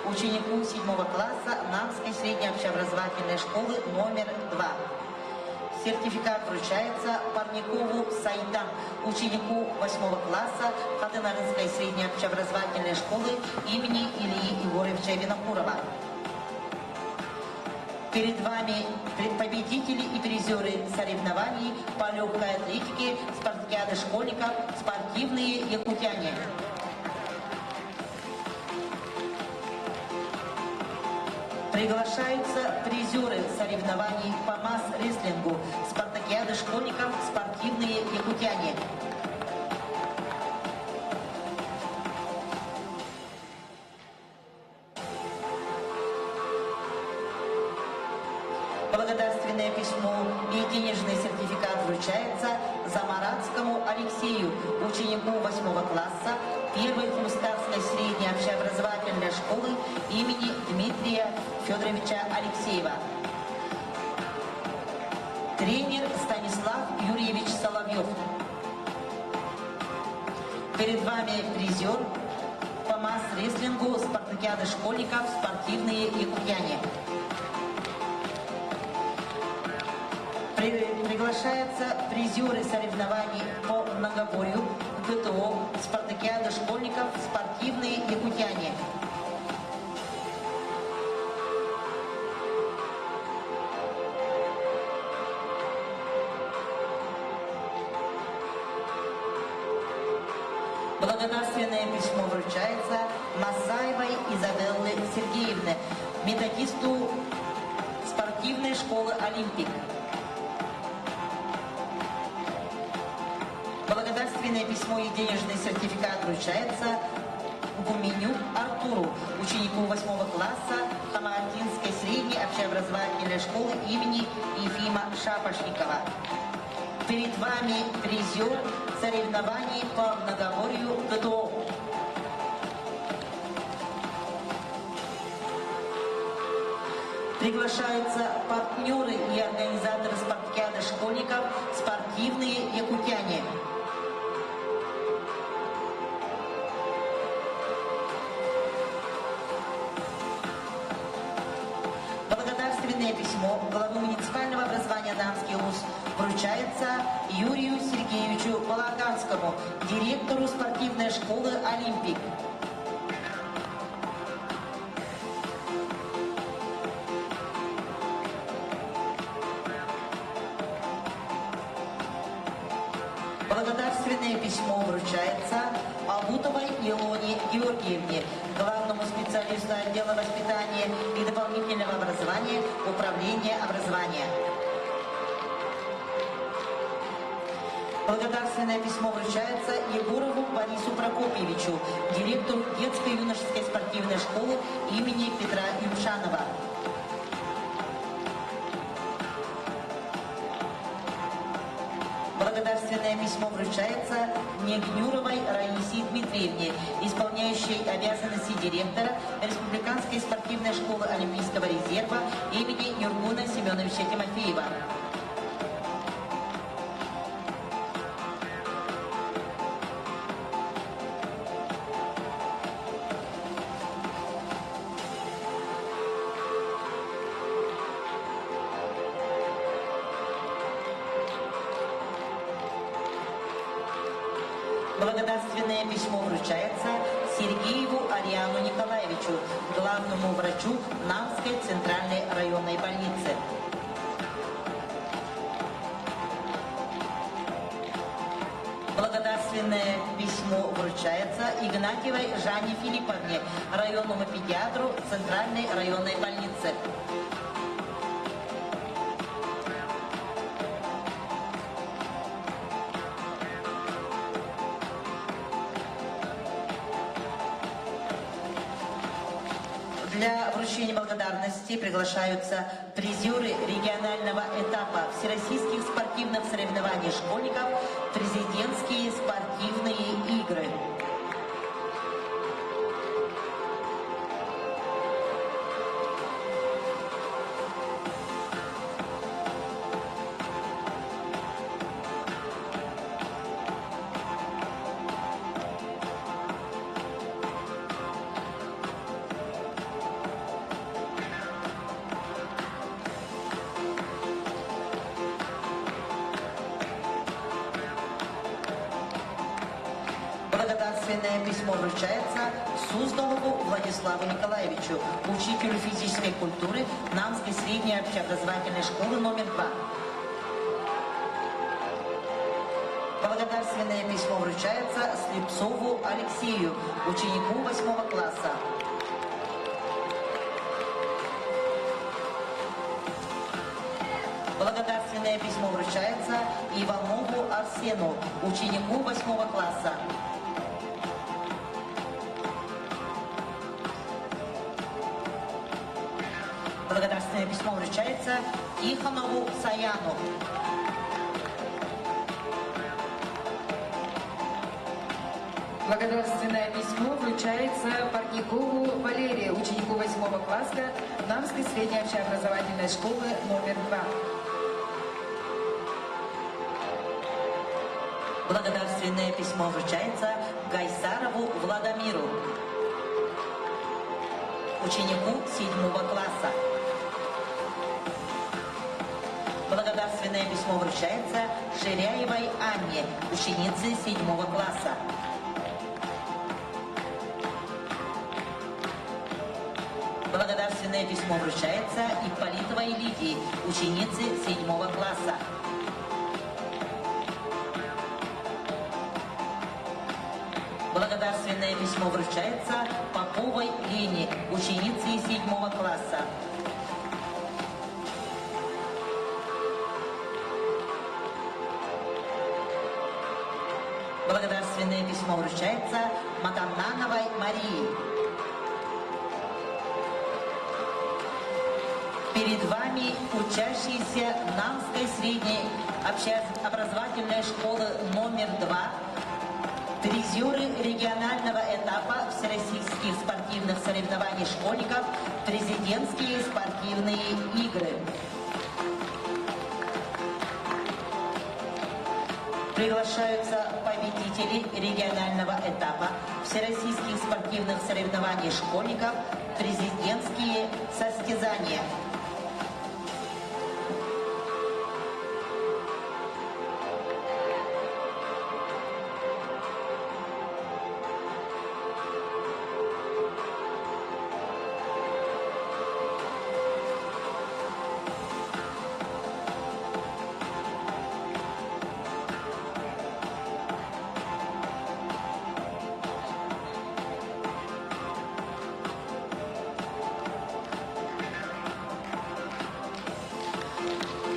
[SPEAKER 1] ученику 7 класса Намской средней общеобразовательной школы номер 2. Сертификат вручается Парникову Сайдам, ученику 8 класса Хатынарынской средней общеобразовательной школы имени Ильи Егоровича Винокурова. Перед вами победители и призеры соревнований по легкой атлетике спартакиады школьников «Спортивные якутяне». Приглашаются призеры соревнований по масс-рестлингу спартакиады школьников «Спортивные якутяне». Благодарственное письмо и денежный сертификат вручается Замаратскому Алексею, ученику 8 класса первой Хрустарской средней общеобразовательной школы имени Дмитрия Федоровича Алексеева. Тренер Станислав Юрьевич Соловьев. Перед вами призер по масс-рестлингу спартакиады школьников «Спортивные якутяне». Приглашаются призеры соревнований по многоборью ГТО «Спартакиада школьников. Спортивные якутяне». Благодарственное письмо вручается Масаевой Изабелле Сергеевне, методисту спортивной школы «Олимпик». Благодарственное письмо и денежный сертификат вручается Гуменюк Артуру, ученику 8 класса Хамаартинской средней общеобразовательной школы имени Ефима Шапошникова. Перед вами призер соревнований по многоборью ГТО. Приглашаются партнеры и организаторы спартакиады школьников «Спортивные якутяне». Благодарственное письмо главы муниципального образования Намский УЗ вручается Юрию Сергеевичу Балаганскому, директору спортивной школы «Олимпик». Благодарственное письмо вручается Албутовой Илоне Георгиевне, главному специалисту отдела воспитания и дополнительного образования Управления образования. Благодарственное письмо вручается Егорову Борису Прокопьевичу, директору детской юношеской спортивной школы имени Петра Юмшанова. Благодарственное письмо вручается Негнюровой Раисе Дмитриевне, исполняющей обязанности директора Республиканской спортивной школы Олимпийского резерва имени Юргуна Семеновича Тимофеева. Благодарственное письмо вручается Сергееву Ариану Николаевичу, главному врачу Намской центральной районной больницы. Благодарственное письмо вручается Игнатьевой Жанне Филипповне, районному педиатру Центральной районной больницы. Для вручения благодарности приглашаются призеры регионального этапа всероссийских спортивных соревнований школьников «Президентские спортивные игры». Благодарственное письмо вручается Суздалову Владиславу Николаевичу, учителю физической культуры Намской средней общеобразовательной школы номер 2. Благодарственное письмо вручается Слепцову Алексею, ученику 8 класса. Благодарственное письмо вручается Иванову Арсену, ученику 8 класса. Благодарственное письмо вручается Тихонову Саяну.
[SPEAKER 4] Благодарственное письмо вручается Парникову Валерию, ученику 8 класса Намской средней общеобразовательной школы номер 2.
[SPEAKER 1] Благодарственное письмо вручается Гайсарову Владимиру, ученику седьмого класса. Благодарственное письмо вручается Ширяевой Анне, ученице седьмого класса. Благодарственное письмо вручается Ипполитовой Лидии, ученице седьмого класса. Благодарственное письмо вручается Поповой Лене, ученице седьмого класса. Благодарственное письмо вручается Матаннановой Марии. Перед вами учащиеся Намской средней общеобразовательной школы номер 2, призеры регионального этапа всероссийских спортивных соревнований школьников «Президентские спортивные игры». Приглашаются победители регионального этапа всероссийских спортивных соревнований школьников «Президентские состязания».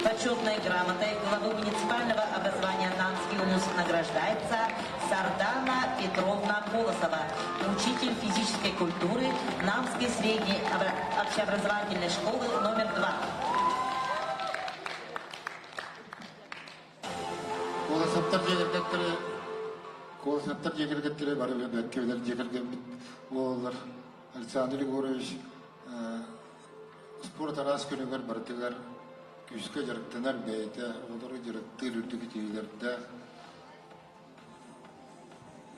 [SPEAKER 1] Почетной грамотой главы муниципального образования Намский улус награждается Сардана Петровна Колосова, учитель физической культуры Намской средней общеобразовательной школы номер 2.
[SPEAKER 5] Колосовтар дьиэ кэргэттэрэ Колосовтар дьиэ кэргэттэрэ бары бэркэ билэр дьиэ кэргэммит буолаллар. Александр Егорович спорт араас көрүҥэр барытыгар күүскэ дьарыктанар бэйэтэ оҕолору дьарыктыыр үрдүк итиилэрдээх.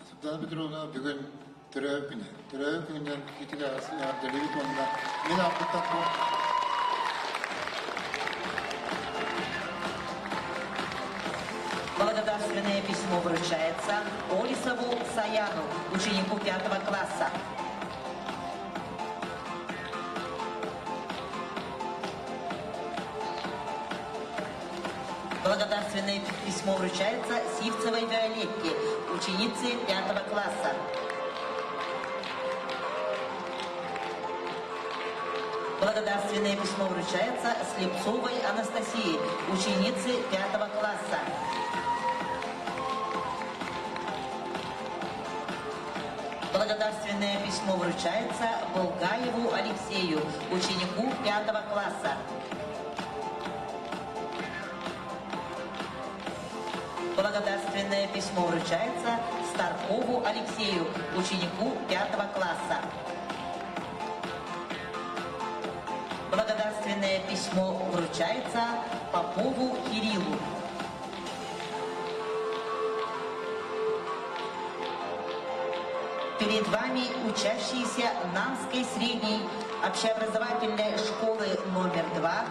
[SPEAKER 5] Светлана Петровна бүгүн төрөөбүт күнэ. Төрөөбүт күнүнэн итигэ эҕэрдэлиибит уонна мин ааппыттан
[SPEAKER 1] Благодарственное письмо вручается Олисову Саяну, ученику пятого класса. Благодарственное письмо вручается Сивцевой Виолетте, ученице пятого класса. Благодарственное письмо вручается Слепцовой Анастасии, ученице пятого класса. Благодарственное письмо вручается Болгаеву Алексею, ученику пятого класса. Благодарственное письмо вручается Старкову Алексею, ученику пятого класса. Благодарственное письмо вручается Попову Кириллу. Перед вами учащиеся Намской средней общеобразовательной школы номер 2,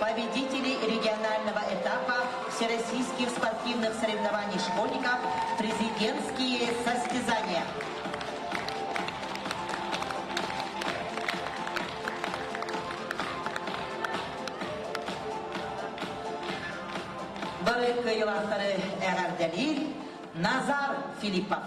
[SPEAKER 1] победители регионального этапа Всероссийских спортивных соревнований школьников «Президентские состязания». Бары кыайыылаахтары эҕэрдэлиир Назар Филиппов.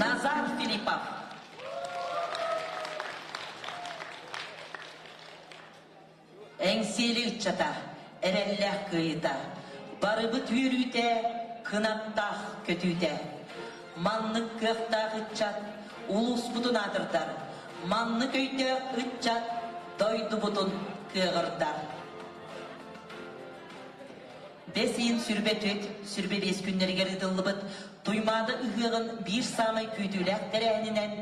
[SPEAKER 1] Назар Филиппов. Эҥсиэли ыччата, эрэллээх кыайыыта, барыбыт үөрүүтэ, кынаттаах көтүүтэ. Маннык кыахтаах ыччат улууспутун аатырдар, маннык өйдөөх ыччат дойдубутун кыаҕырдар. Бэс ыйын сүрбэ түөрт, сүрбэ биэс күннэригэр ыытыллыбыт Туймаада ыһыаҕын биир саамай күүтүүлээх тэрээһининэн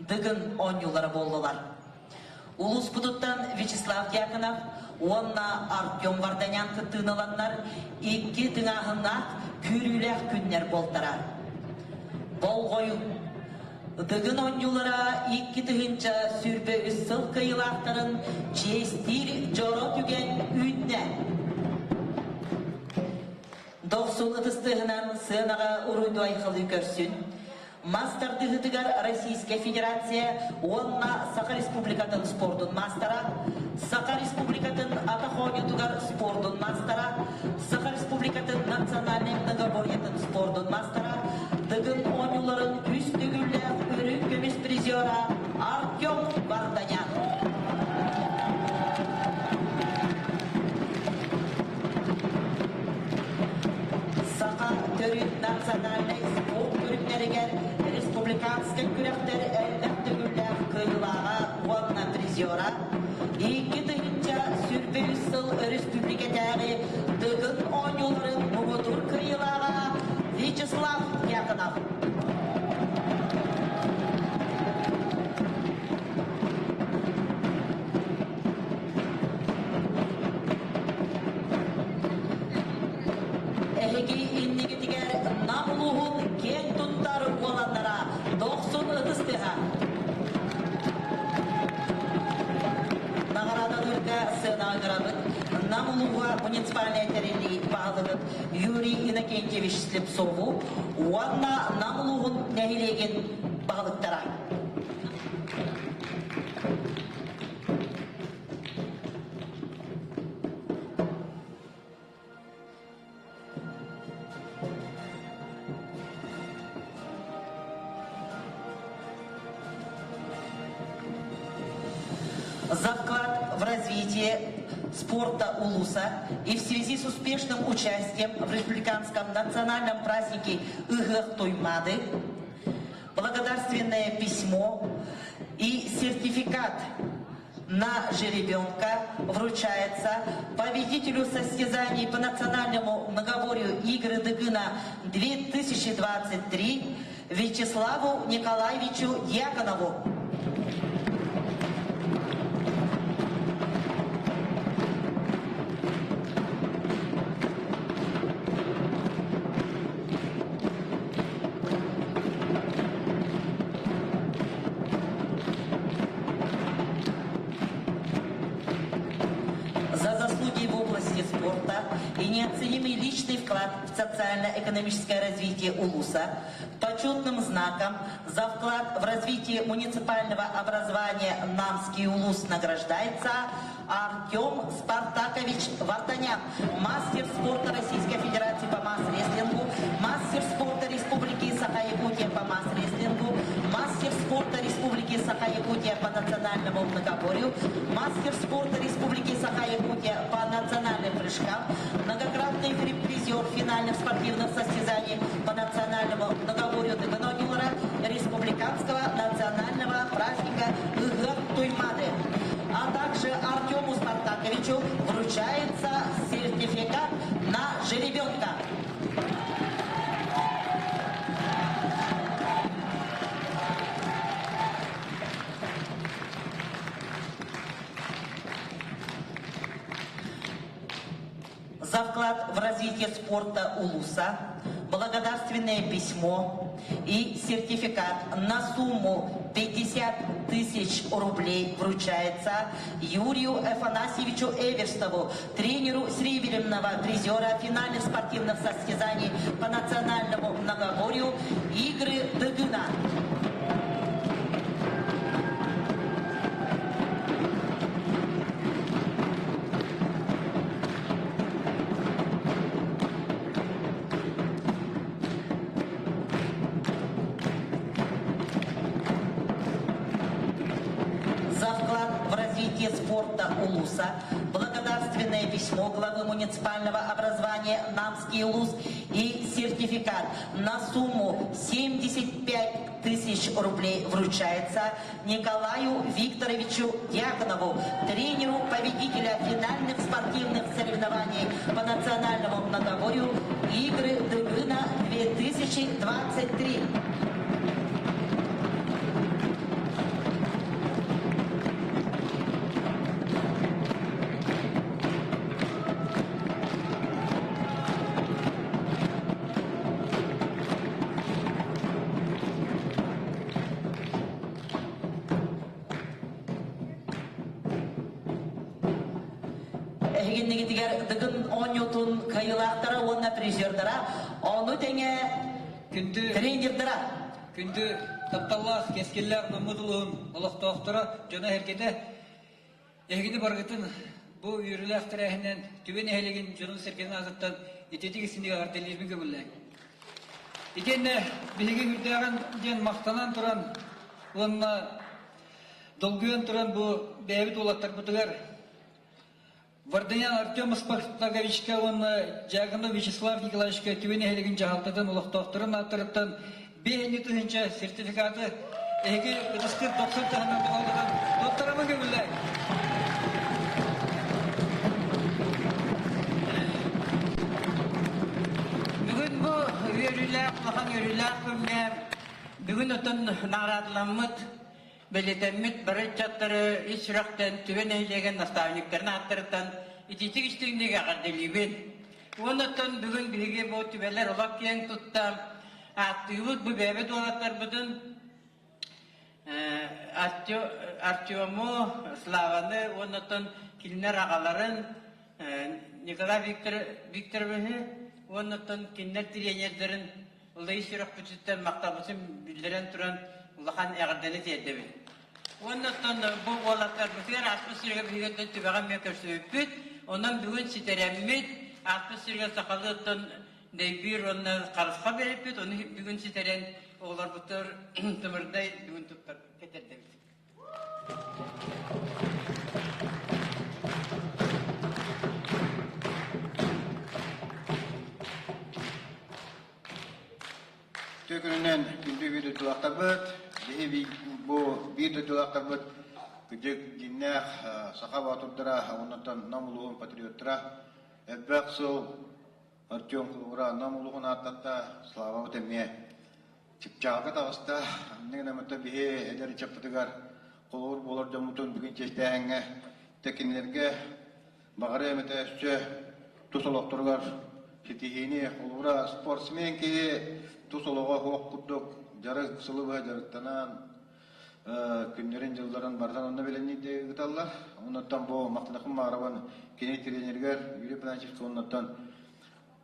[SPEAKER 1] Дыгын оонньуулара буоллулар. Улууспутуттан Вячеслав Дьяконов уонна Артем Варданян кыттыыны ыланнар икки тыҥааһыннаах күүрүүлээх күннэр буолтара. Болҕойуҥ! Дыгын оонньуулара 2023 сыл кыайыылаахтарын чиэстиир дьоро түгэн үүннэ. Дохсун ытыс тыаһынан сыанаҕа уруйду-айхалыы көрсүн. Мас тардыһыытыгар Российскай Федерация уонна Саха Республикатын спордун маастара, Саха Республикатын атах оонньуутугар спордун маастара, Саха Республикатын национальнай многоборьетын спордун маастара, Дыгын оонньууларын үс төгүллээх үрүҥ көмүс призера Артем Варданян. Саха төрүт национальнай спорт көрүҥнэригэр республика Республиканскай күрэхтэр элбэх төгүллээх кыайыылааҕа уонна призера, 2023 сыл өрөспүүбүлүкэтээҕи Дыгын оонньууларын муҥутуур кыайыылааҕа Вячеслав Дьяконов. Эһиги иннигитигэр Нам улууһун киэн туттар уоланнара дохсун ытыс тыаһа. Наҕараадалыырга сыана ыҥырабыт Нам улууһа муниципальнай тэриллии баһылыгын Юрий Иннокентьевич Слепцову уонна Нам улууһун нэһилиэгин баһылыктара. За вклад в развитие спорта Улуса и в связи с успешным участием в республиканском национальном празднике Ыһыах Туймаады благодарственное письмо и сертификат на жеребенка вручается победителю состязаний по национальному многоборью Игры Дыгына 2023 Вячеславу Николаевичу Дьяконову. За заслуги в области спорта и неоценимый личный вклад в социально-экономическое развитие Улуса почетным знаком за вклад в развитие муниципального образования Намский Улус награждается Артем Спартакович Вартанян, мастер спорта Российской Федерации по масс-рестлингу, мастер спорта Республики Саха-Якутия по масс-рестлингу, мастер спорта Республики Саха-Якутия по национальному многоборью, мастер спорта Республики Саха-Якутия по национальным прыжкам, многократный призер финальных спортивных состязаний по национальному многоборью Дыгыногилора Республиканского национального праздника Ыһыах Туймаады. А также Артему Спартаковичу вручается сертификат на жеребенка. За вклад в развитие спорта Улуса благодарственное письмо и сертификат на сумму 50 тысяч рублей вручается Юрию Афанасьевичу Эверстову, тренеру серебряного призера финальных спортивных состязаний по национальному многоборью «Игры Дыгына». За вклад в развитие спорта Улуса благодарственное письмо главы муниципального образования Намский Улус и сертификат на сумму 75 тысяч рублей вручается Николаю Викторовичу Дьяконову, тренеру победителя финальных спортивных соревнований по национальному многоборью «Игры Дыгына-2023». Эһигиннигитигэр Дыгын оонньуутун кыайыылаахтара уонна призердара, ону тэҥэ
[SPEAKER 10] Күндү
[SPEAKER 1] тренердара.
[SPEAKER 10] Күндү тапталлаах, кэскиллээх Наммыт улууһун олохтоохторо, дьоно-сэргэтэ, эһигини барыгытын бу үөрүүлээх тэрээһинэн Түбэ нэһилиэгин дьонун-сэргэтин аатыттан ититик истиҥник эҕэрдэлиирбин көҥүллээҥ. Итиэннэ биһиги үрдээҕин диэн махтанан туран уонна долгуйан туран бу бэйэбит уолаттарбытыгар Варданян Артем Спартаковичка уонна Дьяконов Вячеслав Николаевичка Түбэ нэһилиэгин дьаһалтатын олохтоохторун ааттарыттан Биһини тыһыынча сертификаты эһиги ытыскыт дохсун таһынан туһаланан туттарабын көҥүллээҥ.
[SPEAKER 11] Бүгүн бу үөрүүлээх, улахан үөрүүлээх күҥҥэ бүгүн отон наҕараадаламмыт, бэлиэтэммит бары ыччаттары ис сүрэхтэн Түбэ нэһилиэгин наставниктарын ааттарыттан итиитик истиҥник эҕэрдэлиибин. Уонна оттон бүгүн биһиги бу түбэлэр олох киэҥ тутта ааттыыбыт бу бэйэбит уолаттарбытын Артему, Славаны уонна оттон кинилэр аҕаларын Николай Виктор Викторовиһы уонна оттон кинилэр тренердэрин Улай сүрэхпититтэн махталбытын биллэрэн туран улахан эҕэрдэни тиэрдэбит. Уонна оттон бу уолаттарбытыгар ааспыт сиргэ биһиги түбэҕэ эмиэ көрсүбүппүт. Онон бүгүн ситэрэммит, ааспыт сиргэ сахалыы оттон дэйбиир уонна харысха биэриппит, ону бүгүн ситэрэн оҕолорбутугар тымырдай бүгүн туттар кэтэрдэбит.
[SPEAKER 12] Үтүө күнүнэн күндү биир дойдулаахтарбыт, биһи бу биир дойдулаахтарбыт кырдьык дьиҥнээх саха боотурдара уоннаттан Нам улууһун патриоттара элбэх сыл Артем Кулугура Нам улууһун ааттатта, Славабыт эмиэ чыпчаалга таҕыста. Инньэ гынан биһи эдэр ыччаппытыгар холобур буолар дьоммутун бүгүн чиэстээһиҥҥэ кинилэргэ Баҕарыам эмэтэ өссө тус олохторугар ситиһиини, холобура, спортсмен киһи тус олоҕо суох курдук дьарык сылы быһа дьарыктанан, күннэрин-дьылларын барытын онно бэлэмниир ыыталлар. Оннуттан бу Махтанахым Маарабын кини тренеригэр Юрий Панасьевичка оннуттан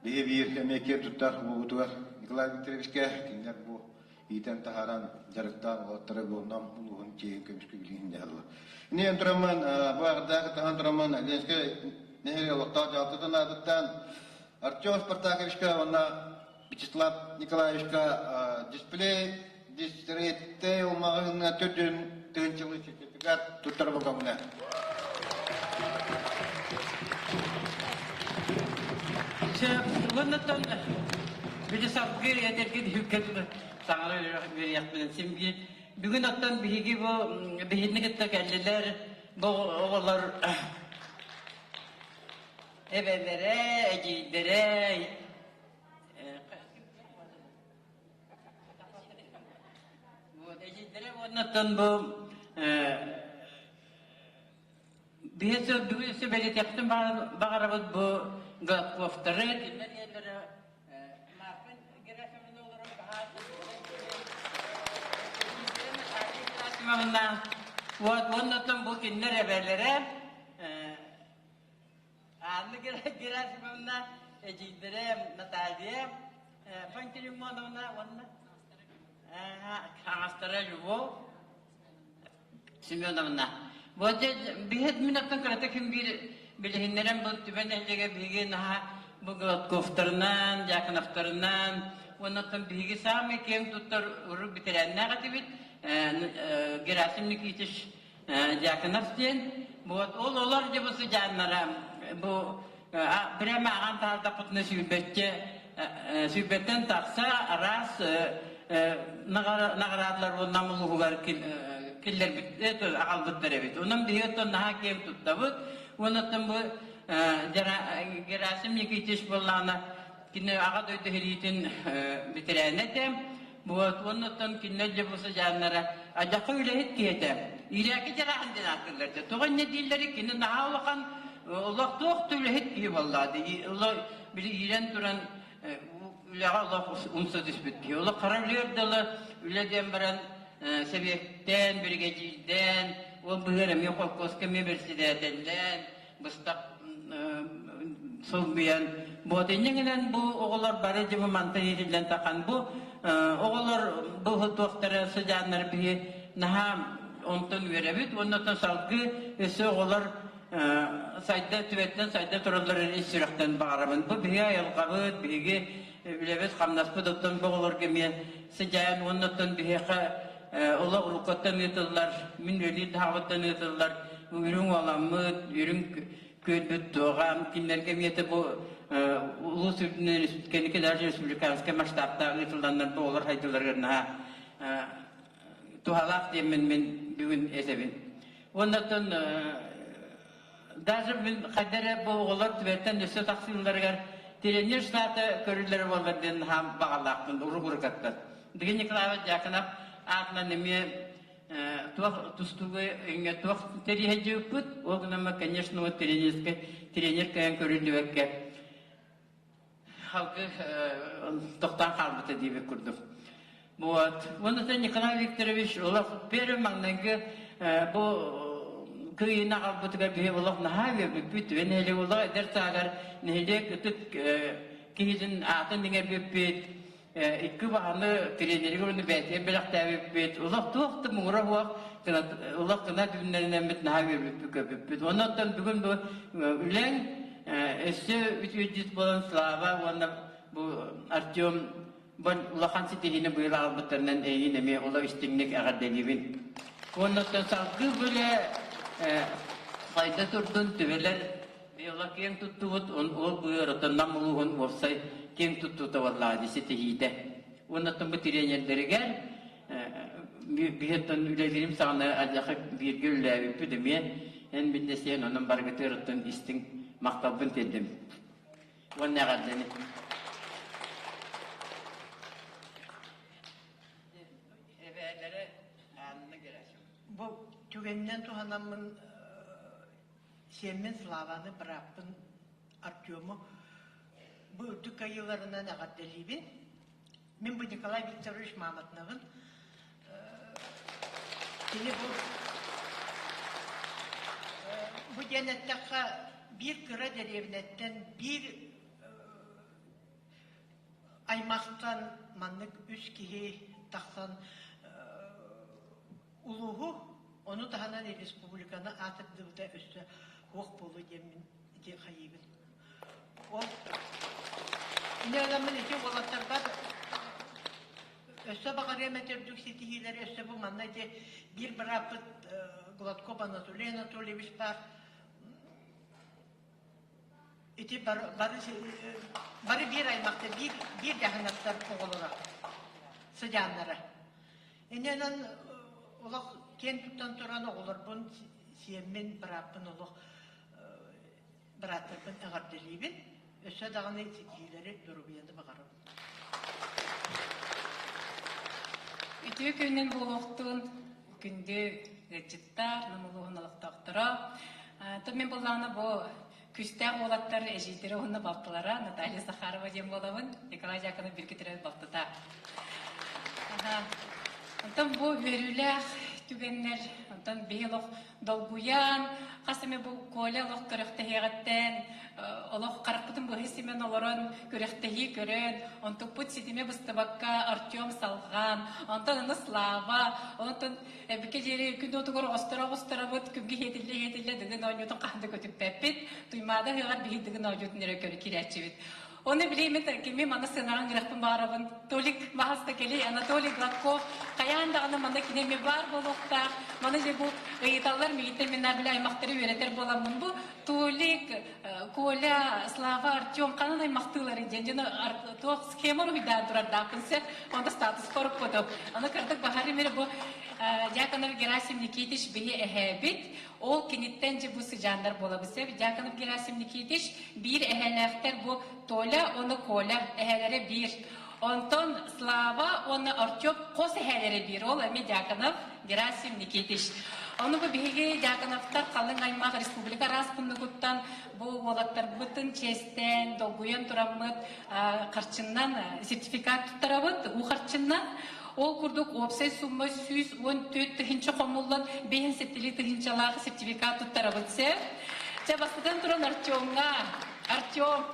[SPEAKER 12] биһи биир эмиэ киэр туттар уолбутугар Николай Викторовичка кинилэр бу иитэн таһааран дьарыктаан уолаттары Нам улууһун чиэһин көмүскүү билигин дьаһаллар. Ини тураммын бу аҕырдаах таһан тураммын Ленскэй нэһилиэк олохтоох дьаһалтатын аатыттан Артем Спартаковичка уонна Вячеслав Николаевичка дисплей дистрейтэй маҕаһыыҥҥа төрдүн тыһыынчалыы сертификат туттарабын көҥүлэ.
[SPEAKER 11] Уоннаттан били салгыы этэргин үккэ саҥара үөрүйэхпинэн симги бүгүн оттон биһиги бу биһини кытта кэллилэр бу оҕолор эбэлэрэ эдьиийдэрэ эдьиийдэрэ уоннаттан бу Биһи бүгүн сүбэлэтиэхпитин баҕарабыт бу Гладковтары, кинилэр ийэлэрэ Марфа Герасимовна олорон Герасимовна вот уонна бу кинилэр эбэлэрэ Анна Герасимовна эдьиийдэрэ Наталья Пантелеймоновна уонна хаҥастара Любовь Семеновна, вот биһиэт мин оттон кырата ким биир билиһиннэрэн бу Түбэ нэһилиэгэ биһиги наһаа бу Гладковтарынан, Дьяконовтарынан, уонна оттон биһиги саамай киэҥ туттар урут бэтэрээннээх этибит Герасим Никитич Дьяконов диэн. Вот ол олор дьэ бу сыдьааннара бу прямо аҕам таһаардахпытына сүүрбэччэ сүүрбэттэн тахса араас наҕараадалар уонна улууһугар киллэрбит аҕалбыттар эбит. Онон биһиги оттон наһаа киэҥ туттабыт. Уонна оттон бу Герасим Никитич буоллаҕына кини аҕа дойду сэриитин бэтэрээнэ этэ. Вот, уонна оттон кинилэр дьэ бу сыдьааннара адьака үлэһит киһи этэ. Иирээки дьарааһын диэн ааттыыллар этэ. Тоҕо инньэ дииллэри кини наһаа улахан олох туох да үлэһит киһи буоллаҕа. Били иирэн туран үлэҕэ олох умса түспүт киһи. Олох хара үлүөр дылы үлэ диэн баран сэбиэттэн, биригэдьиирдээн, ол быһыар эмиэ холкуоска эмиэ бэрсидээтэллээн, быстах солбуйан вот инньэ гынан бу оҕолор бары дьэ бу мантан иитиллэн тахан бу оҕолор бу туохтара сыдьааннар биһи наһаа онтон үөрэбит уонна оттон салгыы өссө оҕолор сайда түбэттэн сайда туралларын ис сүрэхтэн баҕарабын бу биһиги айылҕабыт биһиги үлэбит хамнаспыт оттон бу оҕолорго эмиэ сыдьаан уонна оттон биһиэхэ олох уруккуттан ыытыллар мин үлэлиир таһаҕыттан ыытыллар үрүҥ уоламмыт үрүҥ. күөлбүт туоҕа кинилэргэ эмиэ бу улуус үрдүнэн кэнники даже республиканскай масштабтаах ыытылланнар бу олор хайдыларыгар наһаа туһалаах диэммин мин бүгүн этэбин. Уоннаттан даже мин хайда эрэ бу оҕолор түбэттэн өссө тахсыыларыгар тренер штата көрүллэрэ буоллар диэн наһаа баҕалаахпын урук-урукаттан. Дыгын Николаевич Дьяконов аатынан эмиэ туох тустууга өҥө туох тэрийэдьиэппит, ол гынан конечно вот тренерскэй тренер кэлэн көрүллүбэккэ халгы тохтоон хаалбыта диэбит курдук. Вот. Уонна Николай Викторович олох первый маҥнайгы бу кыайыыны аҕалбытыгар биһи олох наһаа үөрбүппүт. Түбэ нэһилиэк олох эдэр сааһыгар нэһилиэк ытык киһитин аатын иҥэрбиппит. Икки баһаны тренеригэр уонна бэйэтигэр бэлэхтээбиппит. Олох туох да муҥура суох олох гына түннэринэммит наһаа үөрбүппүт көппүппүт. Онон оттон бүгүн бу үлэҥ өссө үтүөдьүт буолан Слава уонна бу Артем улахан ситиһиини быйыл аҕалбыттарынан эйигин эмиэ олох истиҥник эҕэрдэлиибин. Уонна оттон салгыы бөлө хайда турдун түбэлэр быйыла киэҥ туттубут, ол быйыл оттон Нам улууһун уопсай киэҥ туттуута буоллаҕа дии ситиһиитэ. Уонна оттон бу тириэньэрдэригэр биһиэттэн үлэлиирим саҕана адьаха бииргэ үлэлээбиппит эмиэ эн мин дэсиэн онон барыгытыгар оттон истиҥ махталбын тиэрдим. Уонна эҕэрдэни. Эбээлэрэ Анна Герасимовна.
[SPEAKER 13] Бу түгэнинэн туһанаммын сиэммин Славаны, бырааппын Артему бу үрдүк кыайыыларынан эҕэрдэлиибин. Мин бу Николай Викторович мааматынабын. Кини бу бу диэн эттэххэ биир кыра дэриэбинэттэн биир аймахтан маннык үс киһи тахсан улууһу, ону таһынан республиканы аатырдыбыта өссө суох буолуо диэммин ити хайыыбын. Ол инньэ ити уолаттарбар өссө баҕарыам этэ үрдүк ситиһиилэри өссө бу манна ити биир бырааппыт Гладков Анатолий Анатольевич баар ити бары бары бары биир аймахтар биир биир дьаһанаттар оҕолоро сыдьааннара инньэнэн олох киэн туттан туран оҕолорбун сиэммин бырааппын олох бырааттарбын эҕэрдэлиибин өссө даҕаны ситиһиилэри доруобуйаны баҕарабын
[SPEAKER 14] Үтүө күнүнэн буолуохтун күндү ыалдьыттар, Нам улууһун олохтоохторо. То мен буллаҕына бу күүстээх уолаттар эдьиийдэрэ уонна балтылара Наталья Захарова диэн буолабын. Николай Дьяконов бииргэ төрөөбүт балтыта. Онтон бу үөрүүлээх түгэннэр, онтон биһи олох долгуйан, хас эмэ бу Коля олох күрэхтэһиэҕиттэн олох харахпытын быһа симэн олорон күрэхтэһии көрөн, онтукпут ситимэ быстыбакка Артем салҕаан, онтон аны Слава, онтон эбикэ диэри күн уотугар оҕосторо оҕусторобут, күҥҥэ иһэтиллэ-иһэтиллэ дыгын оонньуутун хаһан да көтүппэппит, Туймаада ыһыаҕар биһи дыгын оонньуутун эрэ көрө киирээччибит. Оны билиэмит кими маны сыанаҕа ыҥырахпын баарабын. Толик маһаста кэлий, Анатолий Гладков хайаан даҕаны манна кини эмиэ баар буолуохтаах. Маны же бу ыйыталлар мигиттэн мин били аймахтары үөрэтэр буоламмын бу Толик, Коля, Слава, Артем ханан аймахтыылары диэн дьоно туох схема уруһуйдаан турардаахпын сөп. Онто статус коруппутум. Аны кырдык баһар имери бу Дьяконов Герасим Никитич биһи эһээбит. Ол киниттэн же бу сыдьааннар буолабыз. Дьяконов Герасим Никитич биир эһээлээхтэр бу Толя уонна Коля эһээлэрэ биир. Онтон Слава уонна Артем хос эһээлэрэ биир. Ол эмиэ Дьяконов Герасим Никитич. Ону бу биһиги Дьяконовтар халыҥ аймах республика араас муннугуттан бу уолаттарбытын чиэстээн, долгуйан тураммыт харчыннан сертификат туттарабыт, уу харчыннан. Ол курдук уопсай сумма 114 тыһыынча хомуллан 5 тыһыынчалаах сертификат туттарабыт сэр. Чэ, бастатан туран Артемҥа. Артем.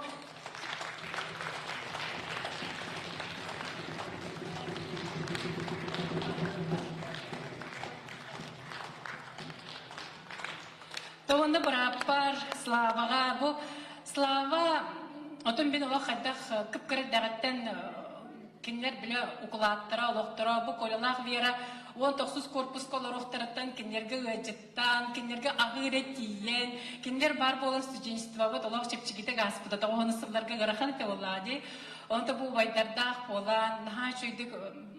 [SPEAKER 14] Тоҕонно бырааппар Славаҕа бу Слава отон мин олох хайдах кып-кыра эрдэҕиттэн. Кинилэр билэ укулааттара, олохторо, бу Колялаах Вера 19 корпуска олоруохтарыттан кинилэргэ ыалдьыттаан, кинилэргэ аһыыр тиийэн, кинилэр баар буолан студенчествобыт олох чэпчэкитик ааспыта. Тоҕуһуну сылларга ыарахан этэ буоллаҕа дии. Онто бу убайдардаах буолан, наһаа үчүгэйдик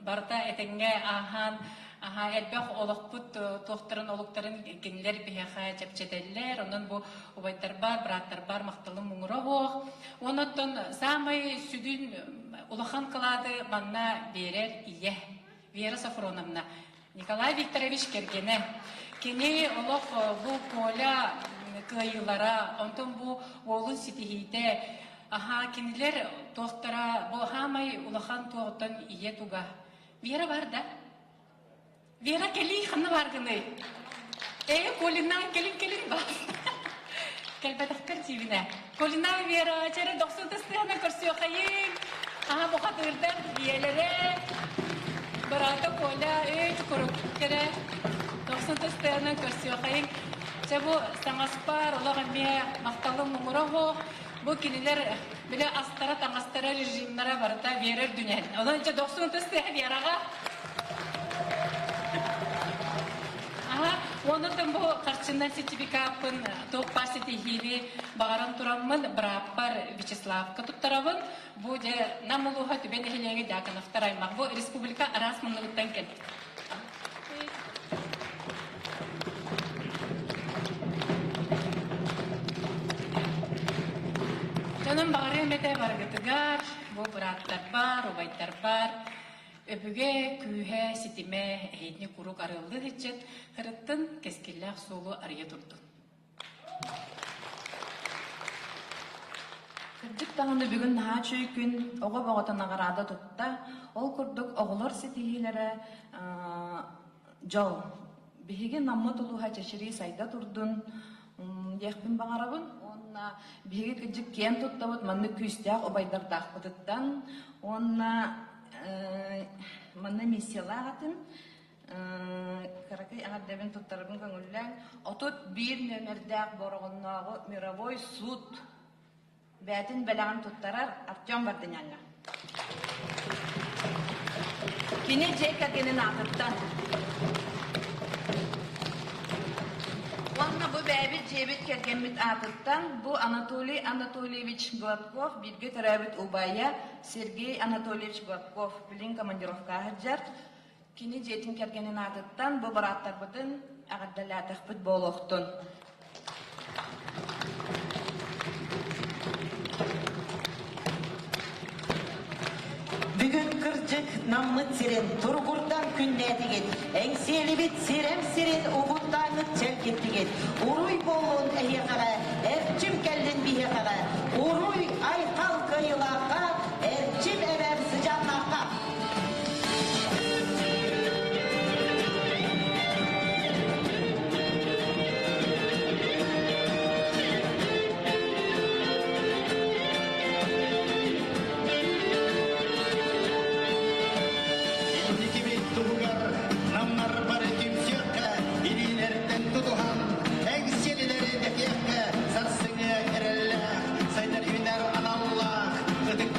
[SPEAKER 14] барыта этэҥҥэ ааһан, аха элбэх олохпут туохтарын олуктарын кинилэр биһиэхэ чэпчэтэллэр. Онон бу убайдарбар, бырааттарбар махталым муҥура суох. Онон саамай сүдүн улахан кылааты манна биэрэр ийэ Вера Софроновна. Николай Викторович кэргэнэ. Кини олох бу Коля кыайыылара, онтон бу уолун ситиһиитэ, аха кинилэр туохтара бу хаамай улахан туоҕуттан ийэ туга. Вера бар да? Вера кэлии ханна бааргыный? Ээ, Колина, кэлин кэлин бас. Кэлбэтэхтэр дьиибинэ. Колина Вера, чэрэ дохсун тыстыһана көрсүөхайын. Аха бухатыырдар биэлэрэ. Бараата Коля, ээ, чукурук кэрэ. Дохсун тыстыһана көрсүөхайын. Чэ бу саҥаспар олох эмиэ махталым муҥура оһох. Бу кинилэр биле астара, таҥастара, режимнара барыта Вера үрдүнэн. Онон чэ дохсун тыстыһа Вераҕа. Аха, онон бу харчынан сертификаппын туох баар ситиһиини баҕаран тураммын бырааппар Вячеславка туттарабын. Бу дьэ Нам улууһа Түбэ нэһилиэгэ Дьяконовтар аймах. Бу республика араас муннугуттан кэлбит. Дьонум баҕарыам этэ барыгытыгар, бу бырааттарбар, убайдарбар, Өбүгэ күүһэ, ситимэ эһиитини куруук арыаллыы сылдьан, ырыттын, кэскиллээх суолу арыйа турдун.
[SPEAKER 15] Кырдьык даҕаны бүгүн наһаа үчүгэй күн, оҕо бөҕөтө наҕараада тутта. Ол курдук оҕолор ситиһиилэрэ дьол. Биһиги Наммыт улууһа чэчирии сайда турдун диэхпин баҕарабын. Уонна биһиги кырдьык киэн туттабыт маннык күүстээх убайдардаахпытыттан. Уонна манна миссиялаах этим. Кыракый эҕэрдэбин туттарабын көҥүллээҥ. 31 нүөмэрдээх Бороҕоннооҕу мировой суут бээтин бэлэҕин туттарар Артем Варданяҥҥа. Кини дьиэ кэргэнин аатыттан. Уонна бу бэйэбит дьиэбит кэргэммит аатыттан бу Анатолий Анатольевич Гладков бииргэ төрөөбүт убайа Сергей Анатольевич Гладков билин командировкаҕа сылдьар. Кини дьиэтин кэргэнин аатыттан бу бырааттарбытын эҕэрдэлээтэхпит буолуохтун.
[SPEAKER 1] Бүгүн кырдьык наммыт сирин туругурдан күннээтигит, эҥсиэлибит сирэм сирин угуттааҥҥыт чэлгиттигит. Уруй буоллун эһиэхэҕэ, эрчим кэллин биһиэхэҕэ, уруй айхал кыайыылаахха, эрчим эбэр сыдьааннаахха!
[SPEAKER 16] Инникибит туһугар намнар бары түмсүөххэ, илиилэртэн тутуһан, эҥсиэлилэри этиэххэ, сарсыҥҥы эрэллээх, сайдар үүнэр аналлаах, ытык.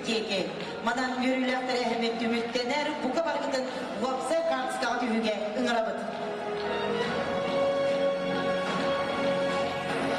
[SPEAKER 1] диэки. Манан үөрүүлээх тэрээһиммит түмүктэнэр, бука баргытын уопсай хаартыскаҕа түһүүгэ ыҥырабыт.